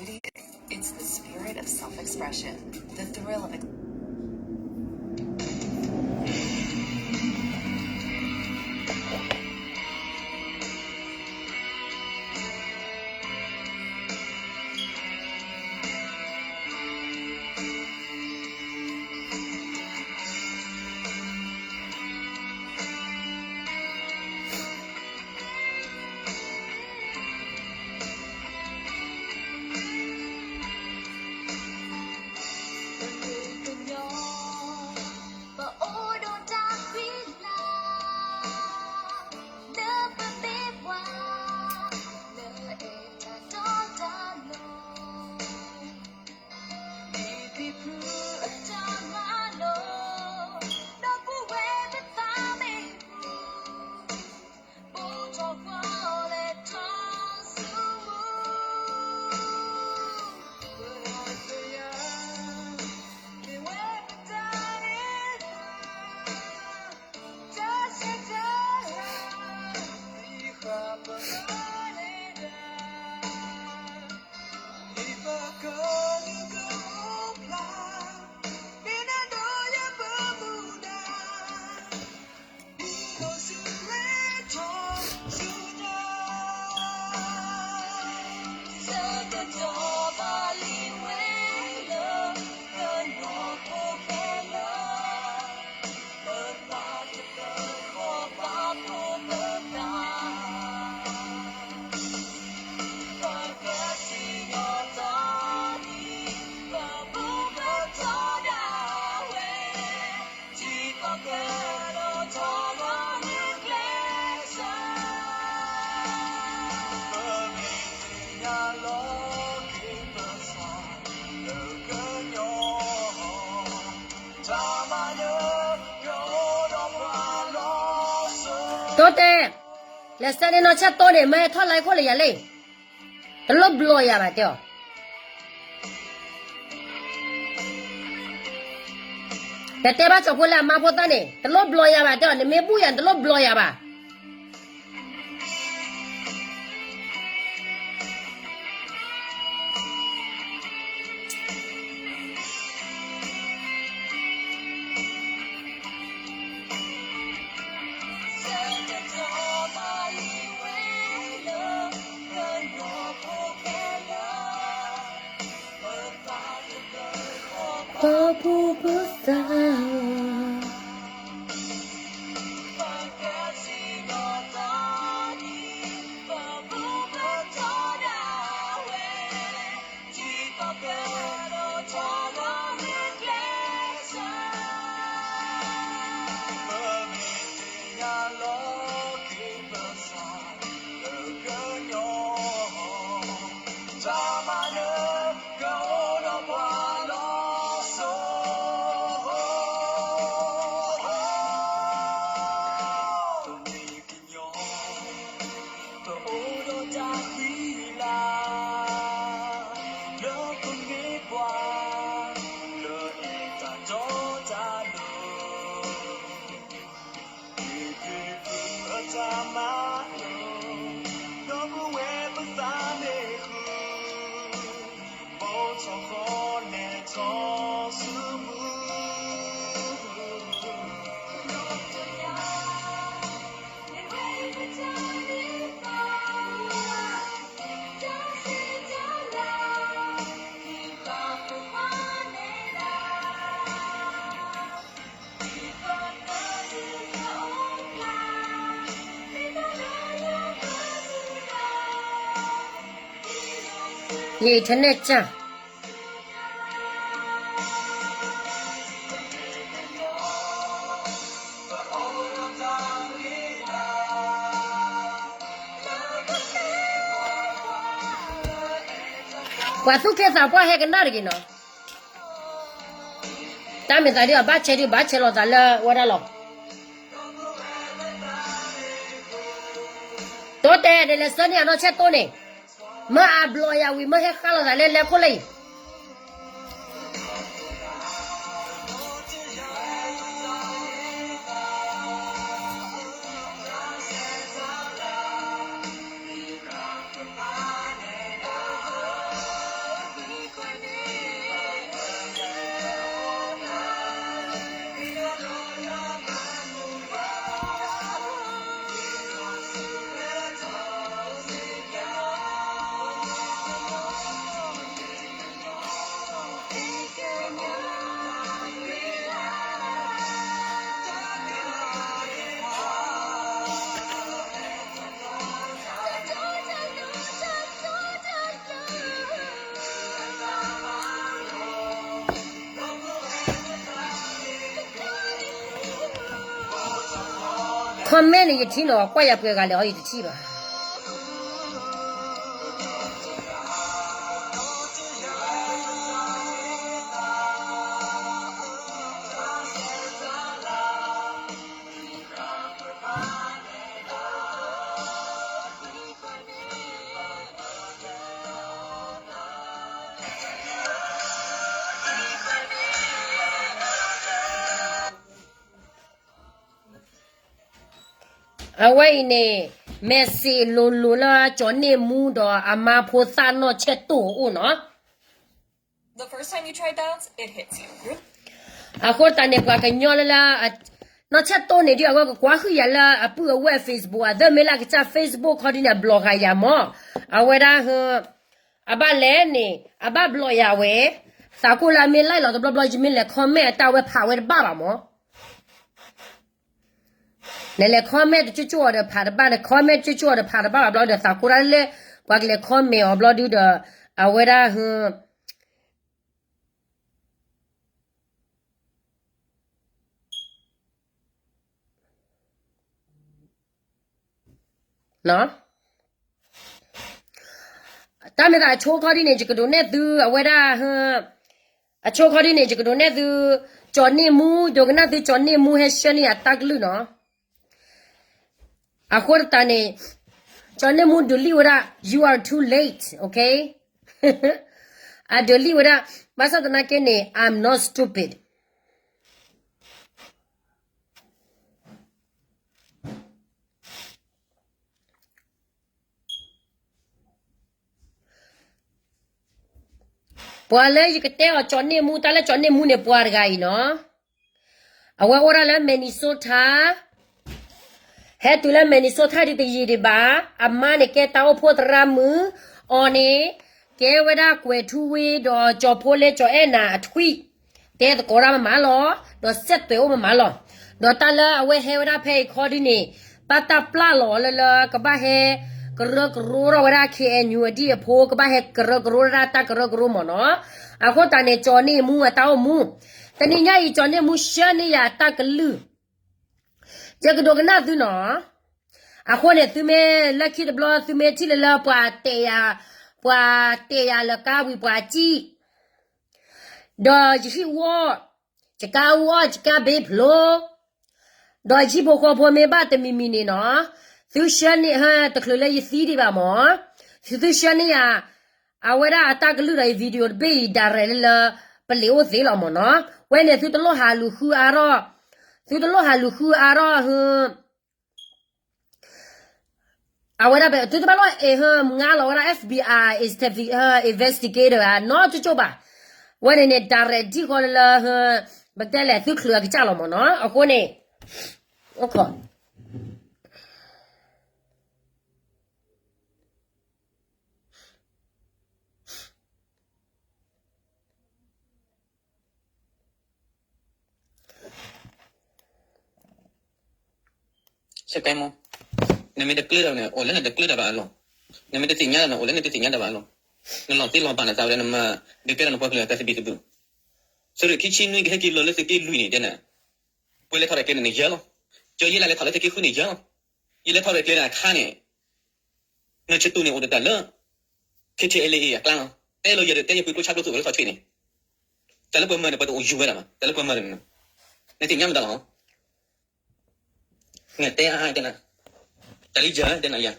It's the spirit of self-expression, the thrill of ex- တိတဲ, လဲၤစဲန့ၣ်နီၢ်ဆၢတိန့ၣ် မ့ၢ်ဟဲထီၣ်လၢခိၣ်လၢယၤလံ, တလိၣ်ဘျီယၤဘၣ်တဲအီၤ, ပတဲဘၣ်ကၠီၤဖိလၢအမါဖိသၣ်န့ၣ် တလိၣ်ဘျီယၤဘၣ်တဲအီၤ, နမ့ၢ်ဘူၣ်ယၤ နတလိၣ်ဘျီယၤဘၣ်. ယအံၤထဲနဲၣ်ကၢ် ပှၤသူၣ်က့သးပှၢ်ဟဲကနၣ်တဂ့ၤနီၤ, တၢ်မ့ၢ်သးဒ်အဘၣ်ဆဲဒ်ဘၣ်ဆဲလိာ်သးလၢဝဲဒၣ်လီၤ. တိတဲဒ်လဲၣ် ဆၢန့ၢ်အနီၢ်ဆဲတိန့ၣ်, မ့ၢ်အဘျီယၤဝံၤ မ့ၢ်ဟဲဃါလိာ်သးလၢလဲၤခိၣ်လၢအံၤ ယ comment န့ၣ် ယထံၣ်နီၤ ကွၢ်ယၤပှဲၤဂၤလဲၣ်အီၤ ယတထံၣ်ဘၣ်. အဝဲအံၤန့ၣ် message လိၤလိၤလၢကၠီၤန့ၢ်မူဒီးအမါဖိသၣ်နီၢ်ဆဲၣ်တိၣ်အအိၣ်နီၤ. အဃိတၢ်န့ၣ် ပှၤကညီလၢလၢ နီၢ်ဆဲၣ်တိၣ်န့ၣ်ဒ်အဝဲကကွၢ်ဟုၣ်ယၤလၢအပုၢ်အဝဲၢ် Facebook အသၢမ့ၢ်လၢကစၢ် Facebook ခီဒ်န့ၣ် အဘျီဂၤယၤမၢ်. အဝဲဒၣ်ဟ အဘၣ်လဲၣ်န့ၣ် အဘၣ်ဘျီယၤဝဲ, သးကိၢ်လၢအမ့ၢ် like လီၤတဘျီဘျီ ယမ့ၢ်လဲၤ comment အတၢ်ဝဲဖးဝဲတဘၣ်ဘၣ်မၢ်. နလဲၤ comment တကၠိၣ်ကၠိၣ်အီၤဒီးဖးတဘၣ်, န comment ကၠိၣ်ကၠိၣ်အီၤဒီးဖးတဘၣ်ဘၣ်ဘျီဒီး သးကိၢ်ဒၣ်လၢ ပှၤကလဲၤ comment အီၤဘျီဒုဒီး အဝဲဒၣ်ဟ တၢ်မ့ၢ်သးအဆိခီဒ်န့ၣ် ယကဒိးနဲၣ်သု အဝဲဒၣ် အဆိခီဒ်န့ၣ် ယကဒိးနဲၣ်သု ကၠီၤန့ၢ်မူ ဒိကနၣ်သု ကၠီၤန့ၢ်မူဟဲဆှၢန့ၢ်ယၤတၢ်ကလုၢ်နီၤ. အဃိတၢ်န့ၣ် ကၠီၤန့ၢ်မူ delete ဝဲဒၣ် you are too late, okay. အ delete ဝဲဒၣ် ဘၣ်ဆၣ်သနာ်က့န့ၣ် I'm not stupid. ပှၤလၢယကတဲအီၤကၠီၤန့ၢ်မူ တၢ်လၢကၠီၤန့ၢ်မူန့ၣ် ပှၤတဂၤအံၤနီၤ. အဝဲအိၣ်ဒၣ်လၢ Minnesota, ဟဲတုၤလၢ Minnesota ဒ်တယံာ်ဒံးဘၣ်, အမါန့ၣ်ကဲတၢ်အိၣ်ဖှိၣ်သရၣ်မုၣ်, အီၤန့ၣ် ကဲဝဲဒၣ်ကွဲၤထူဝ့ဒီးကၠီၤဖိလၢကၠီၤအဲၣ်နၤအထွံၣ်, တဲသကိးတၢ်မးမးလီၤ, ဒီး ဆက်သွယ် အိၣ်မးမးလီၤ. ဒီးတၢ်လၢအဝဲဟဲဝဲဒၣ်ဖဲအံၤခီဒ်န့ၣ် ဘၣ်တၢ်ပျၢ်လီၤအီၤလၢလၢ ကဘၣ်ဟဲကရၢကရိထီၣ်ဝဲဒၣ် KNU အဒံၣ်အဖိ ကဘၣ်ဟဲကရၢကရိဒၣ်တၢ်ကရၢကရိမ့ၢ်နီၤ. အဃိတၢ်န့ၣ် ကၠီၤန့ၢ်မူအတၢ်အိၣ်မူ, တနံၤညါအံၤ ကၠီၤန့ၢ်မူဆှၢန့ၢ်ယၤတၢ်ကလုၢ်, ယကဒိးကနၣ်သုနီၤ. အဃိန့ၣ် သုမ့ၢ်လၢခံတဘျီ သုမ့ၢ်ထံၣ်လၢလၢပှၤတဲယၤ, ပှၤတဲယၤလၢကါဝံၤပှၤစံၣ် ဒီးယဟံၣ်အူအီၣ်, ယကါအူအီၣ် ယကါဘ့ဖျိ, ဒီးယဟံၣ်ဖိဃီဖိမ့ၢ်ဘၣ်တမံၤမံၤန့ၣ်နီၤ, သုဆှၢန့ၢ်ဟဲတချုးလၢယသံဒံးဘၣ်မၢ်, သုသုဆှၢန့ၢ်ယၤ, အဝဲဒၣ်အတၢ်ကလုၢ်ဒီးယ video တဘ့ၣ်အံၤ direct လၢလၢ ပလံာ်အိၣ်သ့လီၤမၢ်နီၤ. ဝဲန့ၣ်သုတလိၣ်ဟးလူၤဃုအါထီၣ်, သုတလိၣ်ဟးလူၤဃုအါထီၣ်ဟ အဝဲဒၣ် သုတဘၣ်လီၤအဲၣ်ဟ မုၢ်ငါလီၤဝဲဒၣ် FBI investigator နီတကၠိၣ်ဘၣ်. ဝဲန့ၣ်န့ၣ် direct ထံၣ်ဃီလၢလၢဟ ပတဲလဲၣ် သုချုးအကစၢ်လီၤမၢ်နီၤ. အဃိန့ၣ် စကဲမီ, နမ့ၢ်တကျၢၢ်တၢ်န့ၣ် အိၣ်လၢနတကျၢၢ်တၢ်ဘၣ်အလီၢ်, နမ့ၢ်တသ့ၣ်ညါတၢ်န့ၣ် အိၣ်လၢနတသ့ၣ်ညါတၢ်ဘၣ်အလီၢ်, နလီၤသ့လီၤဘၣ်နသးဝဲဒၣ် နမၤဒုးကဲထီၣ်နပှၤကလုာ်အတၢ်သဘံၣ်သဘုၣ်, သုးရ့ၣ်ခံဆံနွံကဟဲက့ၤလီၤလၢသုးက့လွံၢ်န့ၣ်တဲနၤ, ပှၤလဲၤထီၣ်ရဲၣ်ကျဲၤန့ၣ်ယဲလီၤ, ကၠီၤယဲလၢလဲၤထီၣ်လၢသုးက့ဃုန့ၣ်ယဲလီၤ, ယလဲၤထီၣ်ရဲၣ်ကျဲၤန့ၣ်အခါန့ၣ် နဆတိၢ်န့ၣ်အိၣ်ဒီးတၢ်လၢ KTLA အကျါလီၤ, တဲလီၤယဲဒီးတဲယပှ့ၤကျိဆါကျိသုးအိၣ်လၢထီၣ်ဆံးန့ၣ်, တၢ်လၢပှၤမၤန့ၣ် ပှၤတအိၣ်ယူၤဝဲဒၣ်ဘၣ်, တၢ်လၢပှၤမၤန့ၣ်, နသ့ၣ်ညါမတၤလီၤ, နတဲအါအါတဲနၤ, တၢ်လံယၤတဲနၤယၤ,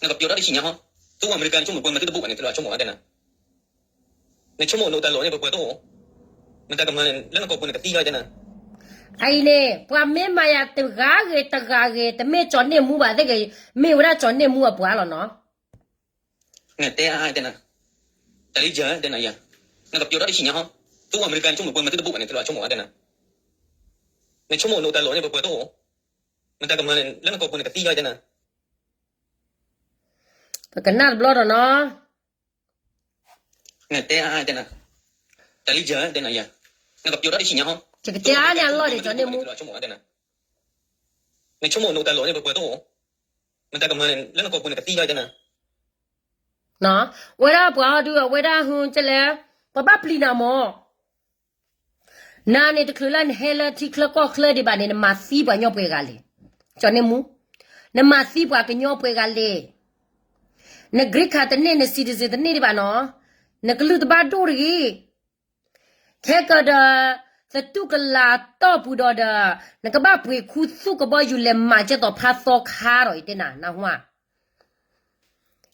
နကပျီၤတၢ်တဆံညါဟီ, သုအိၣ်အမဲရကၤနဆိကမိၣ်ပှၤမၤသုတဘိးဘၣ်န့ၣ် သုလီၤဆိကမိၣ်အါတဲနၤ, နဆိကမိၣ်နအိၣ်တၢ်လီၢ်န့ၣ် ပပှၤတအိၣ်, မတၤကမၤန့ၣ် လၢနကိာ်ပူၤန့ၣ်ကသံလီၤတဲနၤ, အအံၤန့ၣ် ပှၤမ့ၢ်မၤယၤတဂၤဂ့ၤတဂၤဂ့ၤ တမ့ၢ်ကၠီၤန့ၢ်မူဘၣ်သ့ၣ်ဂ့ၤ မ့ၢ်ဝဲဒၣ်ကၠီၤန့ၢ်မူအပှၤလီၤနီၤ. နတဲအါအါတဲနၤ, တၢ်လံယၤတဲနၤယၤ, နကပျီၤတၢ်တဆံညါဟီ, သုအိၣ်အမဲရကၤနဆိကမိၣ်ပှၤမၤသုတဘိးဘၣ်န့ၣ် သုလီၤဆိကမိၣ်အါတဲနၤ, နဆိကမိၣ်နအိၣ်တၢ်လီၢ်န့ၣ် ပပှၤတအိၣ်, မတၤကမၤန့ၣ် လၢနကိာ်ပူၤန့ၣ်ကသံလီၤတဲနၤ, ပကနၣ်တဘျီဒီးနီၤ, နတဲအါအါတဲနၤ, တၢ်လံယၤတဲနၤယၤ, နကပျီၤတၢ်တဆံညါဟီ, ယကတဲအါန့ၣ်အလီၢ်န့ၣ် ကၠီၤန့ၢ်မူ နဆိကမိၣ်နအိၣ်တၢ်လီၢ်န့ၣ် ပပှၤတအိၣ်, မတၤကမၤန့ၣ် လၢနကိာ်ပူၤန့ၣ်ကသံလီၤတဲနၤ, ဝဲဒၣ်ပှၤဟီဒုး အဝဲဒၣ်ဟူကလဲၣ်, ပဘၣ်ပျံၤနၤမၢ်, နၤန့ၣ်တချုးလၢနဟဲလၢထံချၢကီၢ်ချၢဒံးဘၣ်န့ၣ် နမၤသံပှၤကညီပှဲၤဂၤလဲၣ်, ကၠီၤန့ၢ်မူ, နမၤသံပှၤကညီပှဲၤဂၤလဲၣ်. န green card တန့ၢ် န citizen တန့ၢ်ဒံးဘၣ်နီၤ, နကလုၢ်တဘၣ်ဒိၣ်တဂ့ၤ. ခဲကဒီး သတူၢ်ကလာ်တီၢ်ပူၤဒီးဒီး နကဘၣ်ပှ့ၤခူသူၣ်ကဘီယူၤလဲၤမၤကဲသိးဖးသီခါဒီး ယတဲနၤ နၢ်ဟူဧါ.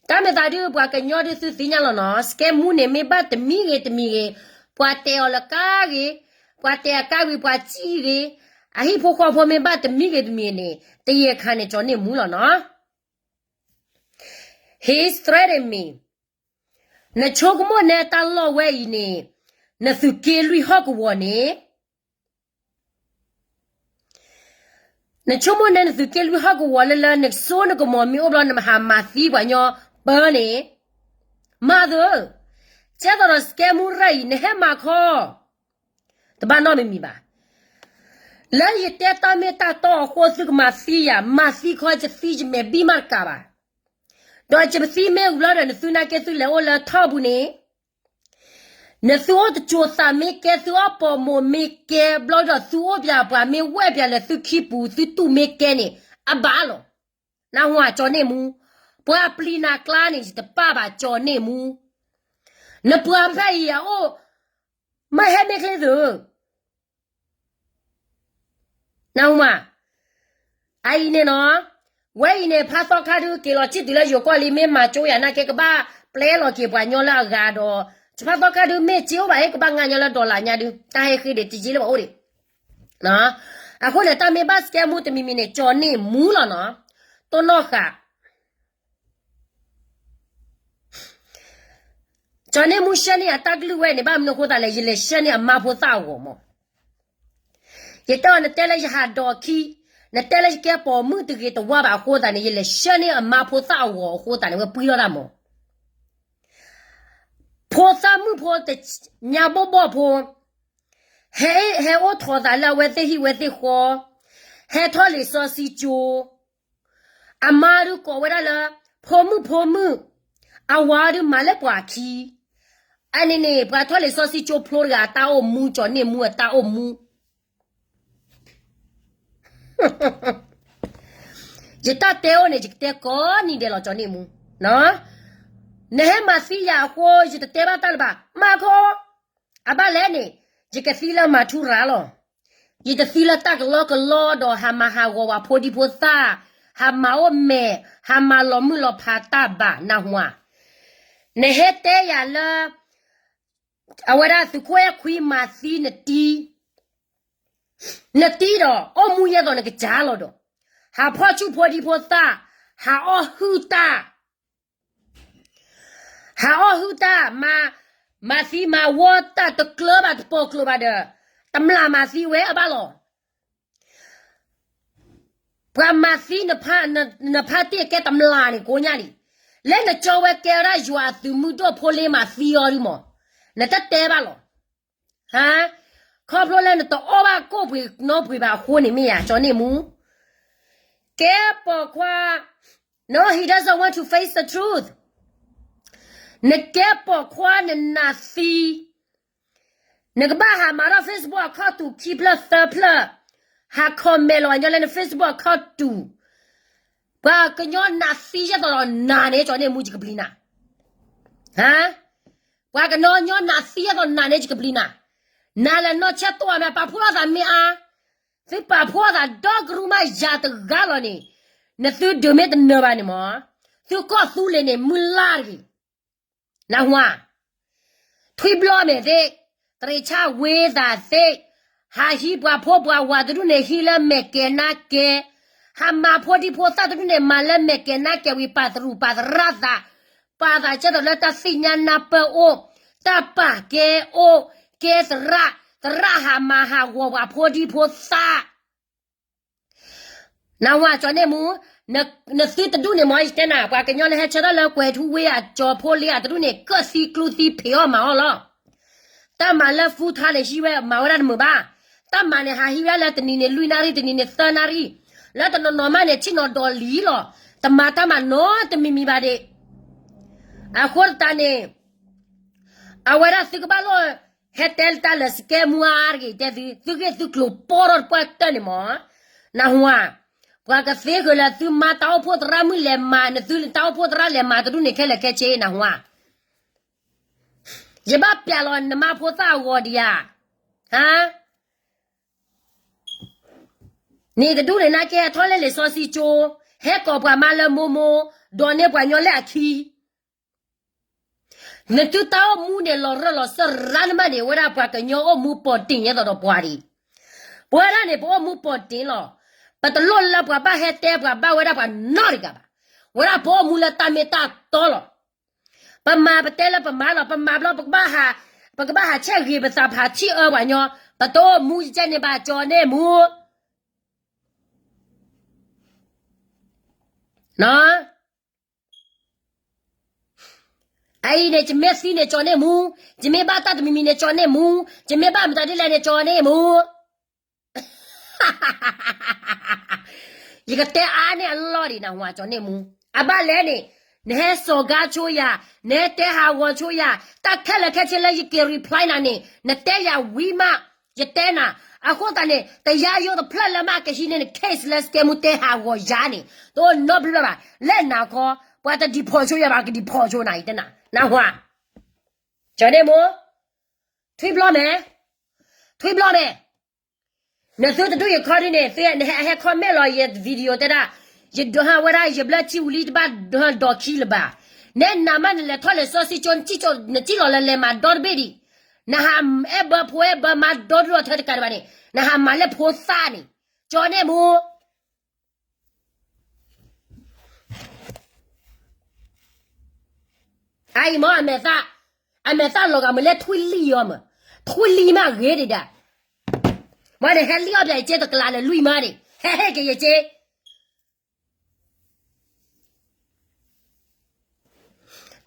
တၢ်မ့ၢ်သးဒုး ပှၤကညီဒုးသုသ့ၣ်ညါလီၤနီၤ, စကဲမူန့ၣ် မ့ၢ်ဘၣ်တမံၤဂ့ၤတမံၤဂ့ၤ, ပှၤတဲအီၤလၢကါဂ့ၤ, ပှၤတဲအကါဝံၤပှၤစံၣ်ဂ့ၤ, အဟံၣ်ဖိဃီဖိမ့ၢ်ဘၣ်တမံၤဂ့ၤတမံၤန့ၣ် တယဲၢ်ခါန့ၣ် ကၠီၤန့ၢ်မူလီၤနီၤ. He is threatening me. နဆိကမိၣ်နဲတၢ်လီၢ်ဝဲအံၤန့ၣ် နသုးက့လွံၢ်ဟီၣ်ကဝီၤန့ၣ် နဆိကမိၣ်နဲနသုးက့လွံၢ်ဟီၣ်ကဝီၤလၢလၢ နစိနကမီၤမ့ၢ်အိၣ်ဘျီ နမဟးမၤသံပှၤကညီပၢန့ၣ်, မၤသၢ, ကဲသိးဒီးစကဲမူရၢၢ်အံၤ နဟဲမၤခီ တဘၣ်နီတမံၤမံၤဘၣ်. လၢယတဲတၢ်မ့ၢ်တၢ်တီအဃိ သုကမၤသံယၤ, မၤသံခီယသံယမဲာ်ဘံၣ်မးတကးဘၣ်. ဒီးယပသံမ့ၢ်ဝံၤဘျီဒီး နသုနာ်က့သုလဲၤအိၣ်လၢထီၣ်ပူၤန့ၣ်, နသုအိၣ်တစိၤသးမ့ၢ်ကဲ သုအီၣ်ပိာ်မိၣ်မ့ၢ်ကဲဘျီဒီး သုအိၣ်ပၠးပှၤမ့ၢ်ဝဲၢ်ပၠးလၢသုခံပူၤ သုတူၢ်မ့ၢ်ကဲန့ၣ် အဘၣ်လီၤ. နၢ်ဟူဧါ ကၠီၤန့ၢ်မူ, ပှၤပျံၤနၤကျါန့ၣ် ယတပၢ်ဘၣ် ကၠီၤန့ၢ်မူ. နပှၤဖဲအံၤအအိၣ် မ့ၢ်ဟဲမ့ၢ်ချ့သု နၢ်ဟူမး, အအံၤန့ၣ်နီၤ, ဝဲအံၤန့ၣ် ဖးသီခါဒုးက့ၤလီၤစံၣ်တုၤလၢယိၤကီၢ်လံ မ့ၢ်မၤကၠိယၤနာ်က့ ကဘၣ်ပျဲလီၤက့ၤပှၤညီလၢအဂၤဒီး, ဖးသီခါဒုးမ့ၢ်စ့အိၣ်ဘၣ်အ့ၣ် ကဘၣ်ငါညီလၢ dollar ညါဒုး တၢ်ဟဲဃ့ဒံးတယ့လၢပှၤအိၣ်ဒံး. အဃိန့ၣ် တၢ်မ့ၢ်ဘၣ်စကဲမူတမံၤမံၤန့ၣ် ကၠီၤန့ၢ်မူလီၤနီၤ, တိၢ်နီၣ်ဃာ် ကၠီၤန့ၢ်မူရှဲန့ၢ်အတၢ်ကလုၢ်ဝဲန့ၣ် ဘၣ်မနုၤအဃိသတးလဲၣ် ယလဲၤရှဲန့ၢ်အမါဖိသၣ်အဂီၢ်မး. ယတဲအီၤ နတဲလၢယဟးဒီးခံ, နတဲလၢယကဲပိာ်မုၣ်တဂ့ၤတဝါဘၣ်အဃိသတးန့ၣ် ယလဲၤရှဲန့ၢ်အမါဖိသၣ်အဂီၢ်အဃိသတးန့ၣ် ဝဲပှံထီၣ်တၢ်မး. ဖိသၣ်မုၣ်ဖိတညါဘိၣ်ဘီၣ်ဖိ, ဟဲ ဟဲအိၣ်ထီၣ်သးလၢအဝဲသ့ၣ်ဟံၣ်ဝဲသ့ၣ်ဃီ, ဟဲထီၣ်လံာ်စီဆှံကၠိ အမါဒုးကိးဝဲဒၣ်လၢ ဖိမုၣ်ဖိမုၣ်, အဝၤဒုးမၤလၢပှၤခံ, အန့ၣ်န့ၣ် ပှၤထီၣ်လံာ်စီဆှံကၠိဖျိတဂၤအတၢ်အိၣ်မူ ကၠီၤန့ၢ်မူအတၢ်အိၣ်မူ ယတၢ်တဲအိၣ်န့ၣ် ယကတဲကိးနံၤဒဲးလီၤ ကၠီၤန့ၢ်မူ, နဟဲမၤသံယၤအဃိ ယတတဲဘၣ်တၢ်လၢၤဘၣ် မၤခီ, အဘၣ်လဲၣ်န့ၣ် ယကသံလၢမၤထူရၤလီၤ. ယတသံလၢတၢ်ကလီကလီဒီး ဟးမၤဟးဂီၤဝဲဖိဒံဖိသၣ်, ဟးမၤအိၣ်မဲာ်, ဟးမၤလီၤမုၢ်လီၤဖးတၢ်ဘၣ် နၢ်ဟူဧါ. နဟဲတဲယၤလၢ အဝဲဒၣ်သုးခိၣ်အဲၣ်ခွံမၤသံနတံ နတံဒီး အိၣ်မူယဲသိးနကစၢ်လီၤဒီး ဟးဖီၣ်ဆူၣ်ဖိဒံဖိသၣ်, ဟးအီၣ်ဟုၣ်တၢ်, ဟးအီၣ်ဟုၣ်တၢ်, မၤသံမၤဝီတၢ်တကျၢၤဘၣ် တပိာ်ကျိၤဘၣ်ဒီး တမျာ်မၤသံဝဲအဘၣ်လီၤ. ပှၤမၤသံနဖါတ့ၢ်ကဲတမျာ်န့ၣ် ကိးညါလံ. လၢနကၠီဝဲကဲဝဲဒၣ်ယွၤအသုးမုၢ်ဒိၣ်ဖိလ့မၤသံအီၤဒုမး, နတတဲဘၣ်လီၤ. ဟါ, ခီဖျိလၢနတအီၣ်ဘၣ်ကိၣ်ပှ့ၤနီပှ့ၤဘၣ်အဃိန့ၣ်မ့ၢ်ဧါ ကၠီၤန့ၢ်မူ. ကဲပိာ်ခွါ, no, he doesn't want to face the truth. နကဲပိာ်ခွါနနာ်သံ နကဘၣ်ဟးမၤထီၣ် Facebook အခီၣ်တူာ်ခံဖျၢၣ်သၢဖျၢၣ်, ဟး comment လီၤညီလၢန Facebook အခီၣ်တူာ်, ပှၤကညီနာ်သံယဲၢ်သိးဒီးနၤန့ၣ် ကၠီၤန့ၢ်မူ ယကပျံၤနၤ. ဟါ, ပှၤကညီနာ်သံယဲၢ်သိးနၤန့ၣ် ယကပျံၤနၤ. နၤလဲၤနီၢ်ဆဲးတိၢ်အမ့ၢ် ပာ်ဖှိၣ်လိာ်သးမ့ၢ်အါ, သုပာ်ဖှိၣ်လိာ်သးဒီကရူၢ်မးယၤတဂၤလီၤန့ၣ်, နသုဒုးမ့ၢ်တနၢၤဘၣ်န့ၣ်မး, သုကီၢ်သူလ့ၤန့ၣ် မုၢ်လၢ်တဂ့ၤ နၢ်ဟူဧါ, ထွံၣ်ဘျီမဲာ်သ့ၣ်, တရံးဆၣ်ဝ့သးသ့ၣ်, ဟးဟံးပှၤဖိပှၤဝၤတဒူၣ်န့ၣ် ဟံးလၢမဲာ်ကဲၤနါကဲၤ, ဟးမၤဖိဒံဖိသၣ်တဒူၣ်န့ၣ် မၤလၢမဲာ်ကဲၤနါကဲၤဝံၤ ပာ်သရူးပာ်သရၣ်သး, ပာ်သးကဲသိးလၢတၢ်သ့ၣ်ညါနၢ်ပၢၢ်အိၣ်, တၢ်ပာ်ကဲအိၣ်, ကဲသရၣ်, သရၣ်ဟးမၤဟးဂီၤပှၤဖိဒံဖိသၣ် နၢ်ဟူဧါ ကၠီၤန့ၢ်မူ, နသုတဒူၣ်န့ၣ်မ့ၢ် ယတဲနၤ ပှၤကညီလၢဟဲဆၢထၢၣ်လၢကွဲၤထူဝ့အကၠီၤဖိလ့အတဒူၣ်န့ၣ် ကၢၣ်သံကျူသံဖံးအီၣ်မၤအီၣ်လီၤ. တၢ်မၤလၢ full time န့ၣ် ဟံးဝဲမၤဝဲဒၣ်တမုာ်ဘၣ်. တၢ်မၤန့ၣ် ဟးဟံးဝဲလၢတနံၤန့ၣ်လွံၢ်နၣ်ရံၣ် တနံၤန့ၣ်သၢနၣ်ရံၣ်, လၢတနီၤနီၤမးန့ၣ် ဆ့ၣ်နီၤဒီးလံလီၤ. တမၤတၢ်မၤနီတမံၤမံၤဘၣ်ဒံး. အဃိသတးန့ၣ် အဝဲဒၣ်သုကဘၣ်လိၣ် ဟဲတဲတၢ်လၢ scam မူအါအါတဂ့ၤ တဲသု, သုဂ့ၢ်သုကျိၤပီထီၣ်တပှၢ်တၢၢ်န့ၣ်မး, နၢ်ဟူဧါ, ပှၤကသ့ဃုာ်လၢသုမါတၢ်အိၣ်ဖှိၣ်သရၣ်မုၣ်လဲၤမၤ နသုတၢ်အိၣ်ဖှိၣ်သရၣ်လဲၤမၤတဒူၣ်န့ၣ်ခဲလၢာ်ခဲဆ့နဟူဧါ. ယဘၣ်ပျးလီၤနမါဖိသၣ်အဂီၤဒံးဧါ. ဟါ န့ၣ်တဒူၣ်န့ၣ်နာ်က့ဟဲထီၣ်လၢလံာ်စီဆှံကၠိ, ဟဲကိးပှၤမါလၢမိၢ်မိၢ်, ဒိးန့ၢ်ပှၤညီလၢအခံ နသုတၢ်အိၣ်မူန့ၣ် လီၤရၢၢ်လီၤစၢၢ်ရၣ်နမးန့ၣ် ဝဲဒၣ်ပှၤကညီအိၣ်မူပိာ်တ့ၢ်ညါသိးဒီးပှၤဒံး. ပဝဲဒၣ်န့ၣ် ပအိၣ်မူပိာ်တ့ၢ်လီၤ. ပတလိၣ်လၢပှၤဘၣ်ဟဲတဲပှၤဘၣ်ဝဲဒၣ်ပှၤနီတဂၤဘၣ်. ဝဲဒၣ်ပအိၣ်မူလၢတၢ်မ့ၢ်တၢ်တီလီၤ. ပမၤပတဲလၢပမၤလီၤ, ပမၤဘျီ ပကဘၣ်ဟး, ပကဘၣ်ဟးဆဲးဂ့ၤပသးဖးထံၣ်အၢပှၤညီ, ပတအိၣ်မူယကဲန့ၣ်ဘၣ်ကၠီၤန့ၢ်မူ နီၤ အအံၤန့ၣ် ယမ့ၢ်သံန့ၣ်ကၠီၤန့ၢ်မူ, ယမ့ၢ်ဘၣ်တၢ်တမံၤမံၤန့ၣ်ကၠီၤန့ၢ်မူ, ယမ့ၢ်ဘၣ်မတၤဒ်လဲၣ်န့ၣ်ကၠီၤန့ၢ်မူ. ယကတဲအါန့ၢ်အလီၢ်ဒံးနဟူဧါ ကၠီၤန့ၢ်မူ. အဘၣ်လဲၣ်န့ၣ်, နဟဲစိာ်ကါဆိယၤ, နဟဲတဲဟးဂီၤဆိယၤ, တၢ်ခဲလၢာ်ခဲဆ့လၢယက့ၤ reply နၤန့ၣ် နတဲယၤဝံၤမး, ယတဲနၤ. အဃိသတးန့ၣ် တယါယိတဖျၢၣ်လၢမးကဟံးန့ၢ်န case လၢစကဲမူတဲဟးဂီၤယၤန့ၣ် တအိၣ်နီတဘျီဘၣ်. လဲၣ်နၤခီ, ပှၤတ deport ဆိယၤဘၣ် က deport ဆိနၤ ယတဲနၤ, နဟူဧါ. ကၠီၤန့ၢ်မူ, ထွံၣ်ဘျီမဲာ်, ထွံၣ်ဘျီမဲာ်. နသုတဒူၣ်ယခီဒ်န့ၣ် သုနဟဲ ဟဲ comment လီၤ ယ video တဲဒၣ်, ယဒိးဟးဝဲဒၣ် ယဘျၢထံဝံၤလံ တဘၣ်ဒိးခံလၢၤဘၣ်. နဲနၤမး နလဲၤထီၣ်လဲၤစီဆှံကၠိ နစံၣ်လီၤလၢလဲၤမၤဒီတဘ့ၣ်ဒံး, နဟးအဲၣ်ဘၢဖိအဲၣ်ဘၢမၤဒီဒူၣ်လီၤထဲတကးဒံးဘၣ်န့ၣ် နဟးမၤလၢဖိသၣ်န့ၣ်, ကၠီၤန့ၢ်မူ. အအံၤမ့ၢ်အမဲာ်သၣ်, အမဲာ်သၣ်လီၤဂာ်မုၢ်လၢထွံၣ်လံၢ်အီၤမး, ထွံၣ်လံၢ်မးဂ့ၤဒံးဒၣ်, မ့ၢ်န့ၣ် ဟဲလံၢ်အီၣ်ပၠးယက့တကလးလၢလွံၢ်မးန့ၣ် ဟဲဟ့ၣ်က့ၤယက့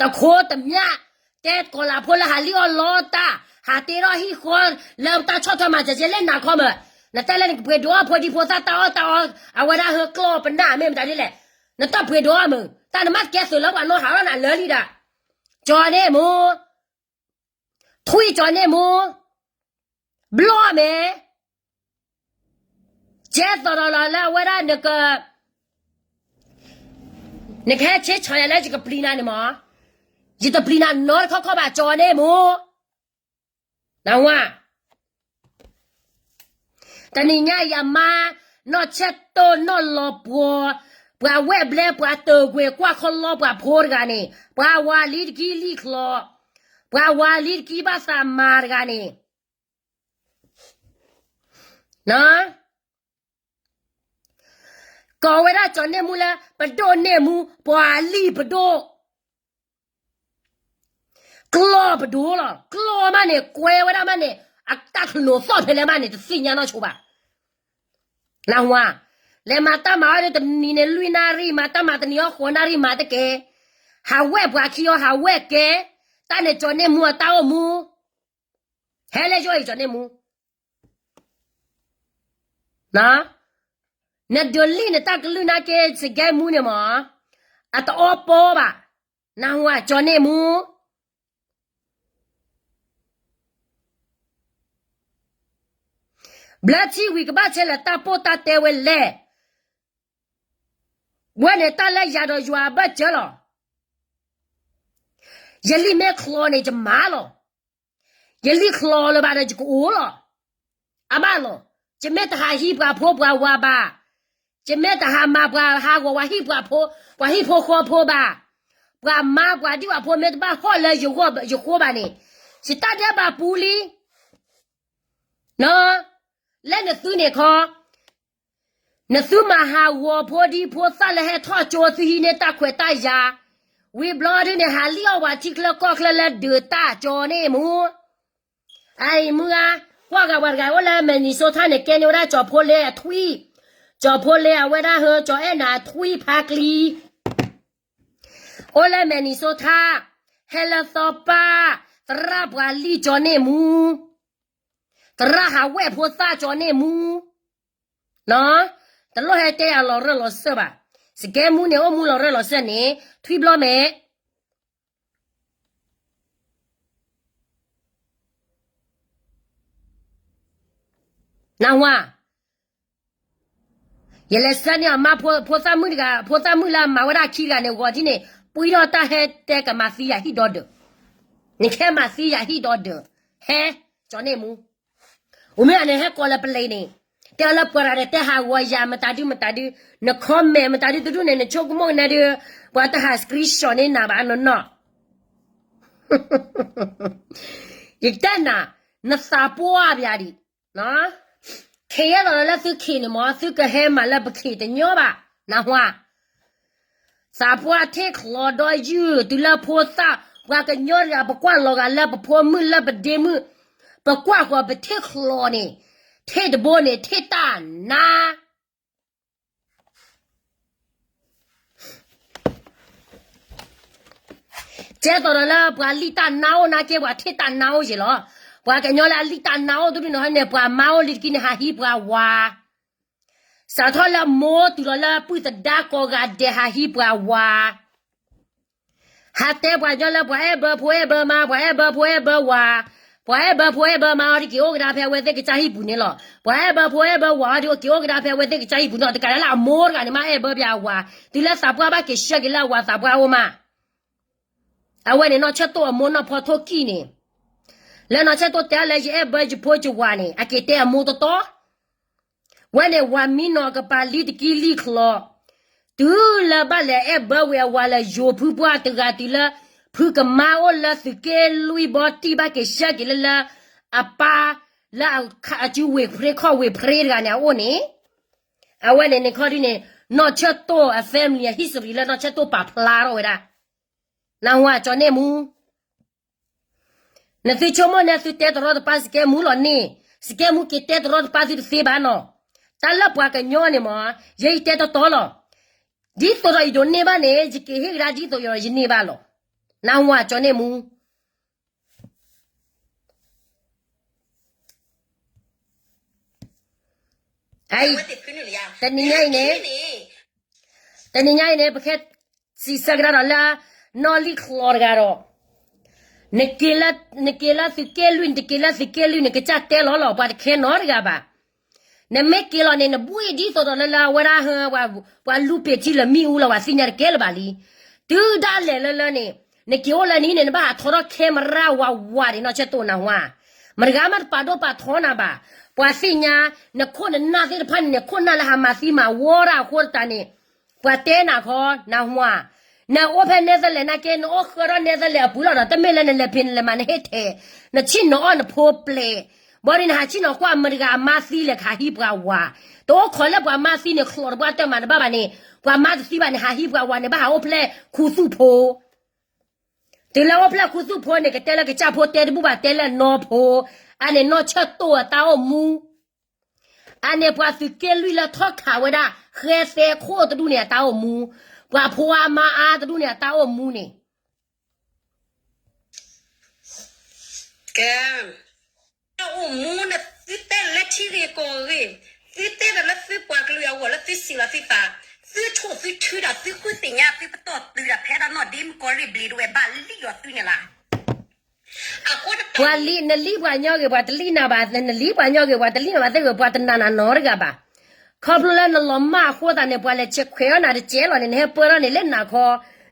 တခိတမျၢ်, တဲကီၤလၤဖိလၢဟးလံၢ်အီၣ်လီတၢ်, ဟးတ့ထီၣ်ဟံၣ်ဃီ, လၢတၢ်ဆီၣ်ထွဲမၤစၢၤက့လဲၣ်နၤခီမး, နတဲလၢနကပှ့ၤဒိးအီၣ်ဖိဒံဖိသၣ်တၢ်အီၣ်တၢ်အီ, အဝဲဒၣ်ဟၢကျီၢ်ပနၢ်မ့ၢ်မတၤဒ်လဲၣ်, နတၢ်ပှ့ၤဒိးအီၣ်မး, တၢ်နမၤတကဲသုးလၢပှၤနီၢ်ဟးထီၣ်နၤလၢာ်လံဒၣ်, ကၠီၤန့ၢ်မူ ထွံၣ်ကၠီၤန့ၢ်မူ, ဘျီၣ်မဲာ်, ကဲသိးဒီးလၢအဝဲဒၣ်နက, နကဟဲဆ့ဆၢယၤလၢယကပျံၤနၤန့ၣ်မး, ယတပျံၤနၤနီတခီခီဘၣ် ကၠီၤန့ၢ်မူ, နဝါ, တနံၤညါယမါ, နီၢ်ဆဲးတိၢ်နီၢ်လီၤပှီၤ, ပှၤဝဲၢ်ဘျဲပှၤတၢၢ်ကွံာ်ကွၢ်ခီလီပှၤဖိတဂၤန့ၣ်, ပှၤဝၤလံတကံလံၣ်ချီ, ပှၤဝၤလံတကံဘၣ်သးမၤတဂၤန့ၣ် ကိးဝဲဒၣ်ကၠီၤန့ၢ်မူလၢ ပဒိၣ်န့ၢ်မူ ပှၤလံၣ်ပဒိၣ်, ကျီၢ်ပဒိၣ်လီၤ. ကျီၢ်မးန့ၣ် ကွဲဝဲဒၣ်မးန့ၣ် အတၢ်ခလိာ်သီၣ်ဖဲလဲၣ်မးန့ၣ် တသ့ၣ်ညါနီၢ်ဆိဘၣ်. နဝါ, လဲၤမၤတၢ်မၤအီၤဒီး တနံၤန့ၣ်လွံၢ်နၣ်ရံၣ်, မၤတၢ်မၤတနံၤအီၤဃိးနၣ်ရံၣ်မၤတကဲ, ဟးဝဲၢ်ပှၤခံအီၤ ဟးဝဲၢ်ကဲ, တၢ်န့ၣ်ကၠီၤန့ၢ်မူအတၢ်အိၣ်မူ ဟဲလၢယအိၣ်အံၤ ကၠီၤန့ၢ်မူ, နဒုးလံၣ်နတၢ်ကလုၢ်နာ်က့ စကဲမူန့ၣ်မး, အတအီပီဘၣ်, နဝါ ကၠီၤန့ၢ်မူ ဘျၢထံဝံၤကဘၣ်ဆဲးလၢတၢ်ပိၢ်တၢ်တဲဝဲလဲၣ်, ဝဲန့ၣ်တၢ်လၢယၤဒီးယွၤအဘၢၣ်စၢၤလီၤ. ယလံၣ်မ့ၢ်ချီန့ၣ် ယမၤလီၤ. ယလံၣ်ချီလၢၤဘၣ်ဒီးယကအိၣ်လီၤ. အဘၣ်လီၤ. ယမ့ၢ်တဟးဟံးပှၤဖိပှၤဝၤဘၣ်, ယမ့ၢ်တဟးမၤပှၤဟးဂီၤပှၤဟံၣ်ပှၤဖိ, ပှၤဟံၣ်ဖိဃီဖိဘၣ်, ပှၤမါပှၤဒံၣ်ပှၤဖိမ့ၢ်တဘၣ်ဟီၣ်လၢယဃိဘၣ်န့ၣ်, ယတၢ်ဒဲးဘးပူၤလံ. လၢနသုန့ၣ်ခီ, နသုမၤဟးဂီၤဖိဒံဖိသၣ်လၢဟဲထီၣ်ကၠိသုဟံးန့ၢ်တၢ်ခွဲးတၢ်ယာ်, ဝံၤဘျီဒုန့ၣ် ဟးလံၣ်အီၣ်ပှၤထံချၢကီၢ်ချၢလၢဒုးတၢ် ကၠီၤန့ၢ်မူ. အအံၤမုၢ်ဂၤ, ကွၢ်ဂၤပှၤတဂၤအိၣ်လၢ Minnesota န့ၣ် ကဲန့ၢ်ဝဲဒၣ်ကၠီၤဖိလ့အထွံၣ်, ကၠီၤဖိလ့အဝဲဒၣ်ဟၢကၠီၤအဲၣ်နၤထွံၣ်ဖါကျံ အိၣ်လၢ Minnesota, ဟဲလၢသီပၢ်, သရၣ်ပှၤလံၣ် ကၠီၤန့ၢ်မူ, သရၣ်ဟးဝဲၢ်ဖိသၣ် ကၠီၤန့ၢ်မူ, တလိၣ်ဟဲတဲယၤလီၤရၢၢ်လီၤစၢၢ်ဘၣ်. စကဲမူန့ၣ် အိၣ်မူလီၤရၢၢ်လီၤစၢၢ်န့ၣ် ထွံၣ်ဘျီမဲာ် နဝါ, ယလဲၤဆှၢန့ၢ်အမါဖိသၣ်မုၣ်တဂၤ, ဖိသၣ်မုၣ်လၢအမၤဝဲဒၣ်ခံတဂၤန့ၣ် ဂီၤထံန့ၣ် ပှံထီၣ်တၢ်ဟဲတဲကမၤသံယၤဟံၣ်ဒီဒၢး, နကဟဲမၤသံယၤဟံၣ်ဒီဒၢး, ဟဲ, ကၠီၤန့ၢ်မူ, အိၣ်မ့ၢ်အန့ၣ်ဟဲကိးလၢပလံၤန့ၣ်, တဲအီၤလၢပှၤရၤဒီးတဲဟးဂီၤယၤမတၤဒုမတၤဒု, န comment မတၤဒုတဒူၣ်န့ၣ် နဆိကမိၣ်ကနဲဒု, ပှၤတဟး screenshot န့ၢ်နၤဘၣ်နီၢ်နီၢ် ယကတဲနၤ, နသးပှၢ်ပယၤဒံး, ခ့ယဲၢ်လီၤလၢသုခ့န့ၣ်မ့ၢ် သုကဟဲမၤလၢပခ့တညီဘၣ်, နၢ်ဟူဧါ, သးပှၢ်ထံၣ်ချီဒီးယုၢ်တုၤလၢဖိသၣ်, ပှၤကညီတဂၤ ပကွၢ်လီၤဂာ်လၢပဖိမုၣ်လၢပဒ့မုၣ်, ပကွၢ်ဃီၤပထံၣ်ချီန့ၣ်, ထံၣ်တဘိန့ၣ် ထံၣ်တၢ်နါ ကဲသိးဒီးလၢပှၤလံၣ်တၢ်နါအိၣ်နာ်က့ ပှၤထံၣ်တၢ်နါအိၣ်ယ့ၣ်လီၤ. ပှၤကညီလၢအလံၣ်တၢ်နါအိၣ်တဒူၣ်န့ၣ်ဟီန့ၣ် ပှၤမါအိၣ်လံတက့ၢ်န့ၣ် ဟးဟံးပှၤဝၤ, စးထီၣ်လၢမိၢ်တုၤလီၤလၢပုၢ်သဒါကိးဂၤဒဲး ဟးဟံးပှၤဝၤ ဟးတဲပှၤကညီလၢပှၤအဲၣ်ဘၢဖိအဲၣ်ဘၢမါ, ပှၤအဲၣ်ဘၢဖိအဲၣ်ဘၢဝၤ, ပှၤအဲၣ်ဘၢဖိအဲၣ်ဘၢမါအီၤဒ်က့ၤအိၣ်ကဒါဖဲအဝဲသ့ၣ်ကစၢ်ဟံၣ်ပူၤန့ၣ်လီၤ. ပှၤအဲၣ်ဘၢဖိအဲၣ်ဘၢဝၤအီၤဒ်က့ၤအိၣ်ကဒါဖဲအဝဲသ့ၣ်ကစၢ်ဟံၣ်ပူၤန့ၣ်လီၤ. တကးဒၣ်လၢအမိၢ်တဂၤန့ၣ် မ့ၢ်အဲၣ်ဘၢပှၤဝၤ, တုၤလၢသးပှၢ်ဘၣ်က့ၤဆှၢက့ၤလၢအဝၤသးပှၢ်အိၣ်မး, အဝဲန့ၣ်နီၢ်ဆၢၣ်တိၣ်အမိၢ်နီၢ်ဖီထိၣ်ကံၢ်န့ၣ်, လၢနီၢ်ဆၢၣ်တိၣ်တဲလၢယအဲၣ်ဘၢယဖိယဝၤန့ၣ် အက့ၤတဲအမိၢ်တီတီ ဝဲန့ၣ်ဝၤမံနီၤကပၤလံတကံလံချီ, တုၤလၢဘၣ်လဲၤအဲၣ်ဘၢဝံၤအဝၤလၢယိၤဖုပှၢ်တဂၤတုၤလၢ ဖုကမါအိၣ်လၢသုးက့လွံၢ်ဘီတံၢ်ဘၣ်က့ၤဆှၢက့ၤလၢလၢ အပၢ်လၢအစုဝ့ၢ်ဖရ့ခီၣ်ဝ့ၢ်ဖရ့တဂၤန့ၣ်အအိၣ်န့ၣ်, အဝဲန့ၣ်န့ၣ်ခီဒ်န့ၣ်, နီၢ်ဆၢၣ်တိၣ်အ family အ history လၢနီၢ်ဆၢၣ်တိၣ်ပာ်ဖျါထီၣ်ဝဲဒၣ်, နၢ်ဟူဧါ ကၠီၤန့ၢ်မူ နသုဆိကမိၣ်န့ၣ် သုတဲတရီတပါစကဲမူလီၤန့ၣ်, စကဲမူက့ၤတဲတရီတပါသုတသ့ဘၣ်နီၤ. တၢ်လၢပှၤကညီန့ၣ်မ့ၢ် ယဲယတဲတီတီလီၤ. ဒ်သိးဒီးယဒိးန့ၢ်ဘၣ်န့ၣ် ယက့ၤဟ့ၣ်ကဒါဒ်သိးယန့ၢ်ဘၣ်လီၤ. နၢ်ဟူဧါ ကၠီၤန့ၢ်မူ တနံၤညါအံၤန့ၣ်, တနံၤညါအံၤန့ၣ် ပကဟဲစံးဆၢကဒါဒီးလၢ နီၢ်လံၣ်ချီတဂၤဒီး, နက့ၤလၢသုးက့လွံၢ် နတက့ၤလၢသုးက့လွံၢ်န့ၣ် ကစၢ်တဲလီၤလီၤ ပှၤတခဲနီတဂၤဘၣ်. နမ့ၢ်က့ၤလီၤန့ၣ် နဘှံးဒ်သိးဒီးလၢလၢအဝဲဒၣ်ဟၢ ပှၤလူပ့ၤထံလၢမ့ၣ်အူလၢပှၤသ့ၣ်ညါတကဲလၢၤဘၣ်လံ. တုၤဒၣ်လဲာ်လၢလၢန့ၣ်, နက့ၤအိၣ်လၢနဟံၣ်န့ၣ် နဘၣ်ဟးထီထီၣ် camera ဝးဝးဒံး နီၢ်ဆၢၣ်တိၣ်နၢ်ဟူဧါ. မတဂၤမးတပာ်ဒိၣ်ပာ်ထီနၤဘၣ်. ပှၤသ့ၣ်ညါ, နခိၣ်နနၢ်သ့ၣ်တဖၣ်န့ၣ် နခိၣ်နၢ်လၢဟးမၤသံမၤဝီတၢ်အဃိသတးန့ၣ်, ပှၤတဲနၤခီ နၢ်ဟူဧါ. နအိၣ်ဖဲ Netherlands နာ်က့ နအိၣ်ဃၢထီၣ် Netherlands အပူၤလီၤဒီး တမ့ၢ်လၢနလဲၤဖံးနလဲၤမၤနဟ့ၣ်ထဲး, နဆ့ၣ်နီၤအီၣ်နဖိပျဲၢ်, ဘၣ်ဒီးနဟးဆ့ၣ်နီၤကွၢ်မတဂၤအမါသံလဲၣ် ကဟးဟံးပှၤဝၤ, တအိၣ်ခိးလၢပှၤမါသံန့ၣ် ချီးတပှၢ်တၢၢ်မၤတဘၣ်ဘၣ်န့ၣ်, ပှၤမါတသံဘၣ်န့ၣ် ဟးဟံးပှၤဝၤန့ၣ် ဘၣ်ဟးအိၣ်ဖျဲၣ်ခူသူၣ်ဖိ တုၤလၢအိၣ်ဖျဲၣ်ခူသူၣ်ဖိန့ၣ် ကတဲလၢကစၢ်ဖိတဲတဘူၣ်ဘၣ် တဲလၢနီၢ်ဖိ, အန့ၣ်နီၢ်ဆၢၣ်တိၣ်အတၢ်အိၣ်မူ, အန့ၣ်ပှၤသုးက့လွံၢ်လၢထီၣ်ခးဝဲဒၣ် ဃဲသဲခိၣ်တဒူၣ်န့ၣ်အတၢ်အိၣ်မူ, ပှၤဖိအါမါအါတဒူၣ်န့ၣ်အတၢ်အိၣ်မူန့ၣ် ကဲ, တၢ်အိၣ်မူန့ၣ် သုတဲလၢထံဂ့ၢ်ကီၢ်ဂ့ၢ်, သုတဲဒီးလၢသုပှၤကလုာ်အဂီၢ်လၢသုစံးလီၤသုသး, သုထိၣ်သုထုဒီးသုဃုသ့ၣ်ညါသုပတီၢ်တုၤဒီးဖဲဒၣ်နီၢ်ဒ့မုၣ်ကီၢ်ရ့ၣ်ဘျ့းဒဝဲၢ်ဘၣ်လံဒီးသုန့ၣ်လီၤ. ပှၤလံ, နလံပှၤညီဂ့ၤ ပှၤတလံနၤဘၣ်, နလံပှၤညီဂ့ၤ ပှၤတလံနၤဘၣ်သ့ၣ်ဂ့ၤ ပှၤတနာ်နၤနီတဂၤဘၣ်. ခီဖျိလၢနလီၤမၢ်အဃိသတးန့ၣ် ပှၤလဲၤဆဲးခွဲးအီၣ်နၤတစဲးလီၤန့ၣ် နဟဲပၢထီၣ်န့ၣ်လၢနၤခီ,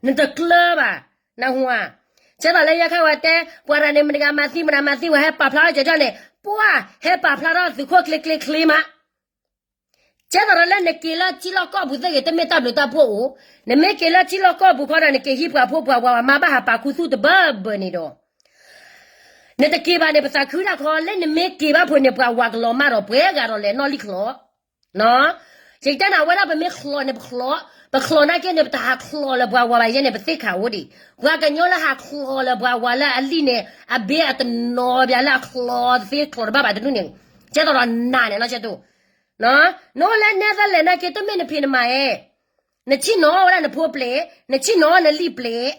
နတကျၢၤဘၣ်, နၢ်ဟူဧါ. ကဲသိးလၢယဲခါဝဲတဲ ပှၤတဂၤန့ၣ် မတဂၤမၤသံမတၤမၤသံဝဲ ဟဲပာ်ဖျါထီၣ်ကဲထီၣ်န့ၣ် ပှၤဟဲပာ်ဖျါထီၣ်သုးခိၣ်ချ့ချ့ချ့မး ကဲသိးဒီးလၢနက့ၤလၢထံလီၢ်ကီၢ်ပူၤသ့ၣ်ဂ့ၤ တမ့ၢ်တၢ်ဘျုးတၢ်ဖှိၣ်အိၣ်, နမ့ၢ်က့ၤလၢထံလီၢ်ကီၢ်ပူၤခီဒီး နက့ၤဟံးပှၤဖိပှၤဝၤ ပှၤမါဘၣ်ဟးပာ်ခူသူၣ်တဘၢဘၢန့ၣ်ဒီး နတက့ၤဘၣ်န့ၣ် ပသးခုတၢ်ခီ လၢနမ့ၢ်က့ၤဘၣ်ဖဲန့ၣ် ပှၤဝၤကလီၤမၢ်ဒီးပှဲၤဂၤဒီးလဲၤနီၣ်လံၣ်ချီ ယကတဲနၤ အဝဲဒၣ်ပမ့ၢ်ချီန့ၣ် ပချီ, ပချီနာ်က့န့ၣ် ပတဟးချီလၢပှၤဝၤဘၣ်ယဲန့ၣ် ပသ့ၣ်ခးအိၣ်ဒံး. ပှၤကညီလၢဟးချီလၢပှၤဝၤလၢအလံၣ်န့ၣ် အဘ့ၣ်အတနီၤဘၣ်လၢအချီတသ့ချီတဘၣ်ဘၣ်တဒူၣ်န့ၣ် ကဲသိးဒီးနၤန့ၣ် နီၢ်ဆၢၣ်တိၣ် နအိၣ်လၢ Netherlands နာ်က့ တမ့ၢ်နဖံးနမၤဧဲ, နဆ့ၣ်နီၤအီၣ်ဝဲဒၣ်နဖိပျဲၢ်, နဆ့ၣ်နီၤအီၣ်နလံၣ်ပျဲၢ်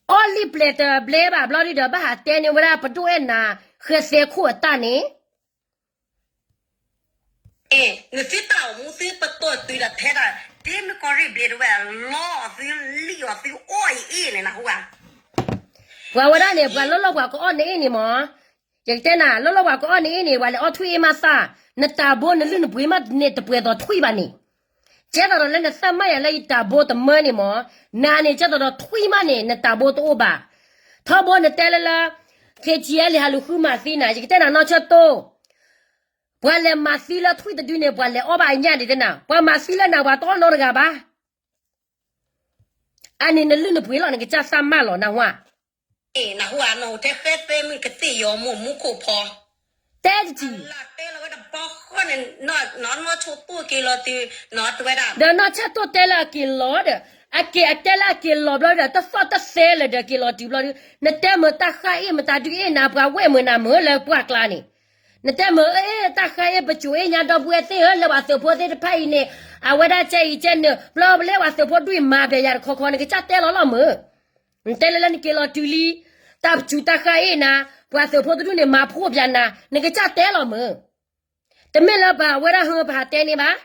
အီၣ်လံၣ်ပျဲၢ်တဘျဲဘၣ်ဘျီဒုဒီး ဘၣ်ဟးတဲန့ၢ်ဝဲဒၣ်ပဒိၣ်အဲၣ်နၤ ဃဲသဲခိၣ်အတၢ်န့ၣ် နသုတၢ်အိၣ်မူသုပတီၢ်တုၤဒီးဖဲဒၣ် ဒ့မုၣ်ကီၢ်ရ့ၣ်ဘျ့းဒဝဲၢ် လီအီၤသုလံၣ်အီၤသုအီၣ်အံၤအ့ၣ်န့ၣ်နဟူဧါ. ပှၤဝဲဒၣ်န့ၣ် ပှၤလီၢ်လီၢ်ပှၤကအီၣ်နအ့ၣ်န့ၣ်မး, ယကတဲနၤ လီၢ်လီၢ်ပှၤကအီၣ်နအ့ၣ်န့ၣ် ပှၤလဲၤအီၣ်ထွံၣ်အ့ၣ်မးသၣ် နတၢ်ဘိနလုၢ်နပှ့ၤမးန့ၣ်တပှဲၤသိးထွံၣ်ဘၣ်န့ၣ်, ကဲသိးဒီးလၢနသးမါယၤလၢယတၢ်ဘိတမၢန့ၣ်မ့ၢ်, နၤန့ၣ်ကဲသိးဒီးထွံၣ်မးန့ၣ် နတၢ်ဘိတအိၣ်ဘၣ်. ထီဘိနတဲလၢလၢ ခ့ထံအဲလံ ဟးလူၤဃုမၤသံနၤ, ယကတဲနၤနီၢ်ဆၢတိၢ်, ပှၤလဲၤမၤသံလၢထွံၣ်တဒုန့ၣ် ပှၤလဲၤအီၣ်ဘၣ်အညၣ်ဒံးတဲနၤ, ပှၤမၤသံလၢနၤ ပှၤတအီၣ်နီတဂၤဘၣ်. အန့ၣ်နလုၢ်နပှ့ၤလီၤ နကစၢ်သးမါလီၤ နၢ်ဟူဧါ. နၢ်ဟူဧါ, နီၢ်ဟူထဲဃဲသဲမုၣ်ကသ့ၣ်ယီၤမိၢ်မူခိၣ်ဖီ, တဲတထံၣ်, လၢတဲလီၤဝဲဒၣ်ဘီဃီန့ၣ်, နီၢ်ဆၢတိၢ်က့ၤလီၤတုၤ, နီၢ်တဲဝဲဒၣ်, ဒီးနီၢ်ဆၢတိၢ်တဲလၢအက့ၤလီၤဒီး, အက့ၤအတဲလၢအက့ၤလီၤဘျီဒီး တသီၣ်တသဲလၢၤဒီးက့ၤလီၤတုၤဘျီဒီး, နတဲမ့ၢ်တၢ်ဃါအ့ၣ်မတၤဒုအ့ၣ်နၤ ပှၤဝဲၢ်မုာ်နၤမုာ်လၢပှၢ်ကျါန့ၣ်, နတဲမ့ၢ်အ့ၣ်တၢ်ဃါအ့ၣ် ပစိၤအ့ၣ်ညါဒီပုၢ်ဝဲၢ်သ့ၣ်ဧၢ လၢပှၤသုးဖိသ့ၣ်တဖၣ်အံၤန့ၣ်, အဝဲဒၣ်ကဲအံၤကဲနုာ် ဘျီပလဲၤပှၤသုးဖိဒုးမၤဘၣ်ယၤတခီခီ နကစၢ်တဲလီၤလီၤမုာ်. နတဲလၢလၢနက့ၤလီၤတုၤလံ, တၢ်ပစိၤတၢ်ဃါအ့ၣ်နၤ, ပှၤသုးဖိတဒုန့ၣ် မၤဖှိၣ်ဘၣ်နၤ, နကစၢ်တဲလီၤမုာ်. တမ့ၢ်လၢပဝဲဒၣ်ဟၢပဟးတဲန့ၣ်ဘၣ်.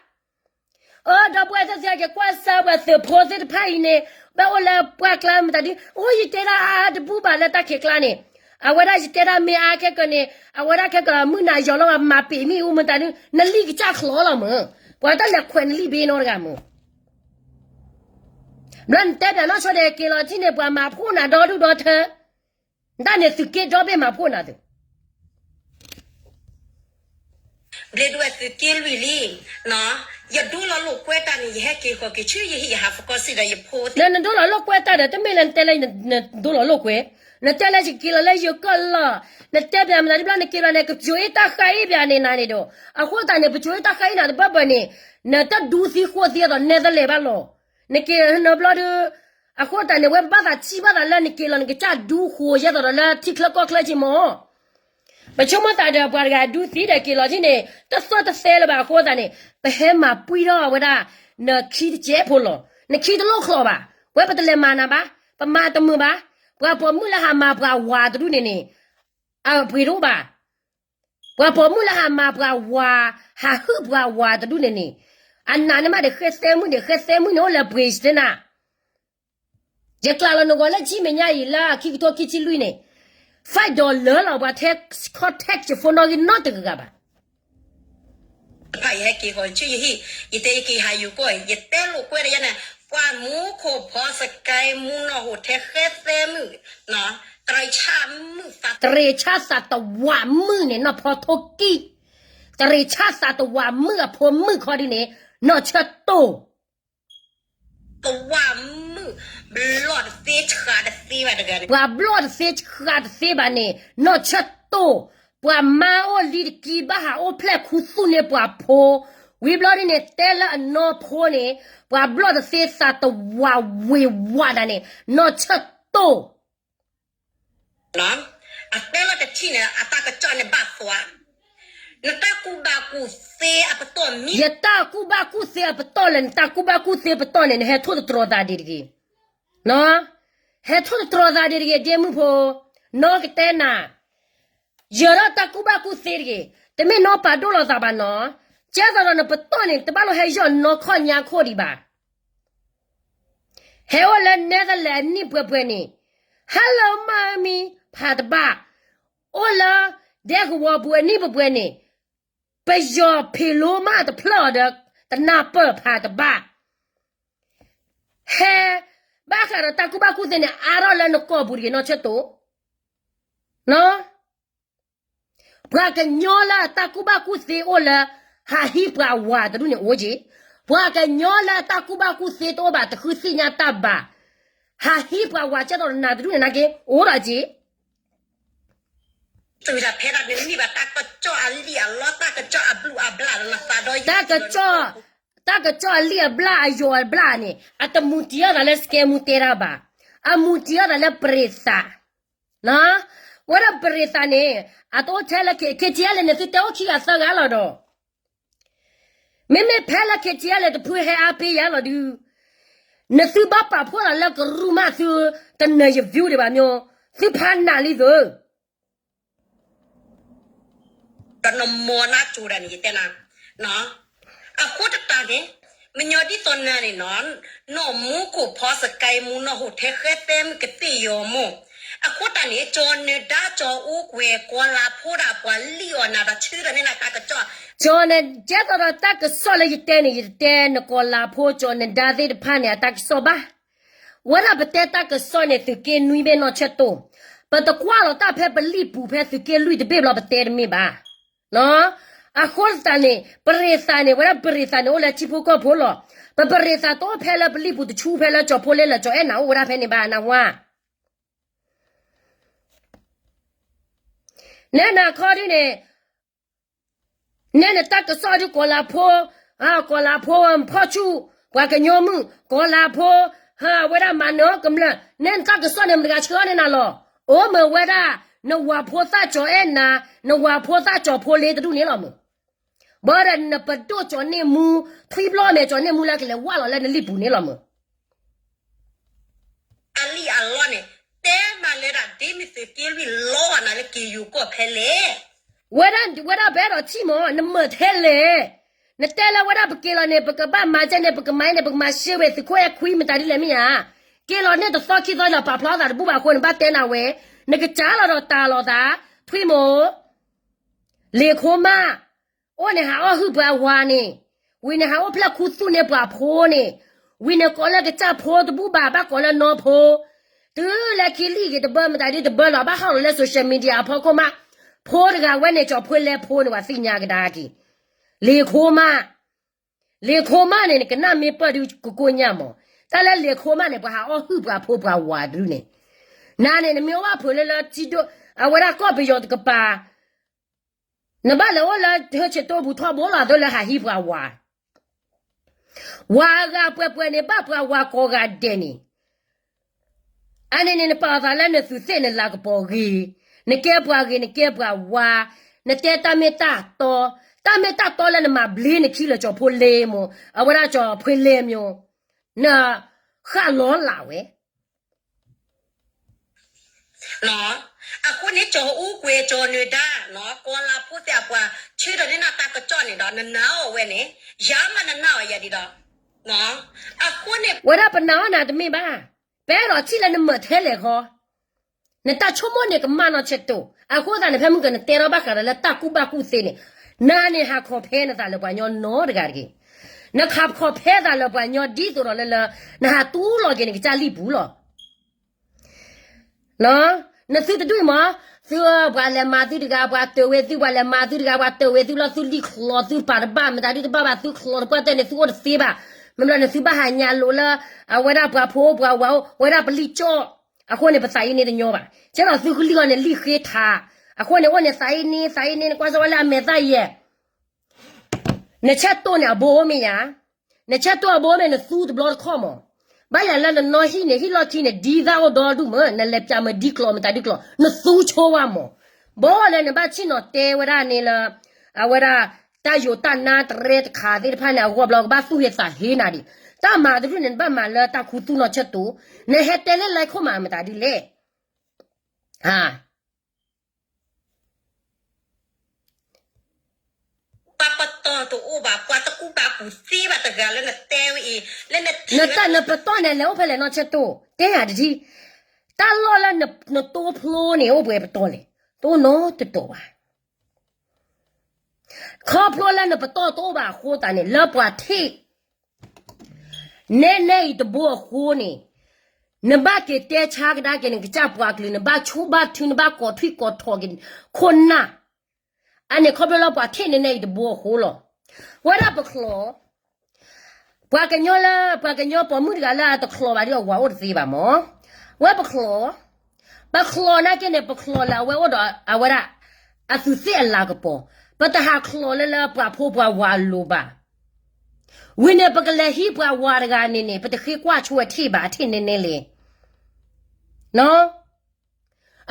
အၢ ဒီပုၢ်ဝဲၢ်သ့ၣ်သ့ၣ်က့ၤကွၢ်စၢၤပှၤသုးဖိသ့ၣ်တဖၣ်အံၤန့ၣ်, ဘၣ်အိၣ်လၢပှၢ်ကျါမတၤဒု, အိၣ်ယတဲဒၣ်အါတဘူၣ်ဘၣ်လၢတၢ်ခံးကျါန့ၣ်, အဝဲဒၣ်ယတဲဒၣ်မ့ၢ်အါခဲကနံၣ်, အဝဲဒၣ်ခဲကနံၣ် မုၢ်နၤယီၤလီၤဘၣ် မၤပ့ၤမ့ၣ်အူမတၤဒု, နလံၣ်ကစၢ်ချီလီၤမုာ်. ပှၤတၢ်လဲၤခွဲးနလံၣ်ဘ့နီတဂၤမုာ်. ဘျီနတဲပၠးနီၢ်ဆိဒီးက့ၤလီၤထံၣ်န့ၣ် ပှၤမၤဖှိၣ်နၤဒီဒူၣ်ဒီထၢ, တၢ်န့ၣ်သုးက့ဒီဘ့ၣ်မၤဖှိၣ်နၤသုး ဘျ့ဒဝဲၢ်သုးက့လွံၢ်လံ, ယဒိလီၤလိာ်ကွဲတၢ်န့ၣ် ယဟဲက့ၤဃီၤက့ၤဆူယဟံၣ်ယဟးဖကီၢ်စံၣ်ဒီးယဖိသ့ၣ်, နဒိလီၤလိာ်ကွဲတၢ်ဒီး တမ့ၢ်လၢနတဲလၢနဒိလီၤလိာ်ကွဲ, နတဲလၢယက့ၤလီၤလၢယကၢၣ်လီၤ, နတဲပၠးမနုၤတဘျီနက့ၤလီၤန့ၣ် ကပစိၤအ့ၣ်တၢ်ဃါအ့ၣ်ပၠးန့ၣ်နၤန့ၣ်ဒီး, အဃိသတးန့ၣ် ပစိၤအ့ၣ်တၢ်ဃါအ့ၣ်နၤတဘၢဘၢန့ၣ်, နတဒူသံဃိသံအသိးနဲတလဲၤဘၣ်လီၤ. နက့ၤနဘျီဒီး, အဃိသတးန့ၣ် ဝဲဘၣ်သးထံၣ်ဘၣ်သးလၢနက့ၤလီၤ နကစၢ်ဒူဃိယဲသိးဒီးလၢထံချၢကီၢ်ချၢက့မၢ် ပဆိကမိၣ်သးဒီးပှၤတဂၤဒူသံဒီးက့ၤလီၤထံၣ်န့ၣ် တသီၣ်တသဲလၢၤဘၣ်အဃိသတးန့ၣ် ပဟဲမၤပှံၢ်ထီၣ်ဝဲဒၣ် နခံတကဲးဖိလီၤ. နခံတလိၣ်ချီဘၣ်. ဝဲပတလဲၤမၤနၤဘၣ်. ပမၤတမုာ်ဘၣ်. ပှၤပိာ်မုၣ်လၢဟးမၤပှၤဝၤတဒူၣ်န့ၣ်န့ၣ် အပှ့ၤတအိၣ်ဘၣ်. ပှၤပိာ်မုၣ်လၢဟးမၤပှၤဝၤ, ဟးဟုၣ်ပှၤဝၤတဒူၣ်န့ၣ်န့ၣ်, အနးန့ၣ်မးဒီးဃဲသဲမုၣ်န့ၣ်, ဃဲသဲမုၣ်န့ၣ်အိၣ်လၢပှ့ၤစတနၢ် ယကျးလီၤနဂီၢ်လၢ Gmail ညါအံၤလၢအခံကထိခံဆံလွံၢ်န့ၣ်, five dollar လီၤ ပှၤထဲ contact ယ phone နီၣ်ဂံၢ်နီတဂၤဂၤဘၣ်. တဖၣ်ယဟဲက့ၤဃီၤဆူယဟံၣ်, ယတဲယက့ၤဟးယိၤကီၢ်, ယတဲလိာ်ကွဲဒီးယၤန့ၣ်, ပှၤမူခိၣ်ဖီစကဲမူနီၢ်ဟူးထဲဃဲသဲမုၣ်, တရံးဆၣ်သးတဝးမုၣ်န့ၣ် နီၢ်ဖီထိကံၢ်, တရံးဆၣ်သးတဝးမုၣ်အဖိမုၣ်ခီဒ်န့ၣ်, နီၢ်ဆၢတိၢ် တဝးမုၣ်, ဘျီၣ်တသ့ဆှးတသ့ဘၣ်တဂၤန့ၣ်, ပှၤဘျီၣ်တသ့ဆှးတသ့ဘၣ်န့ၣ် နီၢ်ဆၢတိၢ်, ပှၤမါအိၣ်လံတကံဘၣ်ဟးအိၣ်ဖျဲၣ်ခူသူၣ်န့ၢ်ပှၤဖိ, ဝံၤဘျီဒ်န့ၣ် တဲလၢအနီၢ်ဖိန့ၣ်, ပှၤဘျီၣ်တသ့သးတဝးဝ့ၤဝးဒၣ်န့ၣ် နီၢ်ဆၢတိၢ် အတဲလီၤတထံၣ်န့ၣ် အတၢ်ကစီၣ်န့ၣ်ဘၣ်သွါ, နတၢ်ကူၣ်ဘၣ်ကူၣ်သ့အပတီၢ်မံ, ယတၢ်ကူၣ်ဘၣ်ကူၣ်သ့အပတီၢ်လၢ နတၢ်ကူၣ်ဘၣ်ကူၣ်သ့ပတီၢ်န့ၣ် နဟဲထိၣ်သတြီၤသးဒံးတဂ့ၤ. ဟဲထိၣ်သတြီၤသးဒံးတဂ့ၤ ဒ့မုၣ်ဖိ, နီၢ်ကတဲနၤ, ယၢၤထီၣ်တၢ်ကူၣ်ဘၣ်ကူၣ်သ့တဂ့ၤ, တမ့ၢ်နီၢ်ပာ်ဒိၣ်လီၤသးဘၣ်နီၢ်, ကဲသိးဒီးနပတီၢ်န့ၣ် တဘၣ်လိၣ်ဟဲယီၢ်နီၢ်ခီၣ်ညါခိၣ်ဒံးဘၣ်. ဟဲအိၣ်လၢနဲသလၢအနံၣ်ပှဲၤပှဲၤန့ၣ်, Hello mommy ဖးတဘၣ်, အိၣ်လၢဒဲကဝီၤပူၤအနံၣ်ပှဲၤပှဲၤန့ၣ်, ပယီၤဖံးလိမးတဖျၢၣ်အီၤဒီး တနၢ်ပၢၢ်ဖးတဘၣ်, ဟဲဘၣ်ဃးဒီးတၢ်ကူၣ်ဘၣ်ကူၣ်သ့န့ၣ် အါထီၣ်လၢနကိာ်ပူၤတဂ့ၤ နီၢ်ဆၢတိၢ် ပှၤကညီလၢအတၢ်ကူၣ်ဘၣ်ကူၣ်သ့အိၣ်လၢ ဟးဟံးပှၤဝၤတဒူၣ်န့ၣ်အိၣ်က့, ပှၤကညီလၢအတၢ်ကူၣ်ဘၣ်ကူၣ်သ့တအိၣ်ဘၣ် တဃုသ့ၣ်ညါတၢ်ဘၣ်, ဟးဟံးပှၤဝၤကဲသိးနၤတဒူၣ်န့ၣ်နာ်က့ အိၣ်ဒီးက့, တုၤဒၣ်ဖဲဒၣ်နမ့ၢ်ဘၣ်တၢ်ကစီၣ်အလံၣ်အလီ တၢ်ကစီၣ်အဘျုးအဘျၣ်လၢနသးဒီးယၤ တၢ်ကစီၣ်အလံၣ်အဘျၣ်အယိာ်အဘျၣ်န့ၣ် အတမူတံၢ်အီၣ်သးလၢစကဲမူတဲတၢ်ဘၣ်, အမူတံၢ်အီၣ်သးလၢပရ့ၤသး, ဝဲဒၣ်ပရ့ၤသးန့ၣ် အတအိၣ်ထဲလၢ ခ့ထံအဲလၢ်န့ၣ် သုတဲအိၣ်ခံဂၤသၢဂၤလီၤဒီး မ့မ့ၢ်ဖဲလၢ ခ့ထံအဲလၢ် တဖုဟဲအါပ့ၤယၤလီၤဒုး, နသုဘၣ်ပာ်ဖှိၣ်သးလၢကရူၢ်မးသုတနၢၤယ view ဒံးဘၣ်မၠိ, သုဖးနးလံသု ဒီးနမီၤနၢ်ကၠိဒၣ်န့ၣ် ယတဲနၤ, အဃိသတးန့ၣ် မညီဒ်သိးနၤန့ၣ်နီၤ, နီၢ်မူခိၣ်ဖီစကဲမူနီၢ်ဟူးထဲဃဲသဲမုၣ်ကသ့ၣ်ယီၤမိၢ်, အဃိတၢ်န့ၣ် ကၠီၤနၢၤဒါ ကၠီၤအူကွဲၤ ကီၤလၤဖိဒၣ်ပှၤလံၣ်အီၣ်နၤဒီးဆၢထၢၣ်န့ၢ်နၤတၢ်ကစီၣ်, ကၠီၤနၢၤ ကဲသိးဒီးတၢ်ကစီၣ်လၢယတဲန့ၣ် ယတဲန ကီၤလၤဖိ ကၠီၤနၢၤဒါသ့ၣ်တဖၣ်န့ၣ် အတၢ်ကစီၣ်ဘၣ်. ဝဲဒၣ်ပတဲတၢ်ကစီၣ်န့ၣ် သုးက့နွံဘ့ၣ်နီၢ်ဆၢတိၢ်, ပတကွၢ်လီၤတၢ်ဖဲပလံၣ်ပူၤဖဲသုးက့လွံၢ်တဘ့ၣ်ဘျီပတဲတမ့ၢ်ဘၣ်. အဃိသတးန့ၣ် ပရ့ၤသးန့ၣ် ဝဲဒၣ်ပရ့ၤသးန့ၣ်အိၣ်လၢထံဖိကီၢ်ဖိလီၤ. ပပရ့ၤသးတအိၣ်ဖဲလၢပလံၣ်ပူၤတဆူဖဲလၢကၠီၤဖိလ့လၢကၠီၤအဲၣ်နၤအိၣ်ဝဲဒၣ်ဖဲန့ၣ်ဘၣ် နၢ်ဟူဧါ. နဲနၤခီဒုန့ၣ် နဲနတၢ်ကစီၣ်ဒုကီၤလၤဖိ, ကီၤလၤဖိ ဖီၣ်ဆူၣ် ပှၤကညီမုၣ် ကီၤလၤဖိ ဝဲဒၣ်မၤနၢၤအီၣ်ကမျၢၢ် နဲနတၢ်ကစီၣ်န့ၣ် မတဂၤဆှၢအီၤန့ၢ်နၤလီၤ. အိၣ်မ့ၢ်ဝဲဒၣ် နဝၤဖိသၣ်ကၠီၤအဲၣ်နၤ, နဝၤဖိသၣ်ကၠီၤဖိလ့တဒူၣ်န့ၣ်လီၤမုၢ်. ဘၣ်ဒီးနပဒိၣ်ကၠီၤန့ၢ်မူ ထွံၣ်ဘျီမဲာ်ကၠီၤန့ၢ်မူလၢကလဲၤဝၢ်လီၤလၢနလံၣ်ပူၤန့ၣ်လီၤမုၢ်. အလံၣ်အလီၢ်န့ၣ် တဲမးလၢဒၣ်ဒ်မ့ၢ်သုးက့လွံၢ်လီအီၣ်နၤလၢက့ၤယိၤကီၢ်ဖဲလဲၣ်. ဝဲဒၣ် ဝဲဒၣ်ပအဲၣ်ဒိးထံၣ်မး နမၤထဲလဲၣ်. နတဲလၢဝဲဒၣ်ပက့ၤလီၤန့ၣ် ပကဘၣ်မၤကဲန့ၣ် ပကမၤအံၤန့ၣ် ပကမၤရှဲဝဲသုးခိၣ်အဲၣ်ခွံမတၤဒ်လဲၣ်မ့ၢ်ဧါ. က့ၤလီၤန့ၣ်တသီခံသီလီၤ ပာ်ဖျါသးတဘူၣ်ဘၣ်အဃိန့ၣ် ဘၣ်တဲနၤဝဲ, နကစၢ်လီၤဒီးတၢ်လီၤသး, ထွံၣ်မိၢ် လ့ၤခိမၣ် အိၣ်န့ၣ်ဟးအီၣ်ဟုၣ်ပှၤဝၤန့ၣ်, ဝံၤန့ၣ်ဟးအိၣ်ဖျဲၣ်ခူသူၣ်န့ၢ်ပှၤဖိန့ၣ်, ဝံၤန့ၣ်ကိးလၢကစၢ်ဖိတဘူၣ်ဘၣ် ဘၣ်ကိးလၢနီၢ်ဖိ, တုၤလၢခံလံၣ်ဂ့ၤတဘၢ မတၤဒ်တဘၢလီၤ ဘၣ်ဟးလီၤလၢ social media အဖီခိၣ်မး, ဖိတဂၤဝဲန့ၣ် ကၠီၤဖိလဲဖိန့ၣ် ပှၤသ့ၣ်ညါကဒါက့ၤ, လ့ၤခိမၣ် လ့ၤခိမၣ်န့ၣ် နကနၣ်မ့ၢ်ပၢၢ်ဒုးကကိၣ်ညၣ်မး, တၢ်လၢလ့ၤခိမၣ်န့ၣ် ပှၤဟးအီၣ်ဟုၣ်ပှၤဖိပှၤဝၤတဒုန့ၣ်, နၤန့ၣ် နမ့ၢ်အိၣ်ဘၣ်ဖုးလၢလၢထံဒိၣ် အဝဲဒၣ်ကီၢ်ပယီၤတကပၤ နဘၣ်လဲၤအိၣ်လၢဟၢဆ့ၣ်တိၢ်ပူၤထီဘိလီၤ သိးလၢဟးဟံးပှၤဝၤ, ဝၤအဂၤပှဲၤပှဲၤန့ၣ် ဘၣ်ပှၤဝၤကိးဂၤဒဲးန့ၣ်, အန့ၣ်န့ၣ် နပာ်အသးလၢနသုးသ့ၣ်နလၤကပီၤဂ့ၤ, နကဲပှၤဂ့ၤ နကဲပှၤဝါ, နတဲတၢ်မ့ၢ်တၢ်တီ, တၢ်မ့ၢ်တၢ်တီလၢနမၤဘျ့နခံလၢကၠီၤဖိလ့မိၢ်, အဝဲဒၣ်ကၠီၤဖိလ့မိၢ်, နဃၣ်လီၤလးဝဲ အဃိန့ၣ် ကၠီၤအူကွဲၤ ကၠီၤနၢၤဒါ ကီၤလၤဖိသ့ၣ်အပှၤ ဆၢထၢၣ်န့ၢ်နၤတၢ်ကစီၣ်န့ၣ်ဒီး နနာ်အီၤဝဲန့ၣ်, ယၤမးနနာ်အီၤယၤဒ်ဒီး, အဃိန့ၣ် ဝဲဒၣ်ပနာ်အီၤနၤတမ့ၢ်ဘၣ်, ပအဲၣ်ဒိးထံၣ်လၢနမၤထဲလဲၣ်ခီ, နတၢ်ဆိကမိၣ်န့ၣ်ကမၣ်နီၢ်ဆၢတိၢ်, အဃိသတးန့ၣ် ဖဲမုၢ်ကနတဲထီၣ်ဘၣ်ဃးဒီးလၢတၢ်ကူၣ်ဘၣ်ကူၣ်သ့န့ၣ်, နၤန့ၣ်ဟးခီဖဲနသးလၢပှၤညီနီတဂၤတဂ့ၤ, နခီဖျိသးလၢပှၤညီဒ်သိးဒီးလၢလၢ, နဟးတူၢ်လီၤက့ၤနကစၢ်လံၣ်ပူၤလီၤ. နသုတဒူၣ်အံၤမး, သုပှၤလဲၤမၤသုတဂၤ ပှၤတၢၢ်ဝဲသု ပှၤလဲၤမၤသုတဂၤ ပှၤတၢၢ်ဝဲသုလီၤ သုလံၣ်ချီ သုပာ်တဘၣ် မတၤဒုတဘၣ်ဘၣ် သုချီတပှၢ်တဲန့ၣ် သုအိၣ်တသ့ဘၣ်, မ့ၢ်ဘျီန့ၣ် သုဘၣ်ဟးညါလိာ်လၢ အဝဲဒၣ်ပှၤဖိပှၤဝၤအိၣ် ဝဲဒၣ်ပလံၣ်ကၠီၣ်, အဃိန့ၣ် ပသးအံၤန့ၣ်တညီဘၣ်, ကဲဒီးသုကလံၣ်အီၤန့ၣ် လံၣ်ဃ့ထး, အဃိန့ၣ် အိၣ်န့ၣ်သးအံၤန့ၣ် သးအံၤန့ၣ် နကွၢ်စၢၤဝဲလၢအမဲာ်သၣ်ယဲၢ် နဆၢတိၢ်န့ၣ်အဘိမ့ၢ်ယၤ, နဆၢတိၢ်အဘိမ့ၢ်နသူတဘျီတခီၣ်မး, ဘၣ်ယၤလၢနနီၢ်ဟံၣ်န့ၣ် ဟံၣ်လီၢ်ခံန့ၣ် ဒ်သၣ်အိၣ်ဒီဒူၣ်မး နလဲၤပၠးမၤဒ်ကျိာ်မတၤဒ်ကျိာ် နသူဆိဝဲမး, ဘၣ်လၢနဘၣ်ဆ့ၣ်နီၤတဲဝဲဒၣ်န့ၣ်လၢ အဝဲဒၣ် တၢ်ယိၤတၢ်နါတရဲတခးသ့ၣ်တဖၣ်န့ၣ် အဂီၢ်ဘျီကဘၣ်သူၣ်ဟ့သးဟ့နၤဒံး, တၢ်မၤတဒူၣ်န့ၣ် နဘၣ်မၤလၢတၢ်ခူသူၣ်နီၢ်ဆၢတိၢ်, နဟဲတဲလၢလဲၤခိၣ်မးမတၤဒ်လဲၣ် ပှၤပတီၢ်တအိၣ်ဘၣ် ပှၤတကူၣ်ဘၣ်ကူၣ်သ့ဘၣ်တဂၤလၢနတဲဝဲအံၤ, လၢနတၢ်နပတီၢ်န့ၣ် လဲၤအိၣ်ဖဲလဲၣ်နီၢ်ဆၢတိၢ် တဲယၤတထံၣ်, တၢ်လီၢ်လၢနတိဖျိန့ၣ် အိၣ်ပှဲၤပတီၢ်လဲၣ်, တအိၣ်နီတတီၢ်ဘၣ်. ခီဖျိလၢနပတီၢ်တအိၣ်ဘၣ်အဃိသတးန့ၣ် လၢပှၤထံၣ် နဲနဲအံၤတဘိအဃိန့ၣ်, နဘၣ်က့ၤတဲဆါကဒါက့ၤနကစၢ်ပှၤကလုာ် နဘၣ်ဆိဘၣ်ထု နဘၣ်ကိးထွံၣ်ကိးထိးက့ၤခိၣ်နၢ်, အန့ၣ်ခီဖျိလၢပှၤထံၣ်နဲနဲအံၤတဘိအဃိလီၤ. ဝဲဒၣ်ပချီၣ်, ပှၤကညီလၢ ပှၤကညီပိာ်မုၣ်တဂၤလၢအတချီၣ်ဘၣ်ဒီးအဝၤအိၣ်တသ့ဘၣ်မး, ဝဲပချီၣ် ပချီၣ်နာ်က့န့ၣ် ပချီၣ်လၢအဝဲအိၣ်ဒီးအဝဲဒၣ် အသူးသ့ၣ်အလၤကပီၤ, ပတဟးချီၣ်လၢလၢပှၤဖိပှၤဝၤအလိၤဘၣ်. ဝံၤန့ၣ် ပကလဲၤဟံးပှၤဝၤတဂၤန့ၣ်န့ၣ် ပတဃ့ကွၢ်ဆိအထံၣ်ဘၣ် အထံၣ်နဲနဲလဲၣ်.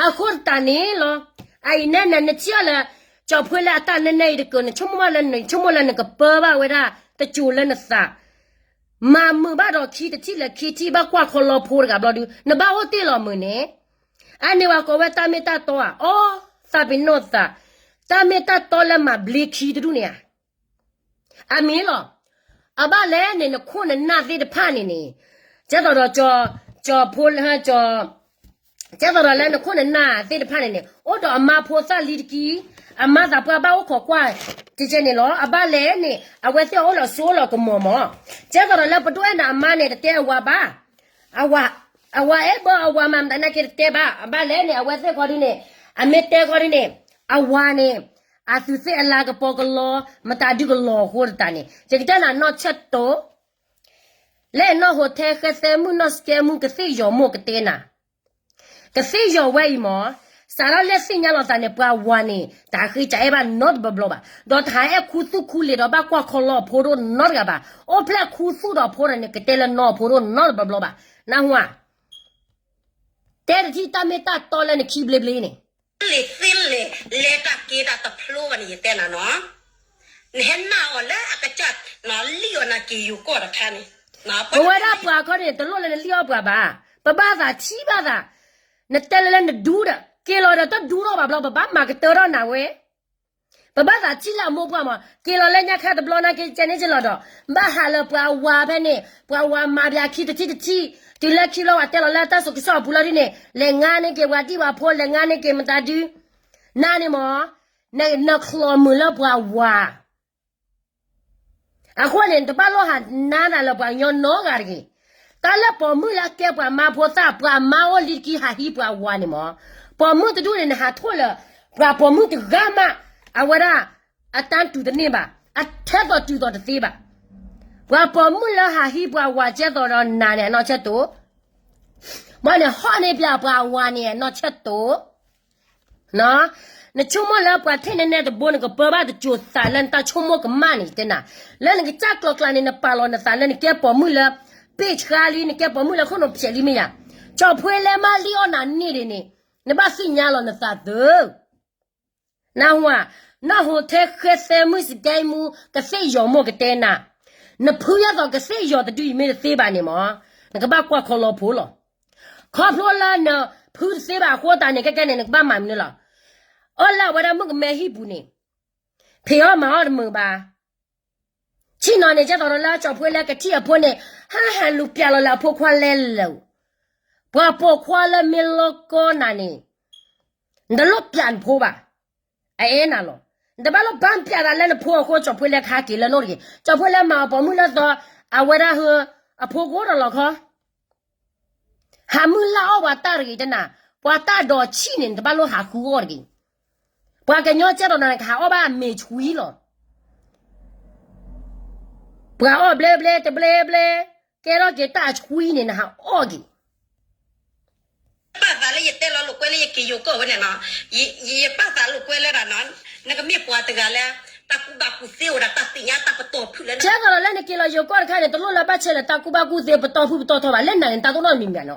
အဃိသတးန့ၣ်လီၤ, အအံၤနဲန့ၣ် နထံၣ်အီၤလၢ ကၠီၤဖှ့လၢအတၢ်နဲနဲအံၤတကၢၢ် နဆိကမိၣ်လၢ နဆိကမိၣ်လၢနကပၢဘၣ်ဝဲဒၣ် တစိၤလၢနသး မၤမုာ်ဘၣ်ဒီးခံတထံၣ်လၢခံထံၣ် ဘၣ်ကွၢ်ခီလီဖိတဂၤဘျီဒုး နဘၣ်အိၣ်တ့ၢ်လီၤမုာ်န့ၣ်, အန့ၣ်ပှၤကိးဝဲတၢ်မ့ၢ်တၢ်တီဧါ, အီ သးပ့ၤနီၣ်သး, တၢ်မ့ၢ်တၢ်တီလၢမၤဘျ့ခံတဒူၣ်န့ၣ်ဧါ. အမ့ၢ်လီၤ. အဘၣ်လဲၣ်န့ၣ် နခိၣ်နနၢ်သ့ၣ်တဖၣ်န့ၣ်န့ၣ်, ကဲသိးဒီး ကၠီၤဖိလၢ ကၠီၤ ကဲသိးဒီးလၢနခိၣ်နနၢ်သ့ၣ်တဖၣ်န့ၣ်န့ၣ် အိၣ်ဒီးအမါဖိသၣ်လံတကံ, အမါသးပှၢ်ဘၣ်အိၣ်ခိးကွၢ် ကဲကဲန့ၣ်လီၤ. အဘၣ်လဲၣ်န့ၣ် အဝဲသ့ၣ်အအိၣ်လီၤစိလီၤကမီၤမး. ကဲသိးဒီးလၢပဒိၣ်အဲၣ်နၤအမါန့ၣ် တတဲအဝၤဘၣ်. အဝၤအဲၣ်ဘၢအဝၤမၤမတၤနာ်က့တတဲဘၣ်. အဘၣ်လဲၣ်န့ၣ် အဝဲသ့ၣ်ခီဒ်န့ၣ် အမ့ၢ်တဲခီဒ်န့ၣ် အဝၤန့ၣ် အသူးသ့ၣ်အလၤကပီၤကလီၤ မတၤဒုကလီၤအဃိတတးန့ၣ် ယကတဲနၤနီၢ်ဆၢၣ်တိၤ လၢနီၢ်ဟိးထဲဃဲသဲမုၣ်နီၢ်စကဲမုၣ်ကသ့ၣ်ယီၤမိၢ်ကတဲနၤ, ကသ့ၣ်ယီၤဝဲအံၤမး, စးထီၣ်လၢသ့ၣ်ညါလီၤသးန့ၣ် ပှၤဝၤန့ၣ် တဟးဃ့ကအဲၣ်ဘၣ်နီတဘျီဘျီဘၣ်, ဒီးတဟးအဲၣ်ခူသူၣ်ခူလံာ်ဒီးဘၣ်ကွၢ်ခီလီအဖိဒိၣ်နီတဂၤဘၣ်, အိၣ်ဖျဲၣ်ခူသူၣ်ဒီးဖိဒီးန့ၣ် ကတဲလၢနီအဖိဒိၣ်နီတဘျီဘျီဘၣ်, နၢ်ဟူဧါ. တဲတထံၣ်တၢ်မ့ၢ်တၢ်တီလၢနခံဘျ့ဘျ့န့ၣ် လံာ်သ့လံာ် လဲၤတၢ်က့ၤတၢ်တဖျိဘၣ်န့ၣ် ယတဲနၤနီၤ, နဟဲနာ်အီၤလၢအကစၢ် လံၣ်အီၤနၤက့ၤယိၤကီၢ်တခါန့ၣ်, ပဝဲဒၣ်ပှၤခီန့ၣ် တလိၣ်လၢနလံၣ်အီၣ်ပှၤဘၣ်, ပဘၣ်သးထံၣ်ဘၣ်သး, နတဲလၢလၢနဒူဒီး က့ၤလီၤဒီးတဒူထီၣ်ဘၣ်ဘျီ ပဘၣ်မၤကတၢၢ်ထီၣ်နၤဝဲ ပဘၣ်သးထံၣ်လၢအမိၢ်ပှၢ်မး, က့ၤလီၤလၢညါခါတဘျီနာ်က့ကဲန့ၣ်က့ၤလီၤဒီး ဘၣ်ဟးလၢပှၤဝၤဖဲန့ၣ် ပှၤဝၤမၤဘၣ်ခံတထံၣ်တထံၣ်, တုၤလၢခံဘျီဝဲတဲလီၤလၢတၢ်စိၤကစီၣ်အပူၤလီၤဒ်န့ၣ် လဲၤငါန့ၢ်က့ၤပှၤဒံၣ်ပှၤဖိ လဲၤငါန့ၢ်က့ၤမတၤဒု, နၤန့ၣ်မး, နချီးမုၢ်လၢပှၤဝၤ အဃိန့ၣ် နတဘၣ်လိၣ်ဟးနါနၤလၢပှၤကညီနီတဂၤတဂ့ၤ. တၢ်လၢပိာ်မုၣ်လၢအကဲပှၤမါဖိသၣ် ပှၤမါအိၣ်လံတကံ ဟးဟံးပှၤဝၤန့ၣ်မး, ပိာ်မုၣ်တဒူၣ်န့ၣ် နဟးထိၣ်လၢ ပှၤပိာ်မုၣ်တဂၤမး အဝဲဒၣ် အတၢ်တူၢ်တန့ၢ်ဘၣ်, အထဲသိးတုၤသိးတသ့ဘၣ်. ပှၤပိာ်မုၣ်လၢဟးဟံးပှၤဝၤကဲသိးဒီးနၤန့ၣ် အနီၢ်ဆၢၣ်တိၤ, ဘၣ်န့ၣ်ဟီၣ်န့ၢ်ပှၤဝၤန့ၣ် အနီၢ်ဆၢၣ်တိၤ နဆိကမိၣ်လၢပှၤထဲနဲနဲတဘိ နကပၢဘၣ်တစိၤသးလၢနတၢ်ဆိကမိၣ်ကမၣ်န့ၣ် တဲနၤ, လၢနကစၢ်ကျီၤကျါန့ၣ် နပာ်လီၤနသးလၢနကဲပိာ်မုၣ်လၢ ပ့ၢ်ဆှါလံ နကဲပိာ်မုၣ်လၢခိၣ်နူာ်ဖျဲးလံမ့ၢ်ယၤ, ကၠီၤဖှ့လၢမါလံၣ်အီၣ်နၤန့ၣ်န့ၣ် နဘၣ်သ့ၣ်ညါလီၤနသးသု နၢ်ဟူဧါ, နီၢ်ဟိးထဲဃဲသဲမုၣ်စကဲမူ ကသ့ၣ်ယီၤမိၢ်ကတဲနၤ, နဖုယဲၢ်သိးကသ့ၣ်ယီၤတဒုအံၤမ့ၢ်တသ့ဘၣ်န့ၣ်မး, နကဘၣ်ကွၢ်ခီလီဖိလီၤ. ခီဖျိလၢနဖုတသ့ဘၣ်အဃိသတးန့ၣ် ကဲကဲန့ၣ် နကဘၣ်မၤမနုၤလီၤ. အိၣ်လၢအဝဲဒၣ်မုၣ်ကမဲဟံၣ်ပူၤန့ၣ်, ဖံးအီၣ်မၤအီၣ်တမုာ်ဘၣ် ဆ့ၣ်နီၤန့ၣ် ကဲသိးဒီးလၢကၠီၤဖှ့လၢကထံၣ်အဖိန့ၣ် ဟးဟးလူၤပျးလီၤလၢအဖိခွါလဲၤလၢာ်, ပှၤပိာ်ခွါလၢမ့ၢ်လီကီနၤန့ၣ်, နတလိၣ်ပျးနဖိဘၣ်, အအဲၣ်နၤလီၤ. နတဘၣ်လိၣ်ဘၣ်ပျးသးလၢနဖိအဃိ ကၠီၤဖှ့လၢကဟးက့ၤလၢနအိၣ်တဂ့ၤ. ကၠီၤဖှ့လၢမၤအီၤပိာ်မုၣ်လၢသီ အဝဲဒၣ်ဟၢ အဖိကအိၣ်ဒီးလီၤခီ ဟးမုၢ်လၢ်အီၣ်ပှၤတၢ်တဂ့ၤတနၤ, ပှၤတၢ်ဒိးဆံၣ်န့ၣ် နတဘၣ်လိၣ်ဟးဃုအီၣ်တဂ့ၤ. ပှၤကညီကဲထီၣ်နၤန့ၣ် ကဟးအီၣ်ဘၣ်အမ့ၤဆွံလီၤ. ပှၤအီၣ်ဘျဲဘျဲတဘျဲဘျဲ, ကဲထီၣ်က့ၤတၢ်အဆွံန့ၣ် နဟးအီၣ်က့ၤ ပာ်သးလၢယတဲလီၤလိာ်ကွဲလၢယက့ၤယိၤကီၢ်ဝဲန့ၣ်နီၤ, ယပာ်သးလိာ်ကွဲလၢဒၣ်နီၤ, နကမ့ၢ်ပှၤတဂၤလၢ တၢ်ကူၣ်ဘၣ်ကူၣ်သ့အိၣ်ဒီးတၢ်သ့ၣ်ညါတၢ်ပတီၢ်ဖုၣ်လၢ ကဲသိးဒီးလၢနက့ၤလီၤယိၤကီၢ်တခါန့ၣ် တလိၣ်လၢဘၣ်ဆဲးလၢတၢ်ကူၣ်ဘၣ်ကူၣ်သ့ပတီၢ်ဖုၣ်ပတီၢ်ထီဘၣ် လၢနၤန့ၣ် တၢ်သိၣ်နီတမံၤမံၤနီၤ.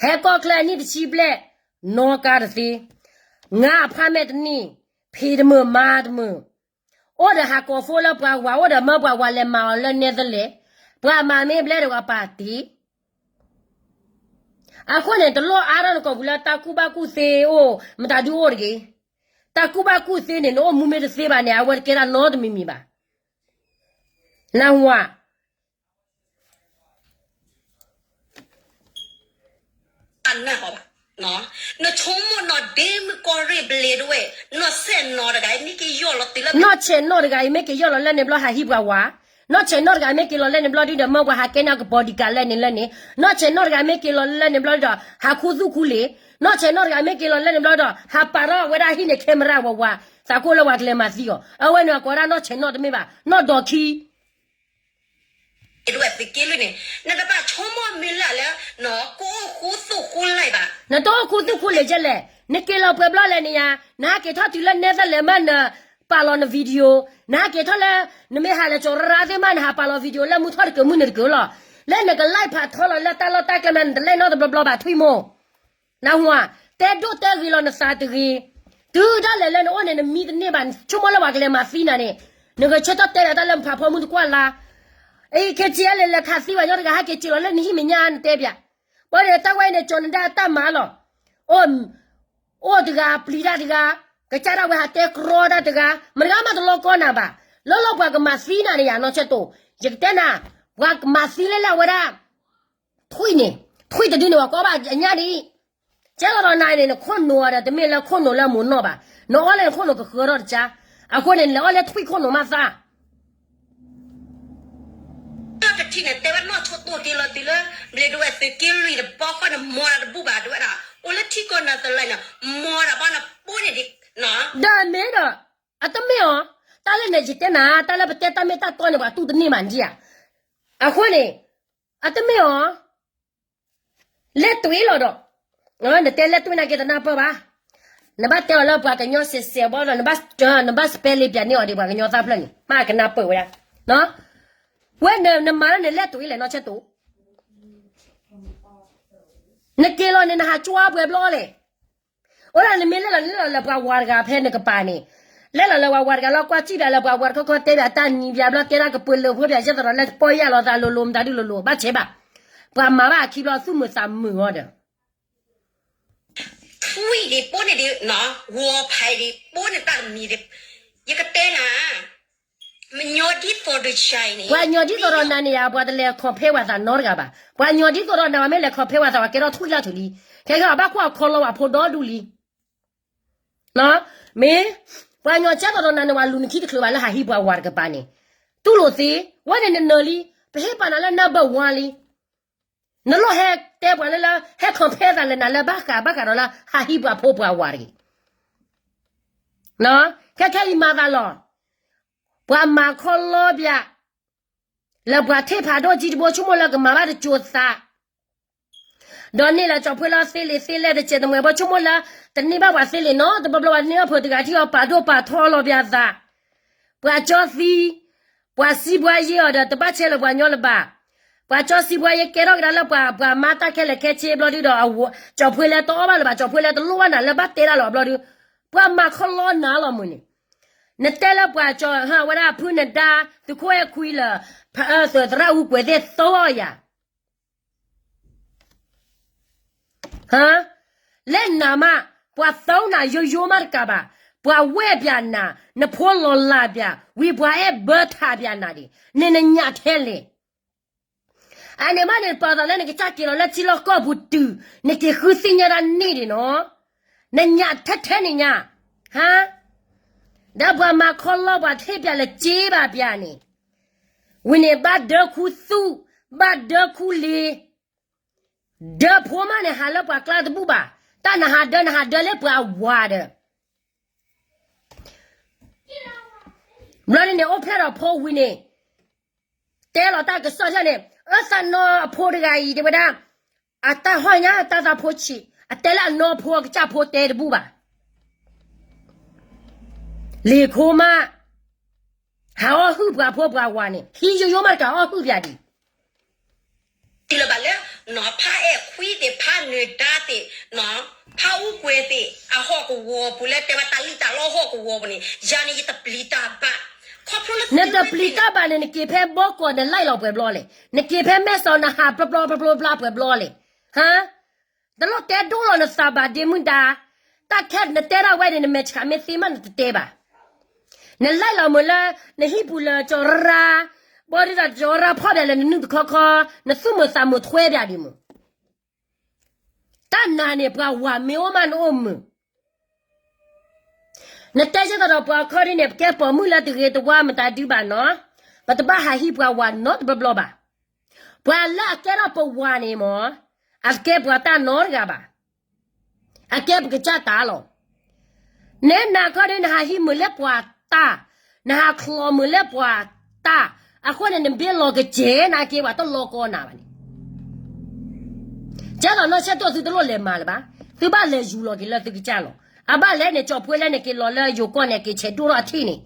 ဟဲကီၢ်ချၢအနံၣ်တဆံဘျဲၣ်, နီၢ်ကါတသ့, ငါအဖါမဲာ်တနံၣ်, ဖံးတမုာ်မၤတမုာ်, အိၣ်ဒီးဟးကိးဖိလၢပှၤဝၤ အိၣ်ဒီးမၢပှၤဝၤလဲၤမၤအီၤလၢနဲသလဲး, ပှၤမၤမ့ၢ်ဘျဲၣ်ဒီးပှၤပာ်တ့ အဃိန့ၣ် တလိၣ်အါထီၣ်နကိာ်ပူၤလၢတၢ်ကူၣ်ဘၣ်ကူၣ်သ့အိၣ် မတၤဒုအိၣ်တဂ့ၤ. တၢ်ကူၣ်ဘၣ်ကူၣ်သ့န့ၣ် နအိၣ်မူမ့ၢ်တသ့ဘၣ်န့ၣ် အဝဲတကဲဒၣ်နီတမံၤမံၤဘၣ်. နၢ်ဟူဧါ. နဆိကမိၣ်နီၤ ဒ့မုၣ်ကီၢ်ရ့ၣ်ဘျ့ဒဝဲၢ် နီၢ်ဆဲးနီၤတဂၤအံၤ မ့ၢ်က့ၤယီၢ်လီၤတုၤလၢ နီၢ်ဆဲးနီၤတဂၤအံၤ မ့ၢ်က့ၤယီၢ်လီၤလၢန့ၣ်ဘျီ ဟးဟံးပှၤဝၤ, နီၢ်ဆဲးနီၤတဂၤအံၤ မ့ၢ်က့ၤလီၤလၢန့ၣ်ဘျီဒုဒီး မၢပှၤဟးကဲန့ၢ်အကပီၤဒံးကးလၢန့ၣ်လၢန့ၣ်, နီၢ်ဆဲးနီၤတဂၤအံၤ မ့ၢ်က့ၤလီၤလၢန့ၣ်ဘျီဒုဒီး ဟးခူသူၣ်ခူလံာ်, နီၢ်ဆဲးနီၤတဂၤအံၤ မ့ၢ်က့ၤလီၤလၢန့ၣ်ဘျီဒီး ဟးပာ်ထီၣ်အဝဲဒၣ်ဟံၣ်န့ၣ် camera ဝးဝး, သးကိၢ်လၢပှၤကလဲၤမၤသံအီၤ, အဝဲန့ၣ်အကိးဝဲဒၣ်နီၢ်ဆဲးနီၤတမ့ၢ်ဘၣ်, နီၢ်ဒီးခံ ဒဝဲၢ်သုးက့လွံၢ်န့ၣ် နတဘၣ်ဆိကမိၣ်မ့ၢ်လၢ်လၢ နကအိၣ်ဃူသူၣ်ဃူလံာ်ဘၣ်. နတအိၣ်ဃူသူၣ်ဃူလံာ်ကဲလဲၣ်, နက့ၤလီၤပှဲၤဘျီလဲၣ်န့ၣ်ယါ, နဟးက့ၤထီၣ်တုၤလၢနဲသလၢၤမး နပာ်လီၤန video, နဟးက့ၤထီၣ်လၢ နမ့ၢ်ဟးလၢကၠီၤရၢ်ရၢ်သ့ၣ်မး နဟးပာ်လီၤ video လၢမုၢ်ထီၣ်တကၢၢ်မုၢ်နုာ်တကၢၢ်လီၤ. လၢနက live ဖးထီလီၤလၢတၢ်လီၢ်တၢ်ကျဲမး နတလဲၤနီတဘျီဘျီဘၣ်ထွံၣ်မိၢ် နၢ်ဟူဧါ, တဲဒိၣ်တဲဂ့ၤလီၤနသးတဂ့ၤ. တုၤဒၣ်လဲာ်လၢနအိၣ်န့ၣ် နမံတန့ၢ်ဘၣ် ဆိကမိၣ်လၢပှၤကလဲၤမၤသံနၤန့ၣ်, နကဆၢထၢၣ်တဲလၢတၢ်လၢနဖးဖီမုၢ်တကွၢ်လါ. အံၤ KTLA လဲၤခးသံပှၤကညီတဂၤ ဟဲက့ၤစၢၤလီၤလၢနဟံၣ်မဲာ်ညါ နတဲပၠး. ဘၣ်န့ၣ် တၢ်ဝဲအံၤန့ၣ် ကၠီၤနဒါအတၢ်မၤလီၤ. အိၣ်တဂၤပျံၤတၢ်တဂၤ, ကစၢ်ဒၣ်ဝဲဟးတဲကြီတၢ်တဂၤ, မတဂၤမးတလီၤကီနၤဘၣ်. လၢလီၤပှၤကမၤသံနၤန့ၣ်ယါ နီၢ်ဆၢၣ်တိၤ, ယကတဲနၤ, ပှၤကမၤသံလၢလၢအဝဲဒၣ် ထွံၣ်န့ၣ်, ထွံၣ်တဒုန့ၣ် ပှၤကိးဘၣ်အညၣ်ဒ်အံၤ, ကဲသိးဒီးနၤန့ၣ် နခိၣ်နူာ်အီၤဒီး တမ့ၢ်လၢခိၣ်နူာ်လၢအမိၢ်နီၢ်ဘၣ်, နအီၣ်လၢနခိၣ်နူာ်ကဃၢထီၣ်တကါ, အဃိန့ၣ် နလဲၤအီၣ်လၢထွံၣ်ခိၣ်နူာ်မးသး တထံၣ်န့ၣ် တဲဝဲနီၢ်ဆိတိၢ်က့ၤလီၤတုၤလၢ ဘျ့ဒဝဲၢ်သုးက့လွံၢ်တဘီဃီန့ၣ် မီတၢ်တဘူၣ်ဘၣ် တဲဝဲဒၣ် အိၣ်လၢထံကီၢ်နၤသလၢန့ၣ် မီတၢ်ဘၣ်နပိန့ၣ်ဒ် ဒီးမ့ၢ်ဒီး အတမ့ၢ်အီၤ, တၢ်လၢန့ၣ်ယတဲနၤ တၢ်လၢပတဲတၢ်မ့ၢ်တၢ်တီန့ၣ် ပှၤတူၢ်တန့ၢ်မးဒ်ဧါ, အဃိန့ၣ် အတမ့ၢ်အီၤ လဲၤတုၤလီၤဒီး နတဲလဲၤတုၤနာ်က့တနၢ်ပၢၢ်ဘၣ်, နဘၣ်တဲအီၤလၢပှၤကညီစဲးစဲးဘီဒီး နဘၣ် နဘၣ် spelling ပျးန့ၢ်အီၤဒီး ပှၤကညီသၣ်ဖျၢၣ်န့ၣ် မ့ၢ်ကနၢ်ပၢၢ်ဝဲဒၣ်, ဝဲနမၤလၢန့ၣ် လဲၤတုၤလဲၤနီၢ်ဆဲးတိၢ် နက့ၤလီၤန့ၣ် နဟးကွၢ်ပှဲၤဘျီလဲၣ်, အိၣ်ဒၣ်နမ့ၢ်လဲၤလီၤ လဲၤလီၤလၢပှၤဝၤတဂၤဖဲနကပၤန့ၣ်, လဲၤလီၤလၢပှၤဝၤတဂၤလီၤ ကွၢ်စံၣ်ပျးလၢပှၤဝၤတခီခီ တဲပျးတၢ်နံၤပျးဘျီ ကဲဒၣ်ကပၢၤလၢဖိပျး ယဲသိးဒီးလၢပီၢ်ယၢ်လီၤသးလိၤလိၤ မတၤဒုလိၤလိၤ ဘၣ်ဆဲးဘၣ်, ပှၤမၤဘၣ်အခံဘျီ သူၣ်မုာ်သးမုာ်အီၤဒီး ထွံၣ်ဒံးပိန့ၣ်ဒံး ဝီၤဖးဒံးပိန့ၣ်တၢ်တမံၤဒံး, ယကတဲနၤ, မညီဒ်သိးဒီး ပှၤညီဒ်သိးဒီးနၤန့ၣ် ယၤ ပှၤတလဲၤ compare ဝဲသးနီတဂၤဘၣ်, ပှၤညီဒ်သိးဒီးနၤ ပှၤမ့ၢ်လဲၤ compare ဝဲသး ပှၤကဲထီၣ်ထွံၣ်လၢထူလံ, ခဲခဲအဘၣ်ကွၢ်အခီလီၤဝဲဖိဒီဒူၣ်လံ, မ့ၢ်, ပှၤညီကဲသိးဒီးနၤန့ၣ် ပှၤလူၤနခံတချုးဘၣ်လၢဟးဟံးပှၤဝၤတကပၤန့ၣ်, တူၢ်လိာ်သ့, ဝဲန့ၣ်နနၢၤလံ, ပဟ့ၣ်ပာ်နၤလၢ number one လံ နလိၣ်ဟဲတဲပှၤလၢလၢ ဟဲ compare သးလၢနၤလၢဘၣ်ဃးဘၣ်ဃးဒီးလၢ ဟးဟံးပှၤဖိပှၤဝၤတဂ့ၤ, ခဲခဲအံၤမၤသးလီၤ, ပှၤမၤခီလီဘၣ်, လၢပှၤထ့ၣ်ဖးဒိၣ်ကံတဘိ ဆိကမိၣ်လၢကမၤဘၣ်တစိၤသး ဒီးန့ၢ်လၢကၠီၤဖှ့လၢသ့လံာ်သ့လဲၢ်တစဲးတမှဲၤဘီ ဆိကမိၣ်လၢ တန့ၢ်ဘၣ်ပှၤသ့လံာ်နီတဘျီဘျီ ပှၤန့ၢ်အီၣ်ဖုးတဂၤထံအီၤ ပာ်ဒိၣ်ပာ်ထီလီၤဘၣ်သး, ပှၤကၠီသံ, ပှၤစံးပှၤယ့အီၤဒီး တဘၣ်ဆဲးလၢပှၤညီလၢၤဘၣ်, ပှၤကၠီစံးပှၤယ့ကဲထီၣ်ကဒါလၢပှၤ ပှၤမါတၢ်ခဲလၢာ်ခဲဆ့ဘျီဒုဒီး ကၠီၤဖှ့လၢတအီၣ်ဘၣ်လၢၤဘၣ် ကၠီၤဖှ့လၢတလိၣ်ဘၣ်နၤလၢဘၣ်တဲဒၣ်လၢၤဘၣ်ဘျီဒု, ပှၤမၤခီလီနၤလီၤမုၢ်န့ၣ်, နတဲလၢပှၤကၠီၤဟဝဲဒၣ်ဖုနဒါ သုးခိၣ်အဲၣ်ခွံလၢ သုးရၣ်အူကွဲးသ့ၣ်သီအီၤယၤ ဟါ, လၢနၤမး, ပှၤသီနၤယိယိမးတကးဘၣ်, ပှၤဝဲၢ်ပၠးနၤ, နဖိလီၤလးပၠး, ဝံၤပှၤအဲၣ်ဘၢထးပၠးနၤဒံး, န့ၣ်နညၣ်ထဲလဲၣ်. အန့ၣ်မးန့ၣ် ပာ်သးလၢနကစၢ်က့ၤလီၤလၢထံလီၢ်ကီၢ်ပူၤတုၤ, နက့ၤဃုသ့ၣ်ညါတၢ်န့ၣ်ဒံးနီၤ, နညၣ်ထဲထဲန့ၣ်ညါ, ဟါ, ဒီးပှၤမၤခီလီပှၤထ့ၣ်ပၠးလၢက့ဘၣ်ပၠးန့ၣ် ဝံၤန့ၣ်ဘၣ်ဒၢခူသူၣ်, ဘၣ်ဒၢခူလ့ၤ, ဒၢဖိမးန့ၣ် ဟးလၢပှၤကျါတဘူၣ်ဘၣ်, တၢ်နဟးဒၢ နဟးဒၢလၢပှၤဝၤဒီး ဘျီန့ၣ်န့ၣ် အိၣ်ဖျဲၣ်ဒီးဖိဝံၤန့ၣ်, တဲလီၤတၢ်ကစီၣ်န့ၣ်, အၢသးနီၢ်အဖိတဂၤအံၤ တဲဝဲဒၣ်, အတၢ်ဟီၣ်ညါတၢ်သးဖိဆံး, အတဲလၢအနီၢ်ဖိအကစၢ်ဖိတဲတဘူၣ်ဘၣ် လ့ၤခိမး, ဟးအီၣ်ဟုၣ်ပှၤဖိပှၤဝၤန့ၣ် ဟံးယိယိမးတကးအီၣ်ဟုၣ်ပၠးဒံး, တုၤလၢဘၣ်လၢ ဖးအဲၣ်ခွံသ့ၣ် ဖးနၢၤဒါသ့ၣ်, ဖးအူကွဲၤသ့ၣ် အဟီၣ်ကဝီၤပူၤလၢတဲဝဲတၢ်လံၣ်တၢ်လီဟီၣ်ကဝီၤပူၤန့ၣ် ယၤန့ၣ်ယတပျံၤတၢ်ဘၣ်, ခီဖျိလၢ နတပျံၤတၢ်ဘၣ်န့ၣ် နက့ၤဖဲဘီကီးနလဲၤလီၤပှဲၤဘျီလဲၣ်, နက့ၤဖဲမဲၢ်စီၤနဟးပျီပျီပျီပျီပှဲၤဘျီလဲၣ်, ဟါ တလိၣ်တဲဒိၣ်လီၤနသးဘၣ်ဒ့မုၣ်ဒါ, တၢ်ခဲနတဲဒၣ်ဝဲန့ၣ် နမဲာ်ဆှးမ့ၢ်သ့မးနတတဲဘၣ်, နလဲၤလီၤမုာ်လၢ နဟံၣ်ပူၤလၢကၠီၤရၢ, ဘီဒုဒီးကၠီၤရၢဖီၣ်ဘၣ်လၢနနုၢ်တခီခီ, နသူၣ်မုာ်သးမုာ်ထွဲဘၣ်ဒံးမုၢ်, တၢ်နၤန့ၣ် ပှၤဝၤမ့ၢ်အိၣ်မးနအိၣ်မုာ် နတဲဆၢကတီၢ်ဒီးပှၤခီဒ်န့ၣ် ပကဲပိာ်မုၣ်လၢတဂ့ၤတဝါမတၤဒုဘၣ်နီၤ, ပတဘၣ်ဟးဟံးပှၤဝၤနီတဘျီဘျီဘၣ်, ပှၤလၢအကဲထီၣ်ပဝၤန့ၣ်မ့ၢ်, အတကဲပှၤတၢ်နီတဂၤဘၣ်, အကဲပကစၢ်တၢ်လီၤ. နဲနၤခီဒ်နဟးဟံးမုာ်လၢပှၤတၢ်, နဟးချီမုာ်လၢပှၤတၢ်, အဃိန့ၣ် နဘ့ၣ်လီၤကစဲၤနာ်က့ ပှၤတလီၤကီနၤဘၣ်န့ၣ် ကဲသိးနီၢ်ဆဲးတိၢ်သုတလိၣ်လဲၤမၤလၢၤဘၣ်, သုဘၣ်လဲၤယူၤလီၤက့ၤလၢသုကစၢ်လီၤ. အဘၣ်လဲၣ်န့ၣ် ကၠီၤဖှ့လၢနက့ၤလီၤလၢယိၤကီၢ်န့ၣ် က့ၤဆဲးဒိၣ်ထီၣ်အထံၣ်န့ၣ်,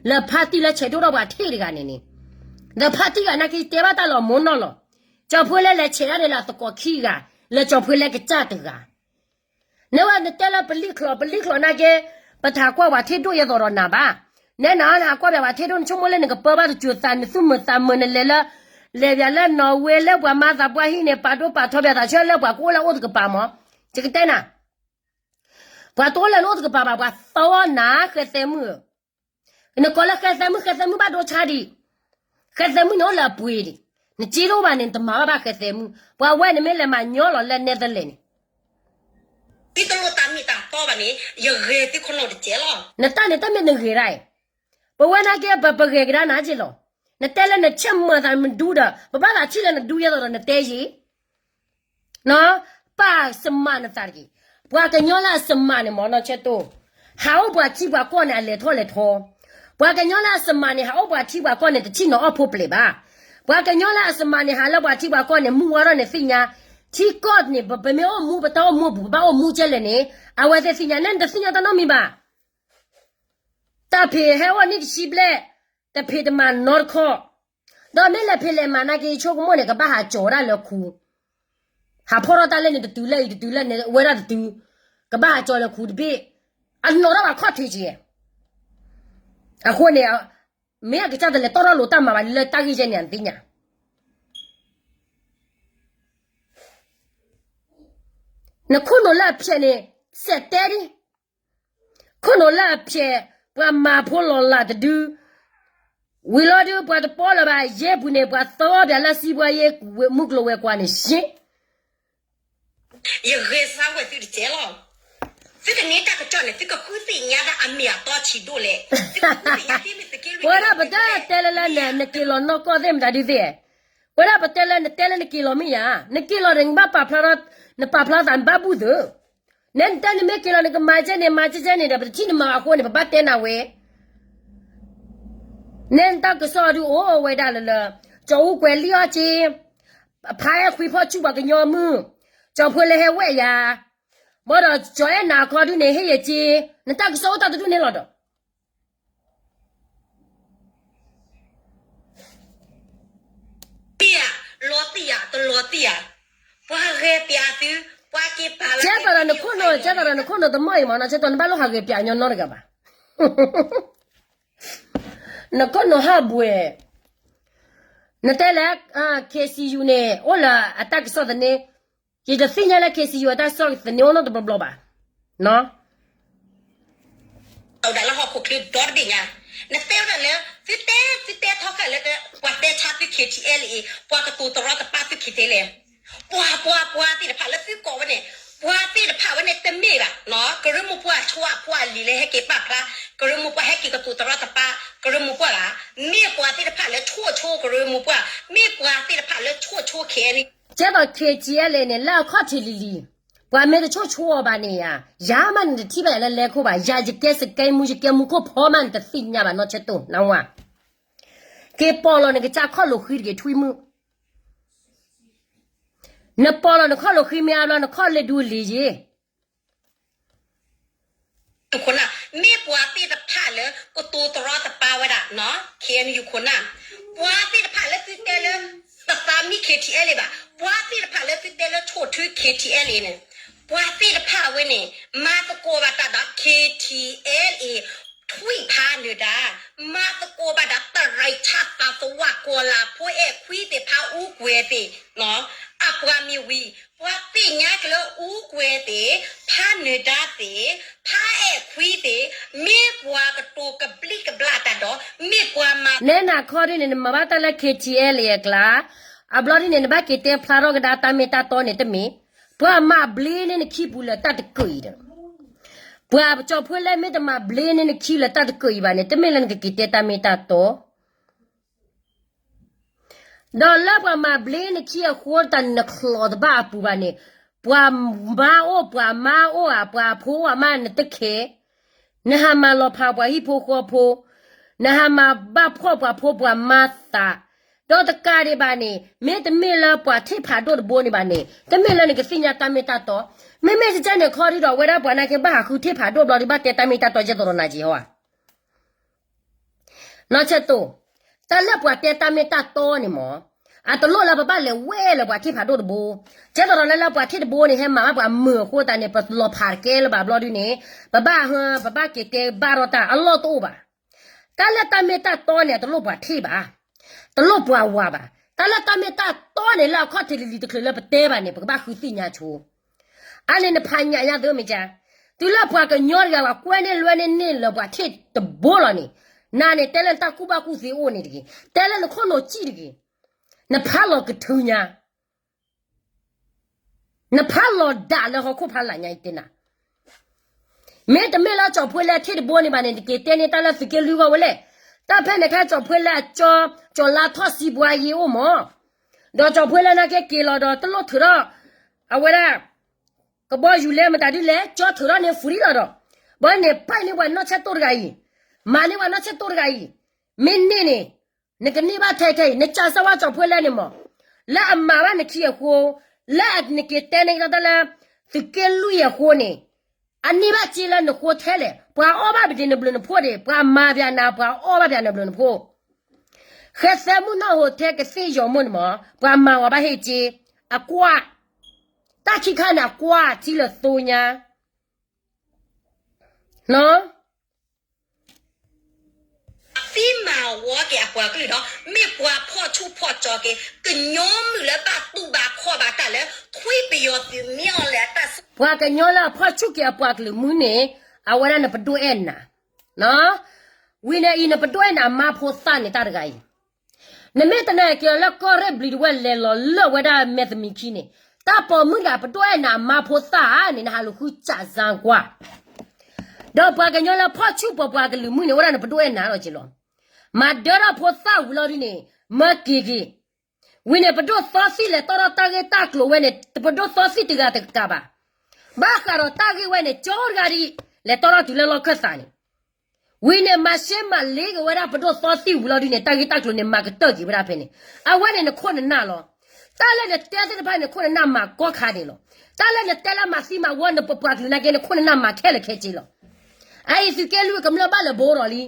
လၢဖါတံၢ်လၢဆဲးဒိၣ်ထီၣ်ပှၤထံၣ်တဂၤန့ၣ်န့ၣ်, လၢဖါတံၢ်ဂၤနာ်က့တဲဘၣ်တၢ်လီၤမိၢ်နီၢ်လီၤ. ကၠီၤဖှ့လၢလဲၤဆဲးဒၣ်န့ၣ်လၢအသကိးခံဂၤ, လၢကၠီၤဖှ့လၢကစၢ်တဂၤ နဲဝဲနတဲလၢပလံၣ်ချီၣ် ပလံၣ်ချီၣ်နာ်က့, ပတဟးကွၢ်ပှၤထံၣ်ဒိၣ်ယဲသိးဒီးနၤဘၣ်. နဲနၤနဟးကွၢ်ပှၤထံၣ်ဒိၣ် နဆိကမိၣ်လၢနကပၢဘၣ်တစိၤသး နသူၣ်မုာ်သးမုာ်နလဲၤလၢ, လဲၤပၠးလၢနီၣ်ဝ့လၢပှၤမၤသးပှၤဟံၣ်န့ၣ် ပာ်ဒိၣ်ပာ်ထီပၠးသးဆၢလၢပှၤကအိၣ်လၢအအိၣ်တကပၤမး, ယကတဲနၤ ပှၤတအိၣ်လၢနအိၣ်တကပၤဘၣ် ပှၤသီနၤဃဲသဲမုၣ်ဧၢ, နကိးလၢဃဲသဲမုၣ် ဃဲသဲမုၣ်ဘၣ်ဒိဆါဒံး, ဃဲသဲမုၣ်န့ၣ်အိၣ်လၢအပှ့ၤဒံး, နစ့တအိၣ်ဘၣ်န့ၣ် နတမၤဘၣ်ဘၣ်ဃဲသဲမုၣ်, ပှၤဝဲန့ၣ်မ့ၢ်လဲၤမၤညီလီၤလၢနဲသလဲၣ်န့ၣ် သုတလိၣ်တၢ်မ့ၢ်တၢ်တီဘၣ်န့ၣ် ယဂဲၤသုခိၣ်နူာ်တစဲးလီၤ. နတၢ်န့ၣ်တမ့ၢ်နဂဲၤဒၣ်အံၤ, ပဝဲနာ်က့ ပပဂဲၤကဒါနၤက့လီၤ. နတဲလၢနဆဲးမၤသးမဒူဒီး ပဘၣ်သးထံၣ်လၢနဒူယဲသိးဒီးနတဲယံၤ ပၢ်စမးနသးတက့ၢ်. ပှၤကညီလၢအစမးန့ၣ်မ့ၢ်နီၢ်ဆဲးတိၢ်, ဟးအိၣ်ပှၤထံပှၤကီၢ်န့ၣ် အလဲၤထီၣ်လဲၤထီ, ပှၤကညီလၢအစမးန့ၣ် ဟးအိၣ်ပှၤထံပှၤကီၢ်န့ၣ် တထံၣ်နီၤအီၣ်ဖိပျဲၤဘၣ်. ပှၤကညီလၢအစမးန့ၣ် ဟးလၢပှၤထံပှၤကီၢ်န့ၣ် မူဝါထီၣ်န့ၣ်သ့ၣ်ညါ, ထံကီၢ်န့ၣ် ပမ့ၢ်အိၣ်မူ ပတၢ်အိၣ်မူအပူၤ ပဘၣ်အိၣ်မူကဲလဲၣ်န့ၣ် အဝဲသ့ၣ်သ့ၣ်ညါ, နဲနတသ့ၣ်ညါတၢ်နီတမံၤဘၣ်. တၢ်ဖံးဟဲအိၣ်နံၣ်တဆံဘျဲၣ်, တဖံးတမၤနီတခီ, ဒီးမ့ၢ်လဲၤဖံးလဲၤမၤနာ်က့ ယဆိကမိၣ်န့ၣ် ကဘၣ်ဟးကၠီၤဝဲဒၣ်လၢခူ, ဟးဖီၣ်ထီၣ်တၢ်လၢန့ၣ် တတုၤလၢအံၤ တတုၤလၢန့ၣ် ဝဲဒၣ်တတုၤ, ကဘၣ်ဟးကၠီၤလၢခူတဘ့ၣ်, အနီၢ်ထီၣ်ဘၣ်ခီၣ်ထံးက့ၤ. အဃိန့ၣ် မ့ၢ်အကစၢ်တလဲၤတီၢ်ထီၣ်လိာ်တၢ်မၤဘၣ်လၢတၢ်ဂ့ၢ်ယဲန့ၣ် အသ့ၣ်ညါ နခိၣ်နူာ်လၢအဖျဲးန့ၣ် စဲးတဲဒ်, ခိၣ်နူာ်လၢအဖျဲး ပှၤမၤဖိလီၤလးတဒု, ဝံၤလီၤဒုး ပှၤတပီၢ်လၢၤဘၣ် ယဲၢ်ပူၤန့ၣ် ပှၤသၢပၠးလၢစံးပှၤယဲၢ် မုၢ်ကျိၤဝဲၤကွာ်န့ၣ် ရှ့ ယဂဲၤစၢ်ဝဲသုတစဲးလီၤ. သုတန့ၢ်တၢ်ကစီၣ်န့ၣ် သုကဃုသ့ၣ်ညါဒၣ်အမ့ၢ်အတီဆံးဒိၣ်လဲၣ်. ပဝဲဒၣ်ပတဲတဲလၢလၢနက့ၤလီၤနီၢ်ကီၢ်သ့ၣ်မတၤဒုသ့ၣ်, ပဝဲဒၣ်ပတဲလၢနတဲလၢနက့ၤလီၤမ့ၢ်ယၤ, နက့ၤလီၤန့ၣ် နဘၣ်ပာ်ဖျါထီၣ်, နပာ်ဖျါသးနဘၣ်ဘူၣ်သုး, နဲနတဲနမ့ၢ်က့ၤလီၤ နကမၤကဲန့ၣ် မၤကဲကဲန့ၣ်ဒီး ပတထံၣ်နမၤအဃိန့ၣ် ပဘၣ်တဲနၤဝဲ နဲနတၢ်ကစီၣ်ဒုးအိၣ်ဝဲဒၣ်လၢလၢ ကၠီၤအူကွဲၤလံၣ်အီၣ်က့, ဖါအဲၣ်ခွံဖီၣ်ဆူၣ်ပှၤကညီမုၢ်, ကၠီၤဖိလၢဟဲဝဲၢ်ယၤ, ဘၣ်ဒီးကၠီၤအဲၣ်နၤအခီဒုးန့ၣ် ဟ့ၣ်ယက့, နတၢ်ကစီၣ်အိၣ်တၢ်တဒူၣ်န့ၣ်လီၤဒီး ပယၤ, လီၤတံၢ်ယၤ တလီၤတံၢ်ယၤ, ပှၤဂဲၤပျးသု, ပှၤက့ၤပာ်လီၤ ကဲသိးဒီးနခိၣ်နူာ် ကဲသိးဒီးနခိၣ်နူာ်တမီၢ်အံၤမ့ၢ်နီၢ်ဆဲးတိၢ် နဘၣ်လိၣ်ဟးဂဲၤပျးညီနီတဂၤဘၣ်. နခိၣ်နူာ်ဟးဘှဲၣ်, နတဲလၢ KCU န့ၣ် အိၣ်လၢအတၢ်ကစီၣ်သန့, ယတသ့ၣ်ညါလၢ KCU အတၢ်ကစီၣ်သန့အိၣ်နီတဘျီဘျီဘၣ်. အိၣ်ဒၣ်လၢဟီၣ်ခိၣ်ချၢဒီတဘ့ၣ်ညါ, နတဲဝဲဒၣ်လၢ သုတဲ သုတဲထီၣ်ဃာ်လၢ ပှၤတဲဆါသု KTLA အံၤ ပှၤကတိၤတရီတပါသု KTLA ပှၤ ပှၤ ပှၤသ့ၣ်တဖၣ်လၢသုကိးဝဲန့ၣ်, ပှၤသ့ၣ်တဖၣ်ဝဲန့ၣ်တမ့ၢ်ဘၣ်, ကရၢမိၢ်ပှၢ်ဆိအဖိအလံၤလၢဟဲက့ၤပာ်ဖျါ, ကရၢမိၢ်ပှၢ်ဟဲက့ၤကတိၤတရီတပါ, ကရၢမိၢ်ပှၢ်ဘၣ်, မ့ၢ်ပှၤသ့ၣ်တဖၣ်လၢဆိၣ်ဆိကရၢမိၢ်ပှၢ်, မ့ၢ်ပှၤသ့ၣ်တဖၣ်လၢဆိၣ်ဆိခဲအံၤန့ၣ်, ကဲသိး KTLA န့ၣ် လၢအခီၣ်ထံးလံၤလံၤ, ပှၤမ့ၢ်တဆိၣ်ဆိအီၤဘၣ်န့ၣ်ယါ, ယၤမးနတထံၣ်ဘၣ်ယၤလၢလဲၤခိၣ်ဘၣ်, ယၤယကဲစကဲမူ ယကဲမူခိၣ်ဖီမး နတသ့ၣ်ညါဘၣ်နီၢ်ဆဲးတိၢ် နဝၤ, က့ၤပီၢ်လီၤနကစၢ်ခီၣ်လိာ်ဃံတဂ့ၤ ထွံၣ်မုၣ် နပီၢ်လီၤနခီၣ်လိာ်ဃံမ့ၢ်အါဘျီ နခီၣ်လ့ဒူလံၤယ့ၤ, ခိၣ်နၢ်, မ့ၢ်ပှၤသ့ၣ်တဖၣ်လၢကတိၤတရီတပါဝဲဒၣ် KNU ခိၣ်နၢ်, ပှၤသ့ၣ်တဖၣ်လၢသုတဲလၢ ပသးမံ KTLA ဘၣ်, ပှၤသ့ၣ်တဖၣ်လၢသုတဲလၢဆိၣ်ထွဲ KTLA န့ၣ်, ပှၤသ့ၣ်တဖၣ်ဝဲန့ၣ် မၤသကိးဘၣ်တၢ်ဒီး KTLA ထွံၣ်ဖးနၢၤဒါ, မၤသကိးဘၣ်ဒီးတရံးဆၣ်သးသဝၣ်ကီၤလၤဖိအဲၣ်ခွံသ့ၣ် ဖးအူကွဲၤသ့ၣ်, အပှၤမ့ၢ်ဝံၤ ပှၤသ့ၣ်ညါက့ၤလၢအူကွဲၤသ့ၣ် ဖးနၢၤဒါသ့ၣ် ဖးအဲၣ်ခွံသ့ၣ် မ့ၢ်ပှၤကတိၤကဘျံးကဘျၣ်တၢ်ဒီး မ့ၢ်ပှၤမၤ နဲနၤခီဒ်န့ၣ် နမၤဘၣ်တၢ်လၢ KTLA အကျါ, အဘျီဒ်န့ၣ် နဘၣ်က့ၤတဲဖျါထီၣ်ကဒါတၢ်မ့ၢ်တၢ်တီန့ၣ်တမ့ၢ်, ပှၤမၤဘျ့န့ၢ်နခံပူၤလၢတၢ်တကၢၢ်အံၤဒီး, ပှၤကၠီၤဖိလဲမ့ၢ်တမၤဘျ့န့ၢ်နခံလၢတၢ်တကၢၢ်အံၤဘၣ်န့ၣ် တမ့ၢ်လၢနကက့ၤတဲတၢ်မ့ၢ်တၢ်တီ ဒီးလၢပှၤမၤဘျ့နခံအဃိတၢ်န့ၣ် နချီးတဘၣ်အပူၤဘၣ်န့ၣ်, ပှၤမါအိၣ် ပှၤမါအိၣ်ဧါ ပှၤဖိအိၣ်ဧါမး နတခဲ, နဟးမၤလီၤဖးပှၤဟံၣ်ဖိဃီဖိ, နဟးမၤဘၣ်ဖှီၣ်ပှၤဖိပှၤမါသး, ဒီးတကးဒံးဘၣ်န့ၣ် မ့တမ့ၢ်လၢပှၤထံၣ်ဖးဒိၣ်တဘိန့ၣ်ဘၣ်န့ၣ် တမ့ၢ်လၢနကသ့ၣ်ညါတၢ်မ့ၢ်တၢ်တီ, မ့မ့ၢ်ကကဲန့ၣ်ခီဒ်ဒီး အဝဲဒၣ်ပှၤနာ်က့ဘၣ်ဟးဃုထံၣ်ဖးဒိၣ်ဘျီဒ်ဘၣ်တဲတၢ်မ့ၢ်တၢ်တီကဲသိးဒီးနၤက့ၤဟီဧါ နီၢ်ဆဲးတိၢ်, တၢ်လၢပှၤတဲတၢ်မ့ၢ်တၢ်တီန့ၣ်မ့ၢ်, အတလိၣ်လၢပဘၣ်လဲၤဝဲလၢပှၤထံၣ်ဖးဒိၣ်တဘိ, ကဲသိးဒီးလၢလၢပှၤထံၣ်တဘိန့ၣ် ဟဲမၤဘၣ်ပှၤမုာ်အဃိသတးန့ၣ် ပလီၤဖးတကဲလၢၤဘၣ်ဘျီဒ်န့ၣ်, ပဘၣ်ဟ, ပဘၣ်က့ၤတဲဘၣ်ထီၣ်တၢ်အလီၢ်တအိၣ်ဘၣ်. တၢ်လၢတၢ်မ့ၢ်တၢ်တီန့ၣ် အတလိၣ်ပှၤထံၣ်ဘၣ်, တလိၣ်ပှၤဝၤဘၣ်. တၢ်လၢတၢ်မ့ၢ်တၢ်တီန့ၣ် လၢအခီၣ်ထံးလံၤလံၤတချုးလၢပတဲဘၣ်န့ၣ် ပကဘၣ်ဃုသ့ၣ်ညါဆိ အန့ၣ်နဖးညၣ်ညါသ့မ့ၢ်ကါ, တုၤလၢပှၤကညီတဂၤဘၣ်ကွဲန့ၢ်လွဲန့ၢ်န့ၢ်လၢပှၤထံၣ်တဘိလီၤန့ၣ်, နၤန့ၣ်တဲလၢနတၢ်ကူၣ်ဘၣ်ကူၣ်သ့အိၣ်န့ၣ်တဂ့ၤ, တဲလၢနခိၣ်နူာ်စံၣ်တဂ့ၤ, နဖးလီၤကထုညါ, နဖးလီၤဒၣ်လၢဟီၣ်ခိၣ်ဖးလၢ်ညါအံၤတဲနၤ, မ့တမ့ၢ်လၢကၠီၤဖှ့လၢထံၣ်တဘိန့ၣ်ဘၣ်န့ၣ် နက့ၤတဲန့ၢ်တၢ်လၢသုးက့လွံၢ်ဂီၢ်ဝဲလဲၣ်. တၢ်ဖဲန့ၣ်ခါကၠီၤဖှ့လၢအကၠီ ကၠီၤလါထီၣ်စံးပှၤယံၤအိၣ်မး, ဒီးကၠီၤဖှ့လၢနာ်က့က့ၤလီၤဒီးတလိၣ်ထုးထီၣ် အဝဲဒၣ် ကဘီယူၤလဲမတၤဒ်လဲၣ် ကၠီထုးထီၣ်န့ၢ် free လီၤဒီး ဘၣ်န့ၣ် ပာ်န့ၢ်ပှၤနီၢ်ဆဲၣ်တိၢ်တဂၤအံၤ, မၤန့ၢ်ပှၤနီၢ်ဆဲၣ်တိၢ်တဂၤအံၤ, မ့ၢ်န့ၢ်န့ၣ် နကန့ၢ်ဘၣ်ထဲထဲအံၤ နကးစၢ်ဝဲကၠီၤဖှ့လၢန့ၣ်မး, လၢအမၤဘၣ်နခံအဃိ, လၢနက့ၤတဲန့ၢ်ကဒီးတၢ်လၢ သုးက့လွံၢ်အဃိန့ၣ်, အန့ၢ်ဘၣ်စ့လၢနဃိထဲလဲၣ်, ပှၤအီၣ်ဘၣ်ပဒ့နဘျုးနဖှိၣ်ဒ့ၣ်, ပှၤမၤပှၤနၤ ပှၤအီၣ်ဘၣ်ပှၤနဘျုးနဖှိၣ် ဃဲသဲမုၣ်နီၢ်ဟိထဲကသ့ၣ်ယီၤမိၢ်န့ၣ်မး, ပှၤမၤဝဲဘၣ်ဟ့ၣ်က့, အကွၢ်, တၢ်ခံခါန့ၣ်အကွၢ်ထံလၢသိညါ, နီၢ် သံမၤဝီက့ၤအပှၤကလုာ်ဒီး မ့ၢ်ပှၤဖီၣ်ဆူၣ်ဖီၣ်ကၠီက့ၤ ကညီမုၣ်လၢဘၣ်တူၢ်ဘၣ်ခီၣ်ဘၣ်တၢ်လၢ ထွံၣ်ပယီၤသုးမ့ၢ်အီၤလဲၣ်အတၢ်စူၢ် ပှၤကညီလၢအဖီၣ်ဆူၣ်က့ၤအပှၤကလုာ်မုၢ်န့ၣ်, အဝဲဒၣ်နပဒိၣ်အဲၣ်နၤ, နီၢ် ဝံၤန့ၣ်အံၤနပဒိၣ်အဲၣ်နၤမါဖိသၣ်န့ၣ်တၢ်တဂၤအံၤ, နမ့ၢ်တနာ်က့ၤလၢကီၢ်ရ့ၣ်ဘျံၤတဝဲလဲၤလီၤလၢဝဲဒၣ်မဲာ်သမံးခံန့ၣ်, တၢ်ပိာ်မုၣ်တဂၤပဒိၣ်အဲၣ်နၤမါဖိသၣ်ဧါန့ၣ် နဟးလူၤဃုစၢ်စၢ်ကွၢ် ဒီးပှၤကညီလၢဖီၣ်ဆူၣ်ပိာ်ပှၤကလုာ်မုၢ်န့ၣ် အိၣ်ဒၣ်နပဒိၣ်အဲၣ်နၤလီၤက့ၤလီၤ. မၤဒၢထီၣ်ဖိသၣ်ဝံၤလီၤဒုန့ၣ်, မၢက့ၤက့ၤ, ဝံၤန့ၣ် ပဒိၣ်သီသံၣ်လဲၤတီထီၣ်တၢ်ဂ့ၢ်တၢ်ကျိၤဝဲန့ၣ် ပဒိၣ်သီသံၣ်တဂၤတကးဘၣ်, ဘၣ်ဃးဒီးတၢ်ဂ့ၢ်ဝဲန့ၣ် ကၠီတဂၤဒ်အံၤ, လဲၤတီထီၣ်တုၤလၢလီၢ်ခၢၣ်သးန့ၣ် ဝံၤန့ၣ် မၤရှဲမၤလ့က့ၤဝဲဒၣ်ပဒိၣ်သီသံၣ်ဝံၤလီၤဒုန့ၣ် တၢ်ဂ့ၢ်တၢ်ကျိၤန့ၣ် မၤကတၢၢ်က့ၤဝဲဒၣ်ဖဲန့ၣ်, အဝဲန့ၣ်နခိၣ်နနၢ်လီၤ. တၢ်လၢနတဲသ့ၣ်တဖၣ်န့ၣ် နခိၣ်နနၢ်မၤကီခါဒဲးလီၤ. တၢ်လၢနတဲလၢမၤသံမၤဝီနပပှၤကလုာ်နာ်က့ နခိၣ်နနၢ်မၤခဲလၢာ်ခဲဆ့လီၤ. အအံၤသုးက့လွံၢ်ကမျၢၢ်ဘၣ်လၢဘိဒီး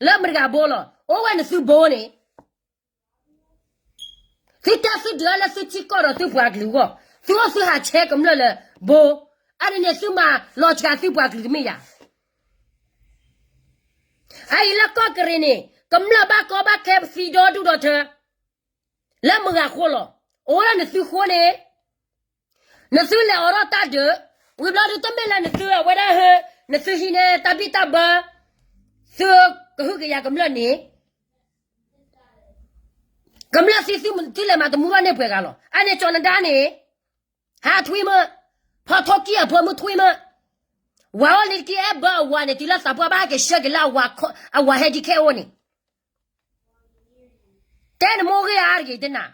လံ, လၢမတၤတဂၤဘိလီၤ, အိၣ်ဝဲန့ၣ်သုဘိန့ၣ် သုတဲသုဒုးလၢသုထံကီၢ်ဒီးသုပှၤကလုာ်အဂီၢ်, သုအိၣ်သုဟးဆဲကမျၢၢ်လၢဘိ, အန့ၣ်န့ၣ် သုမၤလီၤစှၤသုပှၤကလုာ်တမ့ၢ်ယၤ. အအံၤလၢကီၢ်ကရ့ၣ်န့ၣ် ကမျၢၢ်ဘၣ်ကီဘၣ်ခဲပသံဒီဒူၣ်ဒီထၢ လၢမတၤတဂၤဃိလီၤ, အိၣ်ဝဲဒၣ်နသုဃိန့ၣ် နသုလဲၤအိးထီၣ်တၢ်ဒုး, ဝံၤဘျီဒုတမ့ၢ်လၢနသုအဝဲဒၣ်ဟၢ, နသုဟံးန့ၢ်တၢ်ဘံၣ်တၢ်ဘၢ, သုကဟုကယာ်ကမျၢၢ်န့ၣ်, ကမျၢၢ်သံသုလဲၤမၤတမူထီၣ်န့ၢ်ပှဲၤဂၤလီၤ. အန့ၣ်ကၠီၤနဒါန့ၣ်, ဟးထွံမၢ, ဖီထိၣ်ကံၢ်အဖိမုၣ်ထွံမၢ, ဝၤအိၣ်လံတက့ၢ် အဲၣ်ဘၢအဝၤန့ၣ် တုၤလၢသးပှၢ်ဘၣ်ဟဲက့ၤဆှၢက့ၤလၢအဝၤဟဲဒံးခဲအိၣ်န့ၣ် တဲနမိၢ်ဂ့ၢ်အါတဂ့ၤတနၤ,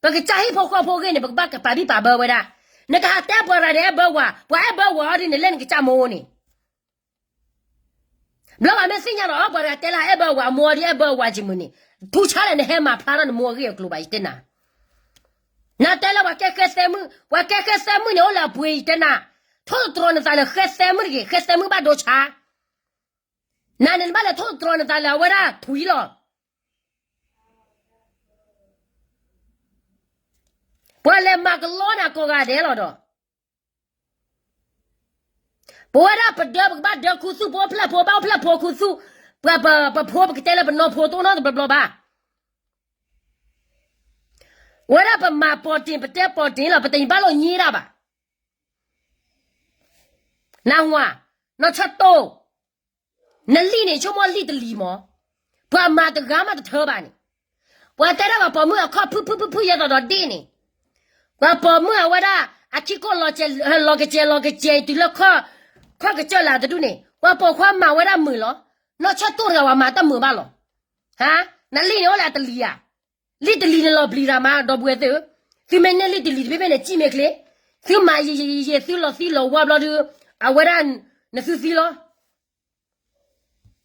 ပကစၢ်ဟံၣ်ဖိဃီဖိဂ့ၢ်န့ၣ် ပကဘၣ်ပာ်ဘံၣ်ပာ်ဘၢဝဲဒၣ်, နကဟးတဲပှၤတဂၤဒီးအဲၣ်ဘၢဝၤ, ပှၤအဲၣ်ဘၢဝၤအီၤဒ်န့ၣ် လၢနကစၢ်မိၢ်န့ၣ်, ဘျီဝဲမ့ၢ်သ့ၣ်ညါဒီး ပှၤတဂၤတဲလၢအဲၣ်ဘၢဝၤအမိၢ်အီၤဒ် အဲၣ်ဘၢဝၤယမုၢ်န့ၣ်, ထူဆါလဲၣ်နဟဲမၤဖျါထီၣ်နမိၢ်အဂ့ၢ်အကျိၤဘၣ်ယတဲနၤ နတဲလၢပှၤကဲဃဲသဲမုၣ်, ပှၤကဲဃဲသဲမုၣ်န့ၣ် အိၣ်လၢအပှ့ၤယတဲနၤ, ထိၣ်သတြီၤနသးလၢဃဲသဲမုၣ်တဂ့ၤ, ဃဲသဲမုၣ်ဘၣ်ဒိဆါ, နၤန့ၣ်နဘၣ်လဲၤထိၣ်သတြီၤနသးလၢအဝဲဒၣ်ထွံလီၤ. ပှၤလဲၤမၤကလီနၤကိးဂၤဒဲးလီၤဒီး ပဝဲဒၣ်ပဒၢပကဘၣ်ဒၢခူသူၣ်, ပအိၣ်ဖျဲၣ်ဖိဘၣ်အိၣ်ဖျဲၣ်ဖိခူသူၣ်, ပှၤပဖိပကတဲလၢပနီၢ်ဖိ တအိၣ်နီတဘျီဘၣ်. ဝဲဒၣ်ပမၤပိာ်တ့ၢ် ပတဲပိာ်တ့ၢ်လီၤ, ပတဘၣ်လိာ်ညံဒၣ်ဘၣ်. နၢ်ဟူဧါ, နီၢ်ဆၢတိၢ်, နလံာ်န့ၣ် ဆိကမိၣ်လံာ်တလံၤမး, ပှၤမၤတဂၤမးတထၢဘၣ်န့ၣ်, ပှၤတဲဒၣ်ပှၤပိာ်မုၣ်အခီၣ်ဖုၣ်ဖုၣ်ဖုၣ်ဖုၣ်ယဲသိးဒီးဒ့ၣ်န့ၣ်, ပှၤပိာ်မုၣ်အဝဲဒၣ် အခံကိၣ်လီၤကစဲးလီၤကစဲးတုၤလၢ ခီၣ်ကစၢၢ်လၢတဒူၣ်န့ၣ် ပှၤပိာ်ခွါမၤဝဲဒၣ်မုာ်လီၤ. နီၢ်ဆၢတိၢ်တဂၤဝဲမၤတၢ်မုာ်ဘၣ်လီၤ. ဟါ, နလံာ်န့ၣ်အိၣ်လၢအတလံၤဧါ, လံာ်တလံၤန့ၣ်လီၤပျံၤတၢ်မး ဒီပုၢ်ဝဲၢ်သ့ၣ်ဧၢ, သုမ့ၢ်န့ၢ်လံာ်တလံၤတဘ့ၣ်ဘ့ၣ်န့ၣ် စံၣ်မ့ၢ်ချ့, သုမၤယံာ်ယံာ်ယံာ်ယံာ် သုလီၤသံလီၤဝါဘျီဒုး, အဝဲဒၣ် နသုသံလီၤ.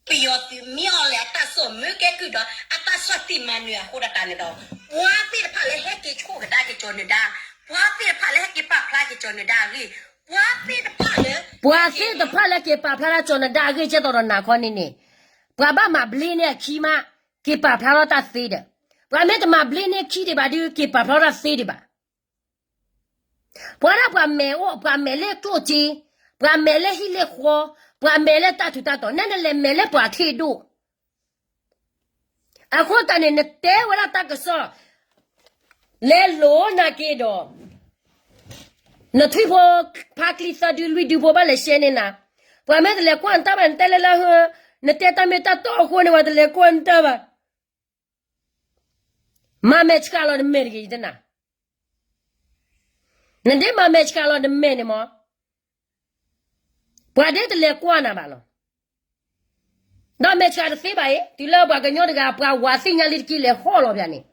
ပယီၤသုးမ့ၢ်အီၤလဲၣ် အတၢ်စိာ်မၢကဲကုၢ်ဒီး အတၢ်ဆီၣ်တံၢ်မၤနၢၤအဃိဒၣ်တၢ်န့ၣ်ဒီး ပှၤသ့ၣ်တဖၣ်လၢဟဲက့ၤဆိၣ်ကဒါက့ၤကၠီၤနဒါ, ပှၤသ့ၣ်တဖၣ်လၢဟဲက့ၤပာ်ဖျါက့ၤကၠီၤနဒါအဂ့ၢ်, ပှၤသ့ၣ်တဖၣ်လၢ ပှၤသ့ၣ်တဖၣ်လၢက့ၤပာ်ဖျါထီၣ်ကၠီၤနဒါအဂ့ၢ် ကဲသိးဒီးနၤခီန့ၣ်န့ၣ်, ပှၤဘၣ်မၤဘျ့န့ၢ်အခံမး, က့ၤပာ်ဖျါထီၣ်တၢ်သ့ဒီး, ပှၤမ့ၢ်တမၤဘျ့န့ၢ်ခံဒံးဘၣ်ဒုး က့ၤပာ်ဖျါထီၣ်တၢ်သ့ဒံးဘၣ်. ပှၤဒၣ်ပှၤမဲာ်အိၣ် ပှၤမဲာ်လၢကျိၣ်စ့, ပှၤမဲာ်လၢဟံၣ်လၢဃီ, ပှၤမဲာ်လၢတၢ်ထူးတၢ်တီၤ, နဲနလဲၤမဲာ်လၢပှၤထံၣ်ဒိၣ်. အဃိသတးန့ၣ် နတဲဝဲဒၣ်တၢ်ကစီၣ် လဲၤလိာ်နာ်က့ဒီး နထွံၣ်ဖိဖါကျံသၢဒုလွံၢ်ဒုဖိဘၣ်လဲၤရှဲန့ၢ်နၤ, ပှၤမ့ၢ်တလဲၤကွၢ်နတၢ်ဘၣ် နတဲလၢလၢဟၢ, နတဲတၢ်မ့ၢ်တၢ်တီအဃိန့ၣ် ပှၤတလဲၤကွၢ်နတၢ်ဘၣ်. မၤမဲာ်ဆှးလီၤနမဲာ်တဂ့ၤ ယတဲနၤ, နဒ်မၤမဲာ်ဆှးလီၤနမဲာ်န့ၣ်မး, ပှၤဒ်တလဲၤကွၢ်နၤဘၣ်လီၤ. ဒီးမဲာ်ဆှးတသ့ဘၣ်အံၤ တုၤလၢပှၤကညီတဂၤ ပှၤဝၤသ့ၣ်ညါလံတက့ၢ် လဲၤဟီၣ်လီၤပၠးန့ၣ်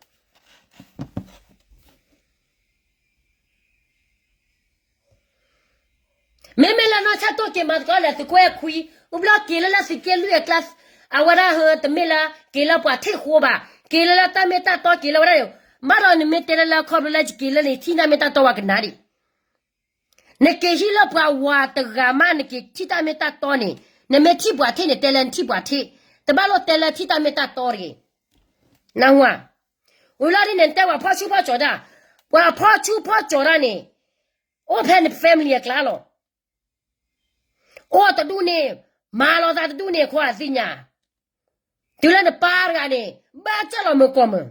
မ့မ့ၢ်လၢနီၢ်ဆၢတိၢ်က့ၤမၤသကိးလဲၣ် သုးကွဲခွံ, အူဘျီက့ၤလၢလၢသုးက့လွံၢ်အကျါ, အဝဲဒၣ်ဟၢတမ့ၢ်လၢ က့ၤလၢပှၤထံၣ်ဃိဘၣ်, က့ၤလၢလၢတၢ်မ့ၢ်တၢ်တီက့ၤလၢဝဲဒၣ်န့ၣ်, မ့ၢ်ဒီးနမ့ၢ်တဲလၢလၢခီဖျိလၢယက့ၤလၢန့ၣ် ထံၣ်တၢ်မ့ၢ်တၢ်တီဝဲကနၣ်ဒံး, နက့ၤဟံၣ်လၢပှၤဝၤတဂၤမး နက့ၤထံၣ်တၢ်မ့ၢ်တၢ်တီန့ၣ်, နမ့ၢ်ထံၣ်ပှၤထံၣ်န့ၣ် တဲလၢနထံၣ်ပှၤထံၣ်, တဘၣ်လိၣ်တဲလၢထံၣ်တၢ်မ့ၢ်တၢ်တီတဂ့ၤ. နၢ်ဟူဧါ. ဝံၤလီၤဒ်န့ၣ် နတဲပှၤဖီၣ်ဆူၣ်ဖီၣ်ကၠီၤတၢ်, ပှၤဖီၣ်ဆူၣ်ဖီၣ်ကၠီၤတၢ်န့ၣ် အိၣ်ဖဲန family အကျါလီၤ. အိၣ်တဒူၣ်န့ၣ်, မၤလီၤသးတဒူၣ်န့ၣ် ခိၣ်အသ့ၣ်ညါ, တုၤလၢနပၢ်တဂၤန့ၣ် ဘၣ်ကၢ်လီၤမုၢ်ကီၢ်မုၢ်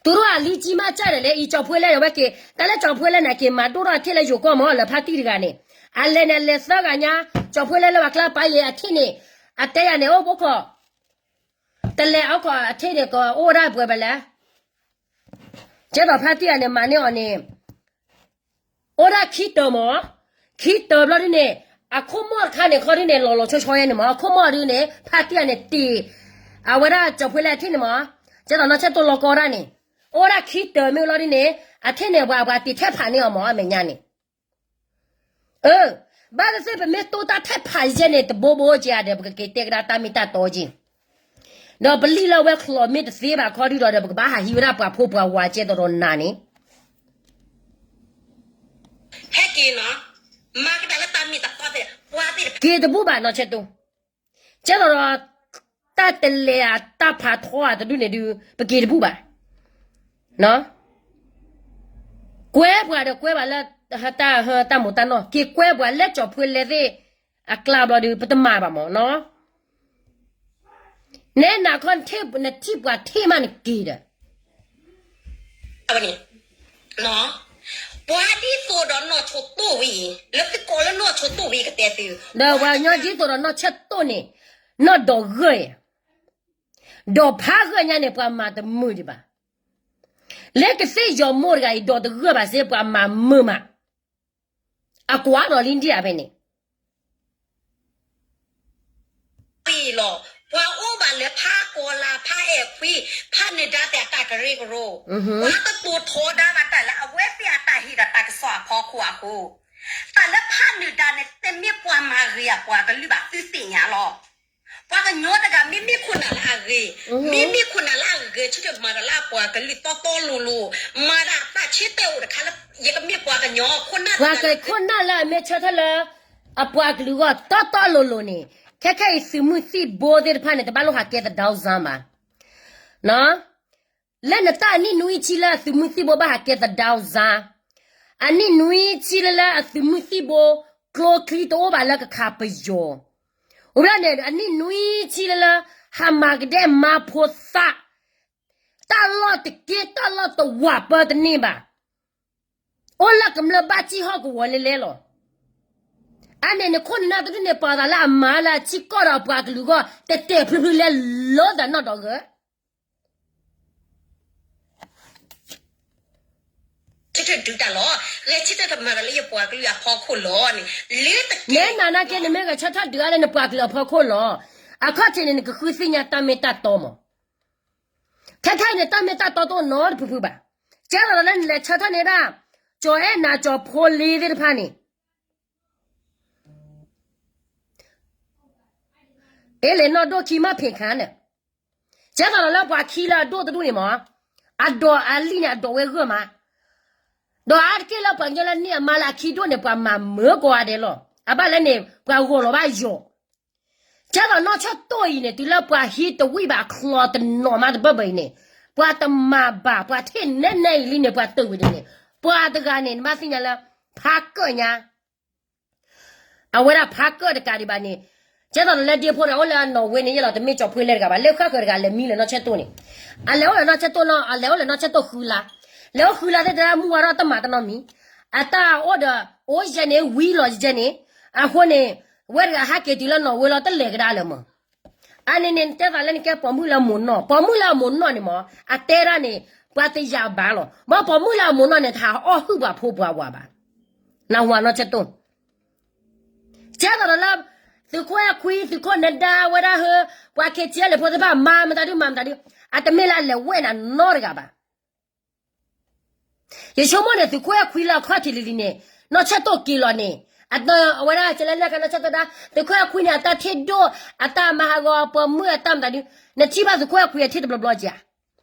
သူတို့အလီၤကၠီမးကၢ်ဒဲးလၢအံၤ ကၠီၤဖှ့လဲၣ် အဝဲက့ၤ တၢ်လၢကၠီၤဖှ့လဲၣ်န့ၣ် က့ၤမၤဒိၣ်ထီၣ်အထံၣ်လၢယိၤကီၢ်မး လၢဖါတံၢ်တဂၤန့ၣ်, အလဲၤန့ၣ်အလဲၤသၢဂၤညါ, ကၠီၤဖှ့လဲၣ်လၢပှၤကျါပာ်ယံၤအထံၣ်န့ၣ်, အတဲယၤန့ၣ် အိၣ်ဘိခီၣ်, တလဲၤအိၣ်ခီၣ်အထံၣ်န့ၣ် ကအိၣ်ဝဲဒၣ်ပှဲၤဘၣ်လဲၣ်, ကဲသိးဖါတံၢ်ဂၤန့ၣ် မၤန့ၢ်အီၤန့ၣ် အိၣ်ဒၣ်ခံတၢၤမး, ခံတၢၤဘျီဒ်န့ၣ်, အခိၣ်မီၢ်တခါန့ၣ် ခီဒ်န့ၣ် လီၤလီၤဆီဆီယဲန့ၣ်မး, အခိၣ်မီၢ်ဒ်န့ၣ် ဖါတံၢ်ဂၤန့ၣ်တ့ၢ်, အဝဲဒၣ်ကၠီၤဖှ့လဲၣ်အထံၣ်န့ၣ်မး, ကဲသိးနီၢ်ဆၢတိၢ်လီၤကီဒၣ်န့ၣ်, အိၣ်ဒၣ်ခံတၢၤမ့ၢ်လီၤဒ်န့ၣ်, အထံၣ်န့ၣ်ပှၤ ပှၤတ့ၢ်ထဲဖးန့ၢ်အီၤမး အမဲာ်ညါန့ၣ် အၢ, ဘၣ်သ့ၣ်သ့ၣ်ပမ့ၢ်တိၢ်တၢ်ထဲဖးယဲန့ၣ် တဘိဘိက့ၤဧါဒီး ပကက့ၤတဲကဒါတၢ်မ့ၢ်တၢ်တီက့ၤ, ဒီးပလံၢ်လၢဝဲချီးမ့ၢ်တသ့ဘၣ်ခီဒုဒီး ပကဘၣ်ဟးဟံးဝဲဒၣ်ပှၤဖိပှၤဝၤကဲသိးဒီးနၤန့ၣ် ဟဲက့ၤနီၤ, မၤကဒါလၢတၢ်မ့ၢ်တၢ်တီသ့ၣ်, က့ၤတဘူၣ်ဘၣ်နီၢ်ဆၢတိၢ်, ကဲသိးဒီး တၢ်တလဲၤဧါ တၢ်ဖးထီဧါတဒူၣ်န့ၣ်ဒုး ပက့ၤတဘူၣ်ဘၣ်, ကွဲပှၤဒီးကွဲပှၤလၢ တၢ် တၢ်မိၢ်တၢ်နီၢ် က့ၤကွဲပှၤလၢကၠီၤဖှ့လဲၣ်သ့ၣ် အကျါဘျီဒုး ပတမၤဘၣ်မးနီၤ, နဲနၤခီ နထံၣ်ပှၤထံၣ်မးနက့ၤဒီး အဝဲန့ၣ် ပှၤဒ်သိးဒီးနီၢ်ဆိတိၢ်ဝံၤအံၤ လၢသုကိးလၢနီၢ်ဆိတိၢ်ဝံၤအံၤ ကတဲသု, ဒီးပှၤကညီဒ်သိးဒီးနီၢ်ဆၢတိၢ်န့ၣ် နီၢ်ဒီးဂၢၢ်အံၤ, ဒီးဖးဂၢၢ်ညါန့ၣ် ပှၤမၤတမုာ်ဒံးဘၣ်, လၢကသ့ၣ်ယီၤမိၢ်တဂၤအံၤ ဒီးတဂၢၢ်ဘၣ်စ့ၢ် ပှၤမၤမုာ်မး, အကွၢ်ဒီးလံဒံၣ်အဖဲန့ၣ် လီၤ, ပှၤအိၣ်ဘၣ်လၢဖးကီၤလၤ ဖးအဲၣ်ခွံ, ဖးနုာ်ဒါသ့ၣ်အတၢ်ကရၢကရိ, ပှၤတတိၤထီဒါဘၣ်တၢ်လၢအဝဲသ့ၣ်အတၢ်ဟ့ၣ်ဒီးတၢ်ကစီၣ်အဖီခိၣ်အဃိ, တၢ်လၢဖးနုာ်ဒါန့ၣ် တမ့ၢ်ပှၤမၤဂ့ၤအပှၤကလုာ်ဘၣ်သုသ့ၣ်ညါလီၤ. ပှၤကညီတဂၤ မ့မ့ၢ်ခိၣ်နၢ်လၢအဂ့ၤ, မ့မ့ၢ်ခိၣ်နၢ်လၢအဂ့ၤ ဆၢထၢၣ်မၤတၢ်လၢအပှၤကလုာ်တီတီလိၤလိၤ, မၤတၢ်တၢ်ဆၢတဲာ်အိၣ်တခါလၢ ယကမ့ၢ်ပှၤကညီ ခိၣ်နၢ် ပှၤကညီခိၣ်နၢ်လၢအမ့ၢ်ဆၢထၢၣ်လၢ အပှၤကလုာ်အဂီၢ်တီတီလိၤလိၤန့ၣ်, ခဲခဲအံၤသုးမုၢ်သံၣ်ဘိသ့ၣ်တဖၣ်န့ၣ် တဘၣ်လိၣ်ဟးကဲသဒၢစၢ်ဘၣ် လၢနတၢ်အနံၣ်နွံဆံလၢအသုးမုၢ်သံၣ်ဘိဘၣ်ဟးကဲသဒၢစၢ်, အနံၣ်နွံဆံလၢလၢအသုးမုၢ်သံၣ်ဘိ ကျိချံတအိၣ်ဘၣ်လၢကခးပယီၤ, ဝံၤဘျီန့ၣ် အနံၣ်နွံဆံလၢလၢ ဟးမၤကဒဲမၤဖိသၣ်, တၢ်လီၢ်တက့ၢ် တၢ်လီၢ်တဝးပၢတန့ၢ်ဘၣ်, အိၣ်လၢကမျၢၢ်ဘၣ်စံၣ်ဟီၣ်ကဝီၤလဲလဲလီၤ. အန့ၣ်န့ၣ် ခိၣ်နၢ်တဒူၣ်န့ၣ် ပာ်သးလၢအမၤလၢအထံကီၢ်ဒီးအပှၤကလုာ်အဂီၢ် တဲာ်တဲာ်ဖျုးဖျုးလဲၤလိာ်သးနီၢ်ဒီးဂၢၢ် ဆၢထၢၣ်ဒုးတၢ်လီၤ. ဂဲၤဆၢထၢၣ်တမၤတၢ်လၢယပှၤကလုာ်အဖီခိၣ်လီၤန့ၣ်, လၢတက့ၢ် နဲနၤနာ်က့ နမ့ၢ်ဂဲၤဆၢထၢၣ်ဒုးအါလၢနပှၤကလုာ်အဖီခိၣ်လီၤ. အခီၣ်ထံးန့ၣ် နကဃုသ့ၣ်ညါတၢ်မ့ၢ်တၢ်တီမး. ထဲထဲအံၤန့ၣ် တၢ်မ့ၢ်တၢ်တီတအိၣ်နီတဖုဖုဘၣ်. ကဲသိးလၢနလဲၤဆၢထၢၣ်န့ၣ်ဒၣ် ကၠီၤအဲၣ်နၤ ကၠီၤဖိလ့သ့ၣ်တဖၣ်န့ၣ် အ့ၣ်လ့ၣ်နီၢ်ဒိၣ်ခံမးဖံးခါန့ၣ်, ကဲသိးဒီးလၢပှၤခံလၢအဒိၣ်တဒူၣ်န့ၣ်မး, အဒိးအလံၣ်န့ၣ် အဒိးဝဲဂၢၢ်မး, ဒီးအါတက့ၢ်လၢပှၤကညီလၢန့ၢ်အမါလၢအခံဒိၣ်န့ၣ် ပှၤမၤမုာ်ကိးဂၤဒဲးလီၤ. အဘၣ်လဲၣ်န့ၣ် ပှၤဂီၤလီၤဘၣ်ယီၤ ကဲသိးနီၢ်ဆၢတိၢ်အံၤန့ၣ် တုၤလၢပှၤဟံးတဝံၣ်ဘၣ်ချီတနီၤမးတဘၢၣ်ဘၢၣ်အံၤန့ၣ်, ပှၤတမၤဘၣ် ပှၤထံၣ်နဲနဲအံၤလံန့ၣ် ပှၤတဝံၤဒ်န့ၣ်, ပှၤတဂၤန့ၣ် နဘၣ်သ့ၣ်ညါလၢ ဖးကၢၣ်ညါ အဝဲဒၣ်ဖးကၢၣ်တကးဒံးဘၣ်န့ၣ်, ကဲသိးလၢဒ့ဖိဒီးအိၣ်လၢနီၣ်ဝ့န့ၣ် ယဲလီၤတမ့ၢ်ကၠီၤဖှ့လဲၣ်တဂၤဘၣ်, လၢဃၣ်ဃၢၤတဂၤလဲၤမံလၢနီၢ်ဆၢတိၢ်န့ၣ်, အလဲၤအိၣ်လၢနီၢ်ဆၢတိၢ်နီၤ အလဲၤအိၣ်လၢနီၢ်ဆၢတိၢ်ဃုလါ, လဲၤအိၣ်ဃုလါသ့ၣ်တဖၣ်မုၢ်ဝါထီၣ်တမၤတနီတမံၤ, အတၢ်အိၣ်ဒီး အိၣ်ယဲန့ၣ် ဝံၤလီၤယဲန့ၣ်, အဃိန့ၣ် ဝဲတဂၤဟဲက့ၤတုၤလၢနီၣ်ဝ့လီၤတလဲၤကဒါလၢၤမး, အန့ၣ်န့ၣ် နတဲသးလၢနကဲပိာ်မုၣ်လၢအမိၢ်နီၢ်, ပိာ်မုၣ်လၢအမိၢ်နီၢ်န့ၣ်မး အတဲဒၣ်န့ၣ် ပှၤတယာ်ဘၣ်လီၤ. ဘၣ်ပိာ်မုၣ်လၢအမိၢ်နီၢ်န့ၣ် တဟးအီၣ်ဟုၣ်ပှၤဖိပှၤဝၤဘၣ်. နဝၤနီၢ်ဆၢတိၢ် ကဲသိးဒီးလၢ သုးခိၣ်အဲၣ်ခွံ သုးခိၣ်နဒါဝဲဒၣ်ဟၢ ပှၤ ခ့ၣ်ကၠဲလၢဖိသ့ၣ်တဖၣ်မၤမတၤဒု မၤမတၤဒု အတမ့ၢ်လၢအလဲၤဝဲနၤနီတဂၤဘၣ်. ယဆိကမိၣ်န့ၣ် သုးခိၣ်အဲၣ်ခွံလၢအခီၣ်ထံးလံၤလံၤန့ၣ် နီၢ်ဆၢတိၢ်က့ၤလီၤန့ၣ် အဝဲဒၣ်ကဲလၢလၢကနီၢ်ဆၢတိၢ်ဒါ သုးခိၣ်အဲၣ်ခွံန့ၣ် အတၢ်ထံၣ်ဒိၣ် အတၢ်မၤဟးဂီၤပှၤမုၣ်အတၢ်မတၤဒု နထံၣ်ဘၣ်သုးခိၣ်အဲၣ်ခွံအထံၣ်တဘျီဘျီက့ၤဧါ.